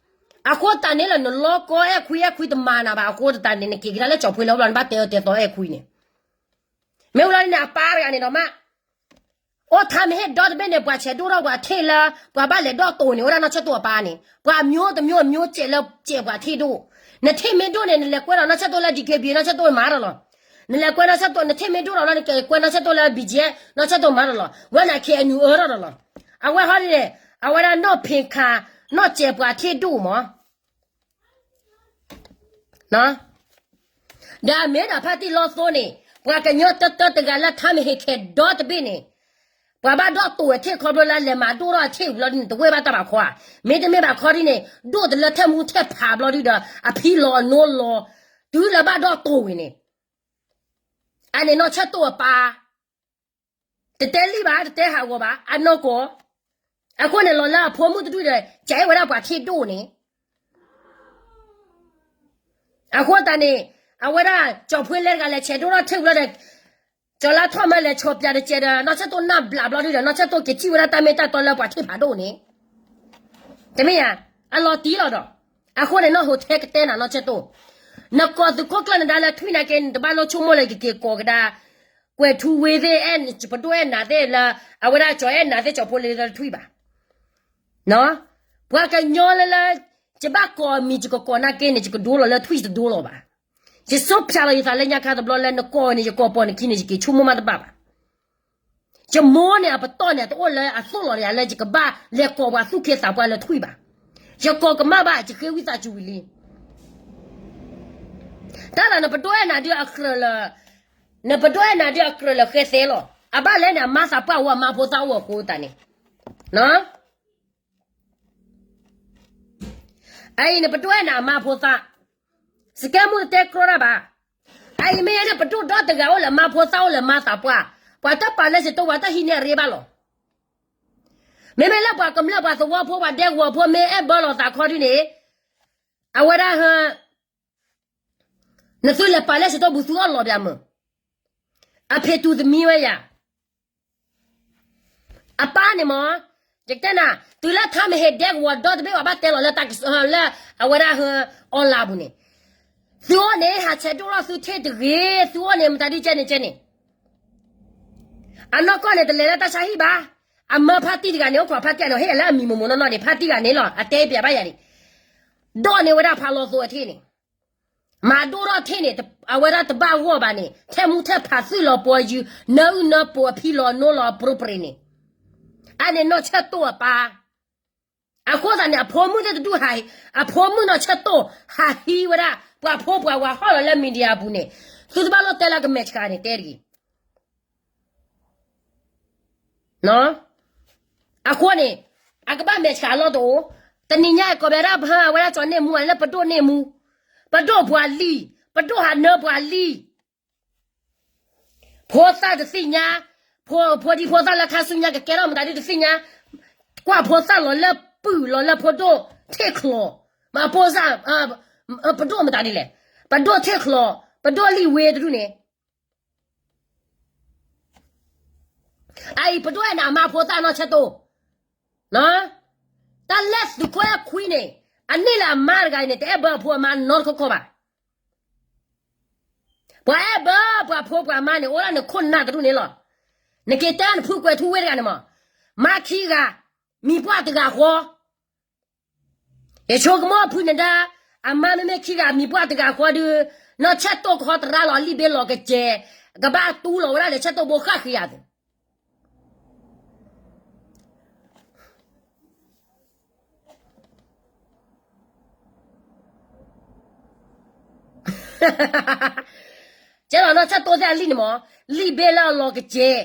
အဃိသတးန့ၣ်လီၤ နလီကီအဲၣ်ခွံ အဲၣ်ခွံတမၤနၤဘၣ် အဃိသတးန့ၣ် နက့ၤကဒါလၢကၠီၤဖှ့လၢဘျီ နဘၣ်တဲအၢတဲသီအဲၣ်ခွံန့ၣ် မ့ၢ်ဝံၤလီၤန့ၣ် အပၢ်တဂၤန့ၣ်ဒီးမး အိၣ်ထါမ့ၢ်ဟ့ၣ်ဒီတဘ့ၣ်န့ၣ် ပှၤဆဲးဒိၣ်ထီၣ်ပှၤထံၣ်လၢ ပှၤဘၣ်လဲၤဒီးတိာ်န့ၣ် အိၣ်ဒၣ်နီၢ်ဆၢတိၢ်အပၢ်န့ၣ် ပှၤမျိုးတမျိုးမျိုးစဲးလၢစဲးပှၤထံၣ်ဒိၣ် နထံၣ်မ့ၢ်ဒိၣ်န့ၣ် နလဲၤကွဲဒီးနီၢ်ဆၢတိၢ်လၢ DKBA နီၢ်ဆၢတိၢ်မၤထီၣ်လီၤ. နလဲၤကွဲနီၢ်ဆၢတိၢ် နထံၣ်မ့ၢ်ဒိၣ်ဒီးလီၤ နကကွဲနီၢ်ဆၢတိၢ်လၢ BGF နီၢ်ဆၢတိၢ်မၤထီၣ်လီၤ. ဝဲန့ၣ် KNU အၢထီၣ်ဒီးလီၤ. အဝဲဟီဒ်န့ၣ် အဝဲဒၣ်နီၢ်ဖ့ၤခါ နီၢ်စဲးပှၤထံၣ်ဒိၣ်မး ဒီးမ့ၢ်ဒၣ်ဖါတံၢ်လီသိန့ၣ် ပှၤကညီတၢတၢတဂၤလၢထါမ့ၢ်ဟ့ၣ်ခဲဒီတဘ့ၣ်န့ၣ် ပှၤဘၣ်ဒီးတိာ်ဝဲထံၣ်ခီဖျိလၢလဲၤမၤဒိၣ်ထီၣ်ထံၣ်ဝံၤလီၤဒ်န့ၣ် တဝဲဘၣ်တၢ်ဘၣ်ခီဧါ. မ့တမ့ၢ်ဘၣ်ခီဒ်န့ၣ် ဒိၣ်တလၢထဲမူထဲဖးဘျီဒုဒီး အဖံလီၤအနိလီၤ တုၤလၢဘၣ်ဒီးတိာ်ဝဲန့ၣ် အန့ၣ်နီၢ်ဆၢတိၢ်အပၢ် တတဲလံဘၣ် တတဲဟးဂီၤဘၣ် အနီၢ်ကီၢ် အဃိန့ၣ်လီၤလၢအဖိမုၣ်တဒူၣ်ဒီး ကဲဝဲဒၣ်ပှၤထံၣ်ဒိၣ်န့ၣ် အဃိသတးန့ၣ် အဝဲဒၣ် ကၠီၤဖှ့လဲတဂၤ လဲၤဆဲးဒိၣ်ထီၣ်ထံၣ်ဝံၤလီၤဒီး ကၠီၤလါထီၣ်မးလဲၤဆီၣ်ပၠးတကဲးဒီး နီၢ်ဆၢတိၢ်နၢ်ဘျးဘျီဒုဒီး နီၢ်ဆၢတိၢ်က့ၤထံၣ်ဝဲဒၣ်တၢ်မ့ၢ်တၢ်တီလၢပှၤထံၣ်ဖးဒိၣ်န့ၣ် တမ့ၢ်ဧါ. အလီၤတံၢ်လီၤဒီး အဃိန့ၣ် နီၢ်ဟိးထဲကတဲနၤနီၢ်ဆၢတိၢ် နကိးသုးခိၣ်ကျၢၢ်နဒါလၢထွံၣ်နာ်က့ နတဘၣ်လိၣ်ဆိကမိၣ်လၢကက့ၤကိးကဒါ ကွဲးထူဝ့သ့ၣ် ပဒိၣ်အဲၣ်နၤသ့ၣ်လၢ အဝဲဒၣ်ကၠီၤအဲၣ်နၤသ့ၣ် ကၠီၤဖိလ့လၢထွံၣ်ဘၣ် ပှၤကညီလၢလၢ ယဘၣ်ကိးအမံၤ ယကကိးနာ်က့န့ၣ် ယကဒိလီၤလၢထွံၣ် ယတဒိလီၤဘၣ်. ယစိဖျါလီၤယသးလၢညါခါတဘျီလၢနကိးန့ၣ် ယကိးပိာ်နခံန့ၣ် ယက့ၤဆိကမိၣ်မးတဘၣ်ဘၣ်. ယမိၢ်န့ၣ် အပတီၢ်န့ၣ် တအိၣ်လၢအသိၣ်လီၤယၤလၢယကဘၣ်လဲၤကိးပှၤသူၣ်က့သးပှၢ်လၢထွံၣ်ဘၣ်. ယကိးကမၣ်ဘၣ် ယဃ့ဝံသးစူၤဝံၤလံ. တၢ်သးနပဒိၣ်အဲၣ်နၤဒုအကြၢးလၢ နပဒိၣ်အဲၣ်နၤဒုအကြၢးလၢဃဲသဲလီၤ. အဘၣ်လဲၣ်န့ၣ် အမါသးပှၢ်အိၣ် အမါဖိသၣ်အိၣ်အဃိသတးန့ၣ် အအံၤနပဒိၣ်အဲၣ်နၤအမါဖိသၣ်, စကဲမူတတဲကြီတၢ်ဘၣ်. အအံၤမ့ၢ်န့ၣ် ပဒိၣ်ဒီတဂၤအိၣ်လၢအမါဖိသၣ်အိၣ်လၢအမါသးပှၢ်, ပှၤတပာ်လၢစတိၢ် ပှၤတဟံးန့ၢ်အရ့ဘၣ်လီၤ. မ့မ့ၢ်လၢပှၤကမျၢၢ်ပှၤသဝီဖိပှၤဒဲကဝီၤဖိမ့ၢ်အဲၣ်ဘၢလီၤသးခီဒုန့ၣ်, အဝဲဒၣ်ဟ နသုလဲၤပာ်လၢစတိၢ်ပူၤ သုအီၣ်လီၤပၠးမုာ်, အဖံးတူာ်သမံဝဲယၤ အပၢ်န့ၣ်မ့ၢ်, ယကတဲနၤ, တုၤလၢထါမ့ၢ်ဟ့ၣ်ဒဲကဝီၤဒီတဘ့ၣ် ပှၤဘၣ်တဲလီၤလၢတၢ်ကစီၣ်လၢ အဝဲဒၣ်ဟ online ပူၤန့ၣ်, သုအိၣ်န့ၣ် ဟးဆဲးဒိၣ်ထီၣ်သုထံၣ်တဂ့ၤ, သုအိၣ်န့ၣ် မတၤဒုကဲန့ၣ်ကဲန့ၣ်, အနီၢ်ကီၢ်န့ၣ် တလဲၤလၢတၢ်ဆါဟံၣ်ဘၣ်, အမၢဖါတံၢ်တဂၤန့ၣ် အိၣ်ခိးဖါတံၢ်န့ၣ် ဟ့ၣ်အလၢအမံၤမိၢ်မိၢ်နီၢ်နီၢ်န့ၣ် ဖါတံၢ်တဂၤန့ၣ်လီၤ အတဲပၠးဘၣ်ယၤန့ၣ်, ဒိၣ်န့ၢ်ဝဲဒၣ်ဖးလီၤသိအထံၣ်န့ၣ် မၤဒိၣ်ထီၣ်ထံၣ်န့ၣ် အဝဲဒၣ်တဘၣ်ဂီၢ်ဘၣ်န့ၣ် ထဲမူထဲဖးသုးလီၤပှီၤယုၢ် နၢအုၣ်နၢပှီၤအဖံလီၤနိလီၤပြိပြ့န့ၣ်, အန့ၣ်နီၢ်ဆၢတိၢ်အပၢ်, အဃိသတးန့ၣ် အဖိမုၣ်သ့ၣ်တဒူၣ်ဟး, အဖိမုၣ်နီၢ်ဆၢတိၢ် ဟးဟံးဝဲဒၣ် ပှၤဖိပှၤဝၤဟီၣ်လီၤလၢ media အပူၤန့ၣ်, သုတဘၣ်လိၣ်တဲလၢကမဲာ်ဆှးန့ၣ်တဲတဂ့ၤ အဃိန့ၣ်, အကဘၣ်မဲာ်ဆှးအလီၢ်တအိၣ်, တနံၤညါအံၤ ကိးဘၣ်ဒၣ်ပှၤ အဝဲဒၣ်ကၠီၤန့ၢ်မူ လၢပဒိၣ်န့ၢ်မူ, ပဒိၣ်ပှၤလံ, ပဒိၣ်ဟးနၢပှၤလံ, ဖိသၣ်တသ့ၣ်ညါ, ဖိဒံဖိသၣ်လၢခါဆူညါ ကကဲထီၣ်မတၤဒုတသ့ၣ်ညါ, ကွၢ်ဖိသၣ်လီၤလၢပုၢ်လီၤလၢဖိဒိၣ်ထံၣ်ချီၣ်, မ့ၢ်ဖိသၣ်, ပဒိၣ်မတၤဒ်လဲၣ်, ပဒိၣ်ထံၣ်ချီၣ်, ပဒိၣ်လံၣ်ဝ့တဒူၣ်န့ၣ် အအံၤပဒိၣ်အဲၣ်နၤအမါဖိသၣ်နီၢ်ဆၢတိၢ်, တၢ်လၢသုးခိၣ်အဲၣ်ခွံန့ၣ်, အန့ၢ်လၢအမါတဂၤအံၤန့ၣ် တအဲၣ်ဘၢအဖိအမါနီတခီခီဘၣ်. ပှၤအဲၣ်ဘၢပှၤဖိပှၤမါန့ၣ် အိၣ်ဒၣ်နခိၣ်နၢ်တဒူၣ်န့ၣ်လီၤ. နက့ၤတဲနဖုကွဲၤထူဝ့တဂၤန့ၣ်မး, မါခံဂၤ, မံၤပှၢ်တဂၤဃီ ယဆိကမိၣ်ဖုနဒါ, အမါမ့မ့ၢ်ခံဂၤမံၤပှၢ်တဂၤဃီဒု, နီၢ်ဆၢတိၢ်ကဟီတရါလီၤ လံာ်ဘ့လီၤကစဲး, ကဘၣ်တူၢ်လီၤဝဲဒၣ်လၢဆၢတိၢ်ဘိဃၣ်ဃ့ယၤသု ကဲလီၤနီၢ်ဆၢတိၢ်သ့ၣ်အလံာ်န့ၣ်မး, လံာ်ဘ့လၢအလီၤကစဲး,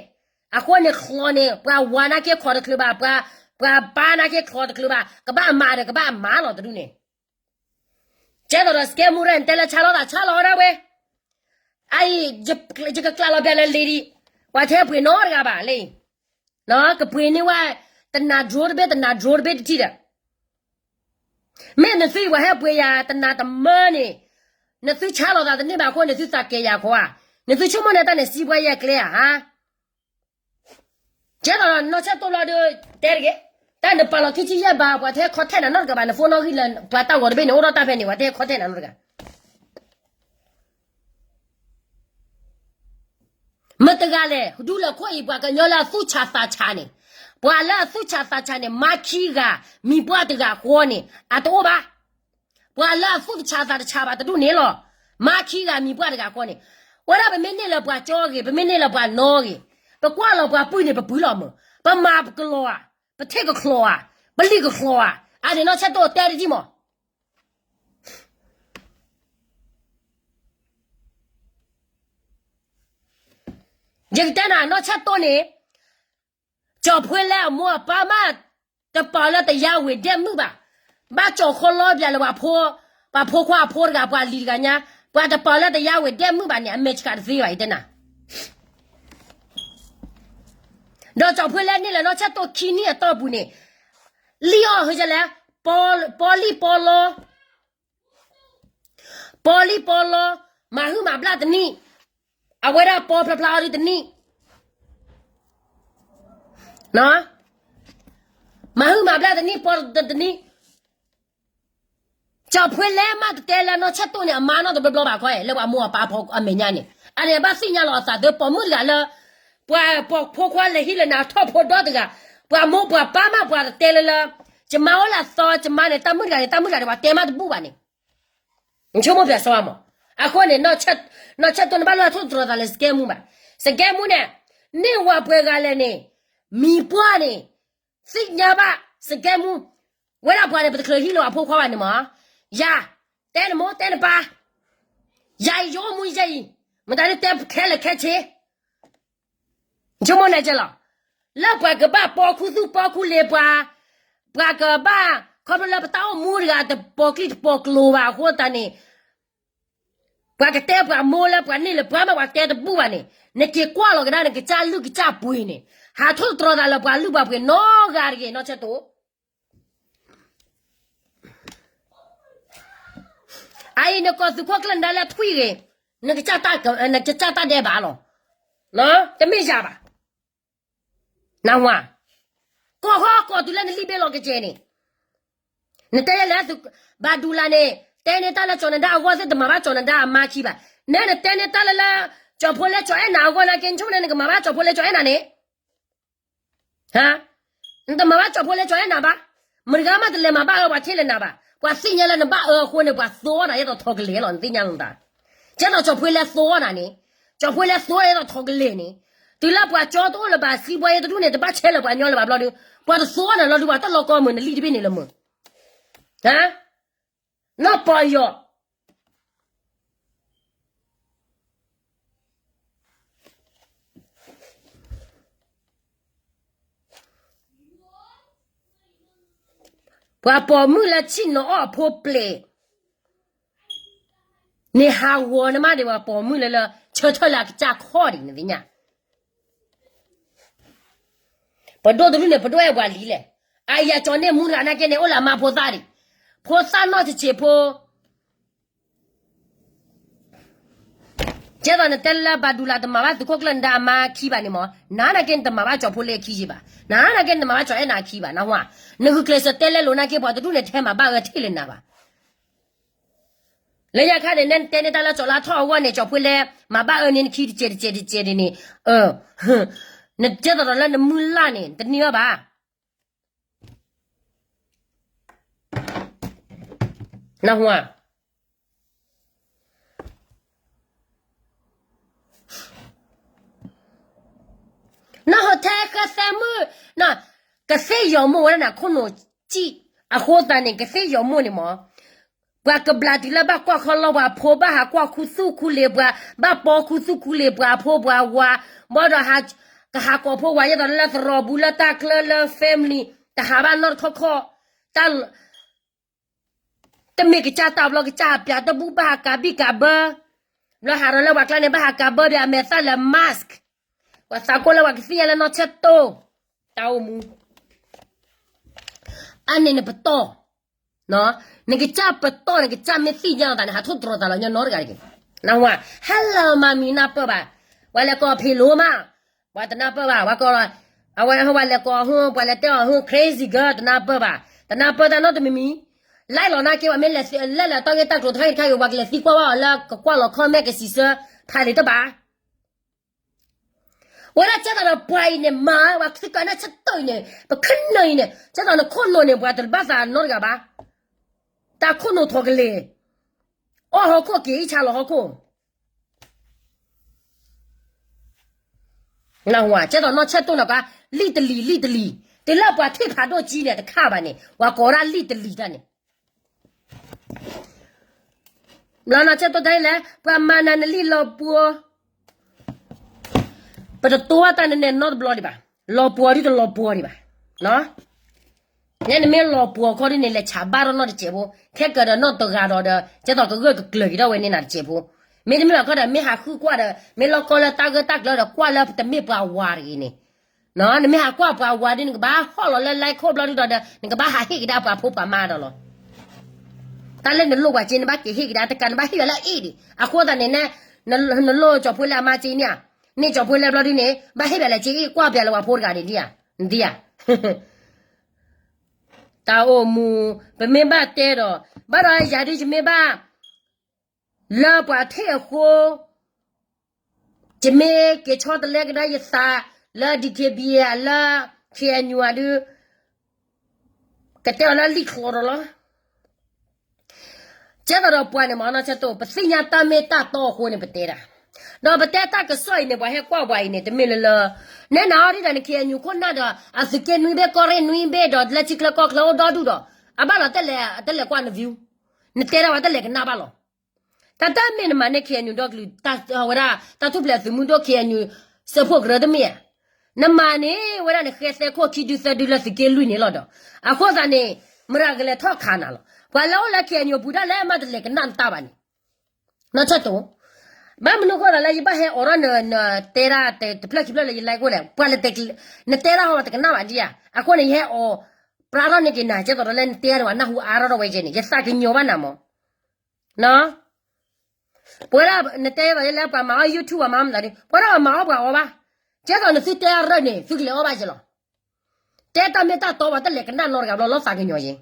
အဃိန့ၣ်ချီန့ၣ် ပှၤဝၤနာ်က့ချီတချုးဘၣ်, ပှၤပၢ်နာ်က့ချီတချုးဘၣ်, ကဘၣ်မၤဒီးကဘၣ်မၤလီၤတဒူၣ်န့ၣ် ကဲသိးဒီးစကဲမူရဲၣ် နတဲလၢဆါလီၤသးဆါလီၤဝဲဒၣ်ဝဲ, အအံၤ ယကကျးလီၤပျးလၢလံဒံး, ပှၤထဲပှ့ၤနီတဂၤဘၣ်လံ, ကပှ့ၤန့ၢ်ဝဲ တနၤ drone တဘ့ၣ် တနၤ drone တဘ့ၣ်တထံၣ်ဒီး, မ့ၢ်နသုပှၤဟဲပှ့ၤယၤတနၤတမၢန့ၣ်, နသုဆါလီၤသးတန့ၢ်ဘၣ်အဃိန့ၣ် သုသးကဲၤယၤခိဧါ, နသုဆိကမိၣ်န့ၣ်တၢ်န့ၣ် စံးပှၤယဲၢ်ကျဲဧါဟါ ကဲသိးနီၢ်ဆဲးတိၢ်လီၤဒီး တဲတဂ့ၤ, တၢ်နပာ်လီၤခံဆံယဲၢ်ဘး ပှၤတဟဲခီထဲနၤနီတဂၤဘၣ်, နဖိနီၣ်ဂံၢ်လၢ ပှၤတၢ်ဂီၤတဘ့ၣ်န့ၣ် အိၣ်ဒီးတၢ်ဖဲန့ၣ် ပှၤတဟဲခီထဲနၤနီတဂၤ မတၤတဂၤလဲၣ် ဒူလၢခိၣ်အံၤ ပှၤကညီလၢအသူၣ်ဆးသးဆးန့ၣ်, ပှၤလၢအသူၣ်ဆးသးဆးန့ၣ် မါခံဂၤ မံၤပှၢ်တဂၤဃီန့ၣ် အတအိၣ်ဘၣ်. ပှၤလၢအသူၣ်တဆးသးတဆးဘၣ်တဒူၣ်န့ၣ်လီၤ. မါခံဂၤ မံၤပှၢ်တဂၤဃီန့ၣ်, ဝဲဒၣ်ပမ့ၢ်န့ၢ်လၢပှၤကၠီဂ့ၤ, ပမ့ၢ်န့ၢ်လၢပှၤနီဂ့ၤ, ပကွၢ်လီၤပှၤပုၢ်န့ၣ် ပပုၢ်လီၤမၢ်, ပမၤကလီဧါ, ပထံၣ်ကချီဧါ, ပလံၣ်ကချီဧါ, အန့ၣ်နီၢ်ဆဲးတိၢ်တဲတဒံၣ်မး ယကတဲနၤ နီၢ်ဆဲးတိၢ်န့ၣ်, ကၠီၤဖှ့လဲအမိၢ်အပၢ်မး, တပာ်လၢတယါဝ့ၤဒဲးမုၣ်ဘၣ်, ဘၣ်ကၠီၤခီလီပျးလၢပှၤဖိ, ပှၤဖိခွါအဖိတဂၤ ပှၤလံၤတဂၤညါ, ပှၤတပာ်လၢတယါဝ့ၤဒဲးမုၣ်ဘၣ်န့ၣ် အမဲာ်ဆှးတသ့ဘၣ် ယတဲနၤ ဒီးကၠီၤဖှ့လဲန့ၢ်လၢနီၢ်ဆဲးတိၢ်ခံနံၣ်အတီၢ်ပူၤန့ၣ်, လံၣ်အီၣ်ဟဲလဲၣ်, ပီလံၣ်ပီလီ, ပီလံၣ်ပီလီ, မၤဟုၣ်မၤဘျၣ်တနံၣ်, အဝဲဒၣ်ပီဖျါဖျါအီၤဒုတနံၣ်, မၤဟုၣ်မၤဘျၣ်တနံၣ် ပီတနံၣ်, ကၠီၤဖှ့လဲမးတတဲလၢနီၢ်ဆဲးတိၢ်န့ၣ် အမါနီတဘျီဘျီဘၣ်ခီ လၢပှၤမိၢ်အပၢ်အမဲာ်ညါန့ၣ်, အန့ၣ်ဘၣ်သ့ၣ်ညါလီၤအသးသ့ ပိာ်မုၣ်တဂၤလၢ ပှၤပိာ်ဖိခွါလဲၤဟံးလၢနၤထီၣ်ဖိဒီတဂၤ, ပှၤမိၢ်ပှၤပၢ်မးပှၤတတဲလၢလၢ, ယမါအိၣ်လၢအသီ ယမါန့ၣ် တၢ်မုၣ်တဂၤန့ၣ် တၢ်မုၣ်တဂၤန့ၣ် ပှၤတဲမးတဘူၣ်ဘၣ်န့ၣ်, နဆိကမိၣ်ပျဲစီမး, အဃိန့ၣ်, နီၢ်ဆဲးတိၢ်န့ၣ်ဘၣ်လၢအထိၣ်သတြီၤသးလၢစကဲမူဘၣ်, စကဲမူန့ၣ်, န့ၢ်ဝၤပှဲၤဂၤလဲၣ်န့ၣ်, မံၤပှၢ်န့ၣ်, သ့ၣ်ညါဘၣ်, စကဲမူ, ဝဲဒၣ်ပှၤန့ၣ် ပတချုးဟံးလၢအဖိခွါဘၣ်န့ၣ်မး, ယၤ, တဲနမိၢ်တဲနပၢ်, ယၤအံၤယအိၣ်မူယဲအံၤ, မတၤဒ်တဲခဲလၢာ်ခဲဆ့ ဆိကမိၣ်န့ၣ်ကဲလီၤ, လၢပှၤကဘၣ်ပီခူသူၣ်ပီခူလ့ၤပှၤ, ပှၤကဘၣ်, ခီဖျိလၢပတၢ်အိၣ်မူတဂၤတပိာ်ကျိၣ်တပိာ်ကျိၤဘၣ်အဃိသတးန့ၣ်, ပှၤကတဲပှၤမိၢ်လၢပှၤန့ၢ်လၢပှၤမးပှၤတဲတဘူၣ်ဘၣ်န့ၣ်, နက့ၤကွၢ်လီၤကဒါနကစၢ်လုၢ်ကစၢ်ပှ့ၤန့ၣ်, ဟးထိၣ်သတြီၤသးလၢပှၤလုၢ်ပှၤပှ့ၤနီတဂၤတဂ့ၤ နီၢ်ဆဲးတိၢ် အအံၤနကိးသုးခိၣ်ကျၢၢ်နဒါလၢထွံၣ်ဂ့ၤ, နကစၢ်တၢ်ဒဲးဘးလီၤ, တမ့ၢ်ယၤဘၣ်, နဝၤ, ကိးဃီကိးတုၤလၢနလံာ်ဘ့ၣ်လီၤကစဲးန့ၣ်, နတဲလၢ ဘၣ်ဒူလၢ်န့ၣ်, တဲန့ၢ်တၢ်လၢကၠီၤနဒါအဂီၢ်သ့ၣ်တမၤဘၣ်ကၠီၤနဒါအမါခံဘၣ်, နဲနတဲန့ၢ်တၢ်လၢလၢ, ကၠီၤဖိလဲကၠီၤအဲၣ်နၤအဂီၢ်နာ်က့ နဆိကမိၣ်န့ၣ် နကမၤဘၣ်ကၠီၤဖိလဲကၠီၤအဲၣ်နၤန့ၣ် နတမၤဘၣ်ကၠီၤဖိလဲကၠီၤအဲၣ်နၤဘၣ်, မတၤဂၤမးတလဲၤမၤဘၣ်အၢပှၤထဲလဲၣ်နၤဘၣ်, ပှၤသ့ၣ်ညါလၢနဘၣ်အၢအဃိန့ၣ် ပှၤသိအီၣ်နၤယဲသိးထီကလဲာ်လီၤ နသ့ၣ်ညါလီၤတၢ်, ကဲသိးကၠီၤဖိလဲသိအီၣ်နၤန့ၣ်, ကၠီၤဖိလဲသိအီၣ်နၤယဲသိးထီကလဲာ်န့ၣ်, တုၤလၢပှၤကၠီတအိၣ်လၢၤဘၣ် စံးဘှီယဲတဒူၣ်န့ၣ် တဘၣ်ဆဲးလၢပှၤကညီလၢၤဘၣ်ဘျီဒီး, ပှၤတသိအီၣ်နၤလီၤဒီး ပှၤတလီၤကီမုၢ်နလံာ်တဘ့ၣ်န့ၣ်လၢမုၢ်, နီၢ်ပီၤယီၤ ပှၤပိာ်မုၣ်လၢဆံၣ်နီၤအီၣ်အဖိပျဲၤ, န့ၣ်ဟးဂီၤန့ၢ်မးဒီး ပှၤပိာ်မုၣ်လၢလၢ ဆၢထၢၣ်လၢအကစၢ်ခီၣ်ဒံး နသ့ၣ်ညါ, ပဒိၣ်တဒူၣ်န့ၣ် ပဒိၣ်အဲၣ်ပှၤလံလဲၣ်, အယၤကၠီၤန့ၢ်မူတဂၤနာ်က့န့ၣ် အိၣ်လၢအမါဖိသၣ်ဒံး, ဖိသၣ်နီၢ်ဆံးဆံးဖိ ကဲသိးနတဲလၢဘၣ်ဒူလၢ်တမၤဘၣ်သုးခိၣ်ကျၢၢ်နဒါအမါခံဘၣ်န့ၣ်မး, နနာ်က့နတမၤဘၣ်ကၠီၤဖိလဲခံယံၤဘၣ်, နနာ်က့နတမၤဘၣ်ကၠီၤအဲၣ်နၤခံဘၣ်, နဟါ, နဂုာ်ကျဲးစၢးတဲလဲလိာ်နာ်က့ ပှၤတဒူၣ်န့ၣ် ထဲမၤဘၣ်အၢထဲလဲၣ်နၤဘၣ်, လၢညါခါန့ၣ် နဲနတဲန့ၢ်တၢ်လၢကၠီၤလါထီၣ်အဂီၢ်န့ၣ် ကၠီၤဖိလဲ မၤဘၣ်အၢန့ၢ်နခံတစဲးတစဲးတစဲးဒ်န့ၣ်, နကဲသိးဒီးလၢနမုၢ်လၢ်န့ၣ် တန့ၢ်ဘၣ် နဟါ, နဟီၣ်ထဲဃဲသဲမုၣ်, ကသ့ၣ်ယီၤမိၢ်ဝဲဒၣ်နခိၣ်နူာ်စံၣ်, အဃိသတးန့ၣ် ကသ့ၣ်ယီၤမိၢ်န့ၣ်မး, ပှၤကဘျးတုၤလၢဘၣ်ကွၢ်ခီလီပှၤဖိ ဘၣ်ဟးကွၢ်ခူသူၣ်ခူလ့ၤပှၤ, ဘၣ်ပီခူသူၣ်ခူလ့ၤပှၤဖိပှၤဝါ, ဘၣ်ဒီး ကဟးကိးဖိဝၤ ယဲသိးလၢသရိာ်ပူၤလၢတၢ်ကျၢလၢ family, တဟးဘၣ်နီတခီခီ, တၢ် တမ့ၢ်ကစၢ်တၢ်ဘျီကစၢ်ဟးပျးတဘူၣ်ဘၣ်ဟးကးဘံၣ်ကးဘၢ, ဘျီဟးထီၣ်လၢပှၤကျါန့ၣ် ဘၣ်ဟးကးဘၢဘၣ်အမဲာ်သၣ်လၢ mask, ပှၤသးကိၢ်လၢပှၤကသ့ၣ်ညါလၢနီၢ်ဆဲၣ်တိၢ် တၢ်အိၣ်မူ အန့ၣ်နပတီၢ်, နကစၢ်ပတီၢ် နကစၢ်မ့ၢ်သ့ၣ်ညါအီၤသးန့ၣ် ဟးထိၣ်တြီၤသးလီၤညီနီတဂၤတက့ၢ်. နဟါ, hello mommy နၢ်ပၢၢ်ဘၣ်, ပှၤလဲၤကိးဖံးလိမး, ပှၤတနၢ်ပၢၢ်ဘၣ်, ပှၤကိး, အဝဲဟဲပှၤလဲၤကိးဟူ ပှၤလဲၤတဲအီၤဟူ crazy girl တနၢ်ပၢၢ်ဘၣ်, တနၢ်ပၢၢ်တၢ်နီတမံၤမံၤ, like လီၤနာ်က့ ပှၤမ့ၢ်လဲၤလဲၤတၢ်ဂ့ၢ်တၢ်ကျိၤတခါဂ့ၤတခါဂ့ၤ ပှၤကလဲၤသံကွၢ်ဘၣ်အီၤလၢကကွၢ်လီၤ comment ကစံးဆၢ ဖးလံာ်တဘၣ် ဝဲဒၣ်ကဲသိးဒီးပှၤအံၤန့ၣ် မၤဝဲသ့ၣ်ကီးန့ၣ်ဆၢတိၢ်အံၤန့ၣ် ပခဲနၢၤအံၤန့ၣ် ကဲသိးနခိၣ်နူာ်န့ၣ် ပှၤတဘၣ်သးနီတဂၤဘၣ်, တၢ်ခိၣ်နူာ်ထီၣ်ကလဲာ်, အီၣ်ဟီၣ်ခိၣ်က့ၤအံၣ်ဆါလီၤဟီၣ်ခိၣ် နဝၤ ကဲသိးနီၢ်ဆဲၣ်တိၢ်နီၢ်ကါ လံၣ်တလံၤ လံၣ်တလံၤ တုၤလၢပှၤထံၣ်ဖးဒိၣ်ကံန့ၣ် တခါဘၣ်န့ၣ် ပှၤကိးဒၣ်လံၣ်တလံၤတၢ်န့ၣ် ဘျီနီၢ်ဆဲၣ်တိၢ်တၢ်အံၤလဲၣ် ပှၤမၤနၤနလံၣ်လီၤပှီၤ ပတတိၢ်ဘၣ်တၢ်နနဲၣ်နီတဘျီဒံးဘၣ်, လီၤပှီၤဒ်တလီၤပှီၤဒံးဘၣ်, နဲနမ့ၢ်လီၤပှီၤခီဒ်န့ၣ် လဲၤဆးဘၣ်ထီၣ်နီၢ်တစဲးဖိ, ခဲကၢၤဒီးနီၢ်တဂၤဒီးဒီး ကဲသိးကဂၢၢ်ကကျၢၤက့ၤထီၣ်ဝဲန့ၣ်နၤတစဲးဖိ, မ့တမ့ၢ်ဘၣ်ခီဒီး မ့ၢ်ဟးဃုကွၢ်ဒီး မ့ၢ်လီၢ်ကီလၢတၢ်ဂၢၢ်တၢ်ကျၢၤဒီး ကွၢ်လၢတမ့ၢ်ပှၤဝၤတဂ့ၤန့ၣ် နမ့ၢ်ဟးကွၢ်ပှၤဝၤဒ် နကဘၣ်ဟီၣ်လီၤလၢ like ခိၣ်ဘျီဒ်ဒီးဒီး နကဘၣ်ဟးဟ့ၣ်ကဒါပှၤဖိပှၤမါဒီးလီၤ. တၢ်လၢနလိၣ်ပှၤစ့ နဘၣ်က့ၤဟ့ၣ်ကဒါတကး နဘၣ်ဟ့ၣ်ဝဲလၢအ့ၣ်ဒံး အဃိသတးန့ၣ် နလိၣ်ကၠီၤဖိလဲအမါစ့န့ၣ်ဧါ, န့ၢ်ကၠီၤဖိလဲဘျီဒ်န့ၣ် ဘၣ်ဟ့ၣ်ဘၣ်လဲၤစ့အ့ၣ် ကွၢ်ပျးလၢပှၤဖိတဂၤန့ၣ်ဒံးဧါ, နဒံးဧါ တၢ်အိၣ်မူ ပမ့ၢ်ဘၣ်တဲဒီး ဘၣ်ဒီးယၤဒ်ယမ့ၢ်ဘၣ် လၢပှၤထံၣ်အဃိ ယမ့ၢ်က့ၤဆီတလဲကဒါယသးလၢ DKBA လၢ KNU ဒု ကတဲအီၤလၢလံာ်ချီဒီးလီၤ. ကဲသိးဒီးပှၤန့ၣ်မ့ၢ်နီၢ်ဆဲၣ်တိၢ် ပသ့ၣ်ညါတၢ်မ့ၢ်တၢ်တီအဃိန့ၣ် ပတဲဒၣ်, ဒီးပတဲတၢ်ကစီၣ်အံၤန့ၣ် ပှၤဟဲကွၢ်ပှၤအံၤန့ၣ် တမ့ၢ်လၢလၢ နဲနၤအီၤဒ်ဒီးန KNU ခိၣ်နၢ်ဒီး အသုးက့နွံဘ့ၣ် ကီၢ်ရ့ၣ်နွံဘ့ၣ်ဒီး လၢထံချၢကီၢ်ချၢအိၣ်ဒီဒူၣ်ဒီး အဘၣ်လီၤတဲလဲၤ တဲလဲၤကွၢ်န view နတဲဒၣ်ဝဲတလဲၤကနၣ်ဘၣ်လီၤ. တၢ်တၢ်မ့ၢ်နမၤန့ၢ် KNU ဒီကလုာ် ဝဲဒၣ် တၢ်ထူၣ်ဖျဲးသုးမုၢ်ဒိၣ် KNU စၢဖှိၣ်ကရၢတမ့ၢ်ဧါ, နမၤန့ၢ်ဝဲဒၣ်န့ၣ် ဃဲသဲခိၣ်ခံဒုသၢဒုလၢသုးက့လွံၢ်န့ၣ်လီၤဒီး အဃိသတးန့ၣ် မတၤကလဲၤထီၣ်ခးနၤလီၤ. ပှၤလၢအိၣ်လၢ KNU ပူၤဒၣ်လဲာ်မးတလဲၤကနၣ်နတၢ်ဘၣ်န့ၣ် နီၢ်ဆဲၣ်တိၢ်, ဘၣ်မနုၤဃိသးလၢယဘၣ်ဟဲအိးထီၣ်နတဲဒၣ်တဖျၢၣ်ခံဖျၢၣ်လၢယ like ဝဲလဲၣ်, ပှၤလဲၤ နတဲဒၣ်ဟီတကနၣ်ဘၣ်ဒံးဧါ, အဃိန့ၣ် ယဟဲအိးပြးထီၣ်န့ၢ်က့ၤနၤ ကဲသိးဒီးလၢနတဲဒၣ်ဝဲနၢ်ဟူအါထီၣ်ထီၣ်ဝဲကဲန့ၣ် ယသးကညီၤဘၣ်နၤမး ပဝဲဒၣ်နတဲဘၣ်လၢပှၤမၤအီၣ် YouTube ပှၤမၤအီၣ်မတၤဒု ပဝဲဒၣ်ပှၤမၤအီၣ်ပှၤအီၣ်ဘၣ်, ကဲသိးနသုတဲအရၢၣ်န့ၣ် သုကလဲၤအီၣ်ဘၣ်ကဲလီၤ. တဲတၢ်မ့ၢ်တၢ်တီပှၤတလဲၤကနၣ်နီတဂၤဘျီလီၤသးကညီၤယဲ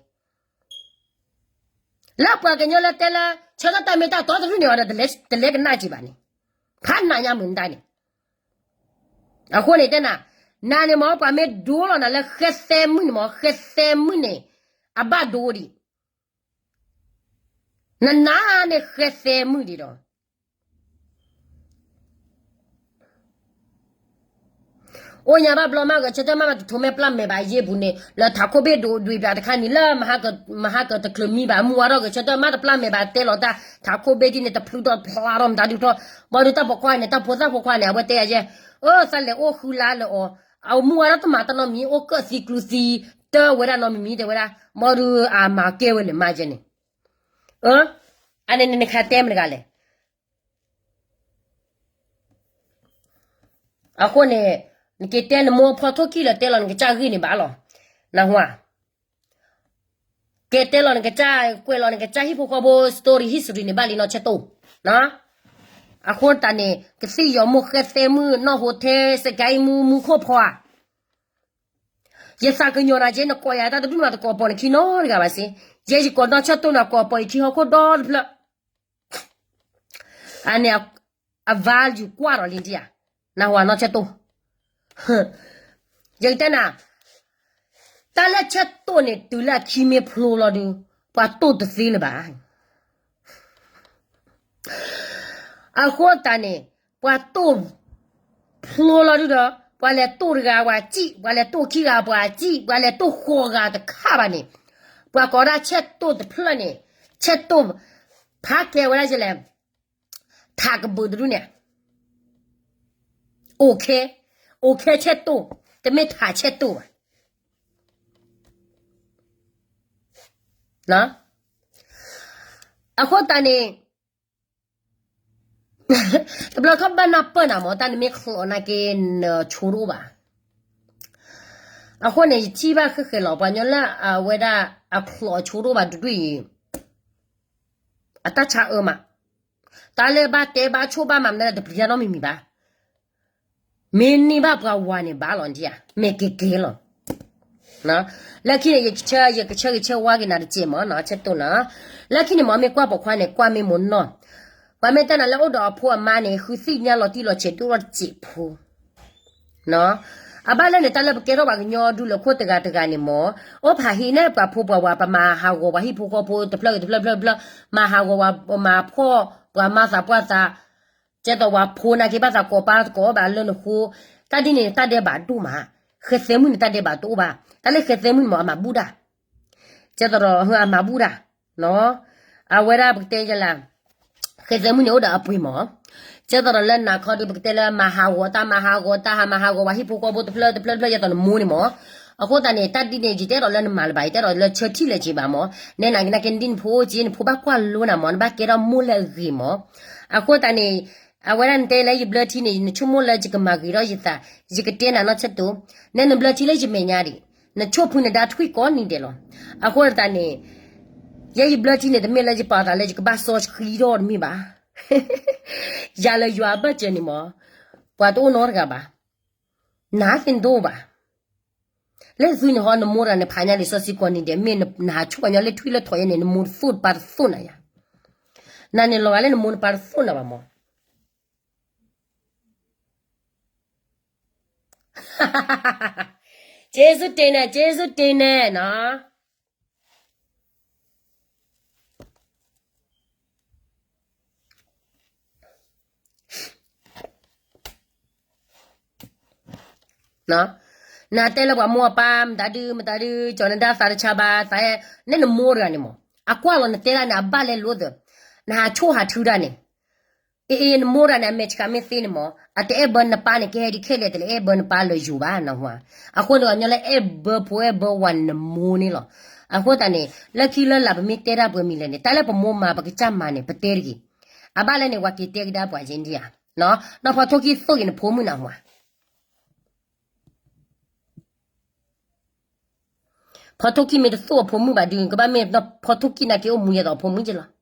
လၢပှၤကညီလၢတဲလၢ ဆၢထၢၣ်တၢ်မ့ၢ်တၢ်တီတရူၢ်န့ၣ်အီၤဒီး တလဲၤကနၣ်က့ၤဘၣ်န့ၣ်, ဖးနးညါမုၢ်နတၢ်န့ၣ်, အဃိန့ၣ်တဲနၤ, နၤန့ၣ်မ့ၢ်ပှၤမ့ၢ်ဒိလီၤနၤလၢဃဲသဲမုၣ်န့ၣ်မ့ၢ် ဃဲသဲမုၣ်န့ၣ် အဘၣ်ဒိဒံး, နနၤန့ၣ်ဃဲသဲမုၣ်ဒံးဒီး အိၣ်ညါဘၣ်ဘျီမး ဂဲၤဆၢထၢၣ်မး မးတထိးမဲာ်ပျၢ်မဲာ်ဘၣ်ယ့ၢ်ပူၤန့ၣ် လၢထးခိၣ်ဘ့ၣ်ဒိးဒွံးပျၢ်တခါန့ၣ် လၢမဟါကတချုးမံဘၣ် မူဝါထီၣ်ဂဲၤဆၢထၢၣ်မးတပျၢ်မဲာ်ဘၣ်တဲလီၤတၢ် ထးခိၣ်ဘ့ၣ်ဒ်န့ၣ် တဖျုးထီၣ်ဖျါထီၣ်မတၤဒုထီၣ် ဘၣ်ဒီးတၢ်ပိာ်ခွါန့ၣ် တၢ်ဖိသၣ်ပိာ်ခွါန့ၣ် အဝဲတဲယဲ အၢ သးလဲၤအိၣ်ဃုလါလၢအီၤ အမူဝါထီၣ်တမၤတၢ်နီတမံၤ အိၣ်ကၢၣ်သံကျူသံ တၢ်ဝဲဒၣ်နီတမံၤမံၤတဲဝဲဒၣ် ဘၣ်ဒီးအမၤကဲဝဲလဲၣ်မးယဲန့ၣ် အန့ၣ်နခါတဲမတဂၤလဲၣ် အဃိန့ၣ် နက့ၤတဲနမိၢ်ဖီထိၣ်ကံၢ်လၢတဲလီၤနကစၢ်ဂ့ၢ်န့ၣ်ဘၣ်လီၤ. နဟါ က့ၤတဲလီၤနကစၢ် ကွဲးလီၤနကစၢ်ဟံၣ်ဖိဃီဖိ story history န့ၣ်ဘၣ်လံနီၢ်ဆဲၣ်တိၢ် အဃိတၢ်န့ၣ် ကသံၣ်ယီၤမိၢ်ဃဲသဲမုၣ် နီၢ်ဟိထဲ စကဲမူ မူခိၣ်ဖီဧါ ယသးကညီၤနၤက့ နကိးယၤတၢ်တဒူၣ်မးတကိးပိာ်နခံနီတဂၤဘၣ်စ့ ယဲယကိးနီၢ်ဆဲၣ်တိၢ်နၤကိးပိာ်ယခံဟီၣ်ခိၣ်ဒီတဖျၢၣ် အန့ၣ် အ value ကွၢ်ဒီးလံဒံးဧါ နဟါနီၢ်ဆဲၣ်တိၢ် ယကတဲနၤ တၢ်လၢဆဲၣ်တိၢ်န့ၣ် တုၤလၢအခံမ့ၢ်ဖျိလီၤဒုး ပှၤတိၢ်တသ့လၢၤဘၣ် အဃိတၢ်န့ၣ် ပှၤတိၢ်ဖျိလီၤဒုးဒီး ပှၤလဲၤတိၢ်တဂၤပှၤစံၣ် ပှၤလဲၤတိၢ်ခံဂၤပှၤစံၣ် ပှၤလဲၤတိၢ်ဃိးဂၤတခါဘၣ်န့ၣ် ပှၤကိးဒၣ်ဆဲၣ်တိၢ်တဖျၢၣ်န့ၣ် ဆဲၣ်တိၢ် ဖးကဲဝဲဒၣ်ယလဲၣ် ထးကဘုးတဒူၣ်န့ၣ် အိၣ်ခဲ အိၣ်ခဲဆဲၣ်တိၢ် တမ့ၢ်ထးဆဲၣ်တိၢ်ဘၣ် အဃိတၢ်န့ၣ် တဘျီခီဘၣ်နၢ်ပၢၢ်နၤမၢ် တၢ်နမ့ၢ်ချီးနာ်က့ နဆိတအိၣ်ဘၣ်. အဃိန့ၣ် ယထံၣ်ဘၣ်ဃဲးဃဲးလီၤ ပှၤကညီလၢအဝဲဒၣ်အချီးအဆိတအိၣ်ဘၣ်တဒူၣ်အံၤ အတၢ်ဆါအၢမး, တၢ်လၢဘၣ်တဲဘၣ်ဆိၣ်ဘၣ်မၤမနုၤတပျံၤတၢ်နီတမံၤမံၤဘၣ်. မ့ၢ်န့ၢ်ဘၣ်ပှၤဝၤန့ၣ်ဘၣ်လီၤဒံးဧါ, မ့ၢ်က့ၤက့ၤလီၤ. လၢခံန့ၣ် ယကဆၢဂ့ၤဆၢဝါက့ၤနၤတစဲးမၢ်နီၤ ဆဲးတိၢ်နီၤ. လၢခံန့ၣ်မၢ် မ့ၢ်ကွၢ်ပိာ်ခွါန့ၣ် ကွၢ်မ့ၢ်မိၢ်နီၢ်, ပှၤမ့ၢ်တဲနၤလၢအိၣ်ဒီးအဖိအမါန့ၣ် ဃုသ့ၣ်ညါလီၤတံၢ်လီၤဆဲးဒိၣ်ထီၣ်တစဲးဖိ အဘၣ်လၢန့ၣ် တၢ်လၢပကဲထီၣ်ပှၤကညီဒူလၢခိၣ်တဂၤတဂၤန့ၣ်မၢ်, အိၣ်ဖးဟံးန့ၢ်ပှၤဖိပှၤဝၤ ပမၤဟးဂီၤပှၤဟံၣ်ဖိဃီဖိတဖျၢၣ်ဂ့ၤတဖျၢၣ်တဖျၢၣ်တဖျၢၣ်, မၤဟးဂီၤပှၤ မၤဖှီၣ်ပှၤမၤသးပှၢ်သး, ကဲသိးပှၤဖိနာ်က့ဘၣ်သးကိးပၢ်သကိးဘၣ်လၢနဃိ, တၢ်ဒ်န့ၣ် တၢ်ဒဲးဘးဒိၣ်မး, ဃဲးသဲမုၣ်န့ၣ် တၢ်ဒဲးဘးတအိၣ်ဘၣ်, တၢ်လၢဃဲးသဲမုၣ်န့ၣ်မၢ် အမၤဘူၣ်တၢ် ကဲသိးဒီး အမၤဘူၣ်တၢ်, အဝဲဒၣ်ပကတဲယလၢ ဃဲးသဲမုၣ်န့ၣ်အိၣ်ဒီးအပှ့ၤမၢ်, ကဲသိးဒီးလၢနၤခီဒီး ပကတဲလၢမၤဟးဂီၤတၢ်မၤဟးဂီၤတၢ် ဟးမၤဟးဂီၤပှၤဟံၣ်ဖိဃီဖိတဖျၢၣ်တဖျၢၣ်တဖျၢၣ် ယဲသိးနမိၢ်န့ၣ်မၢ်, အဃိသတးန့ၣ် တၢ်ဒ်န့ၣ် ယတဲဒီးလၢနမၤလၢၤဘၣ် ယတဲဒီးလၢဆၢထံၣ်လၢၤက့ၤဘၣ်မၢ်, နဲနၤက့ၤနကဲဒ်နဖိက့ နဖိဘၣ်ကွၢ်လိနၤမၢ် နဘၣ်ကဲထီၣ်မိၢ်လၢအဂ့ၤမၢ်, အဃိသတးန့ၣ် အဝဲဒၣ်နတဲလၢယဘျၢထံန့ၣ် နဆိကမိၣ်လၢယကမၤဂ့ၤထီၣ်ယသး, ယကတဲနၤနီၢ်ဆၢတိၢ်, နဲနဘျၢထံလၢယမဲာ်ညါဒံး, နဆိၣ်ဖုနဒါထွံၣ်ကိးနံၤဒဲးလီၤ, အဃိသတးန့ၣ် ယဲယဘျၢထံန့ၣ် တမ့ၢ်လၢယပာ်သးလၢယကဘၣ်စီဆှံထီၣ်တမ့ၢ်ဘၣ်, ယၤလၢယွၤအဘၢၣ်စၢၤန့ၣ်မၢ်, ပှၤတအိၣ်နီတဂၤဘၣ်, နၤသ့ၣ်နတအိၣ်ဘၣ်, လၢသုန့ၣ်ဟီ နမိၢ်တဂၤန့ၣ် ဖးညါလံာ်စီဆှံကိးနံၤဒဲး မ့ၢ်နဟးဆိၣ်ပှၤကညီလၢထွံၣ်လၢထိးယဲန့ၣ် နမိၢ်တသိၣ်တပၢ်တသိၣ်နၤယၤ, နၤန့ၣ်လီၤဂာ်လၢနမိၢ်နပၢ်တသိၣ်နၤဘၣ်မၢ် က့ၤစူၢ်တ့ၢ်န့ၣ် က့ၤစူၢ်တ့ၢ်န့ၣ်နီၤ, နတဲလၢပှၤမိၢ်အပၢ် မတၤဒု မတၤဒု ကၠီၤနဒါသးတဆါဘၣ် သးအဲၣ်, နဲနမိၢ်တဂၤန့ၣ်မၢ်, အကွၢ်လီၤနတဲဒၣ်န့ၣ် အဘၣ်လဲၤလိသၢ, နဟးဆိၣ်ဟးထုတၢ်န့ၣ် အ့ အ့ နမိၢ်တဂၤန့ၣ် အမဲာ်ဆှးမ့ၢ်သ့န့ၣ်မၢ် အတအဲၣ်ဘၢနပၢ်န့ၣ် ကဟဲဒ်ခဲလၢာ် တလဲၤအဲၣ်ဘၢနပၢ်လၢယိၤဘၣ် နၢ်ဟူဧါ, အဃိန့ၣ် ပှၤကညီလၢအဲၣ်ဘၢဖိအဲၣ်ဘၢဝၤန့ၣ် နမိၢ်န့ၣ်လီၤ, အဃိသတးန့ၣ် လၢခံလၢလာ်ပမ့ၢ်တဲတၢ်ပှဲၤမံၤလဲၣ်န့ၣ် တၢ်လၢပမိၢ်မၤပကစၢ်မၤန့ၣ် ပတဲတဂ့ၤ, အဘၣ်လဲၣ်န့ၣ် ပှၤက့ၤတဲကဒါပှၤက့ၤဒံးဧါ, နီၢ်ဖီထိၣ်ကံၢ်သိၣ်က့ၤနဖိမုၣ်နၢ်ဟူဧါ ဖီထိၣ်ကံၢ်မ့ၢ်တသိၣ်အဖိမုၣ်ဘၣ်ဒုး ကဘၣ်မ့ၢ်ဖီထိၣ်ကံၢ်နာ်က့အိၣ်မူယဲသိးအဖိမုၣ်က့လီၤ.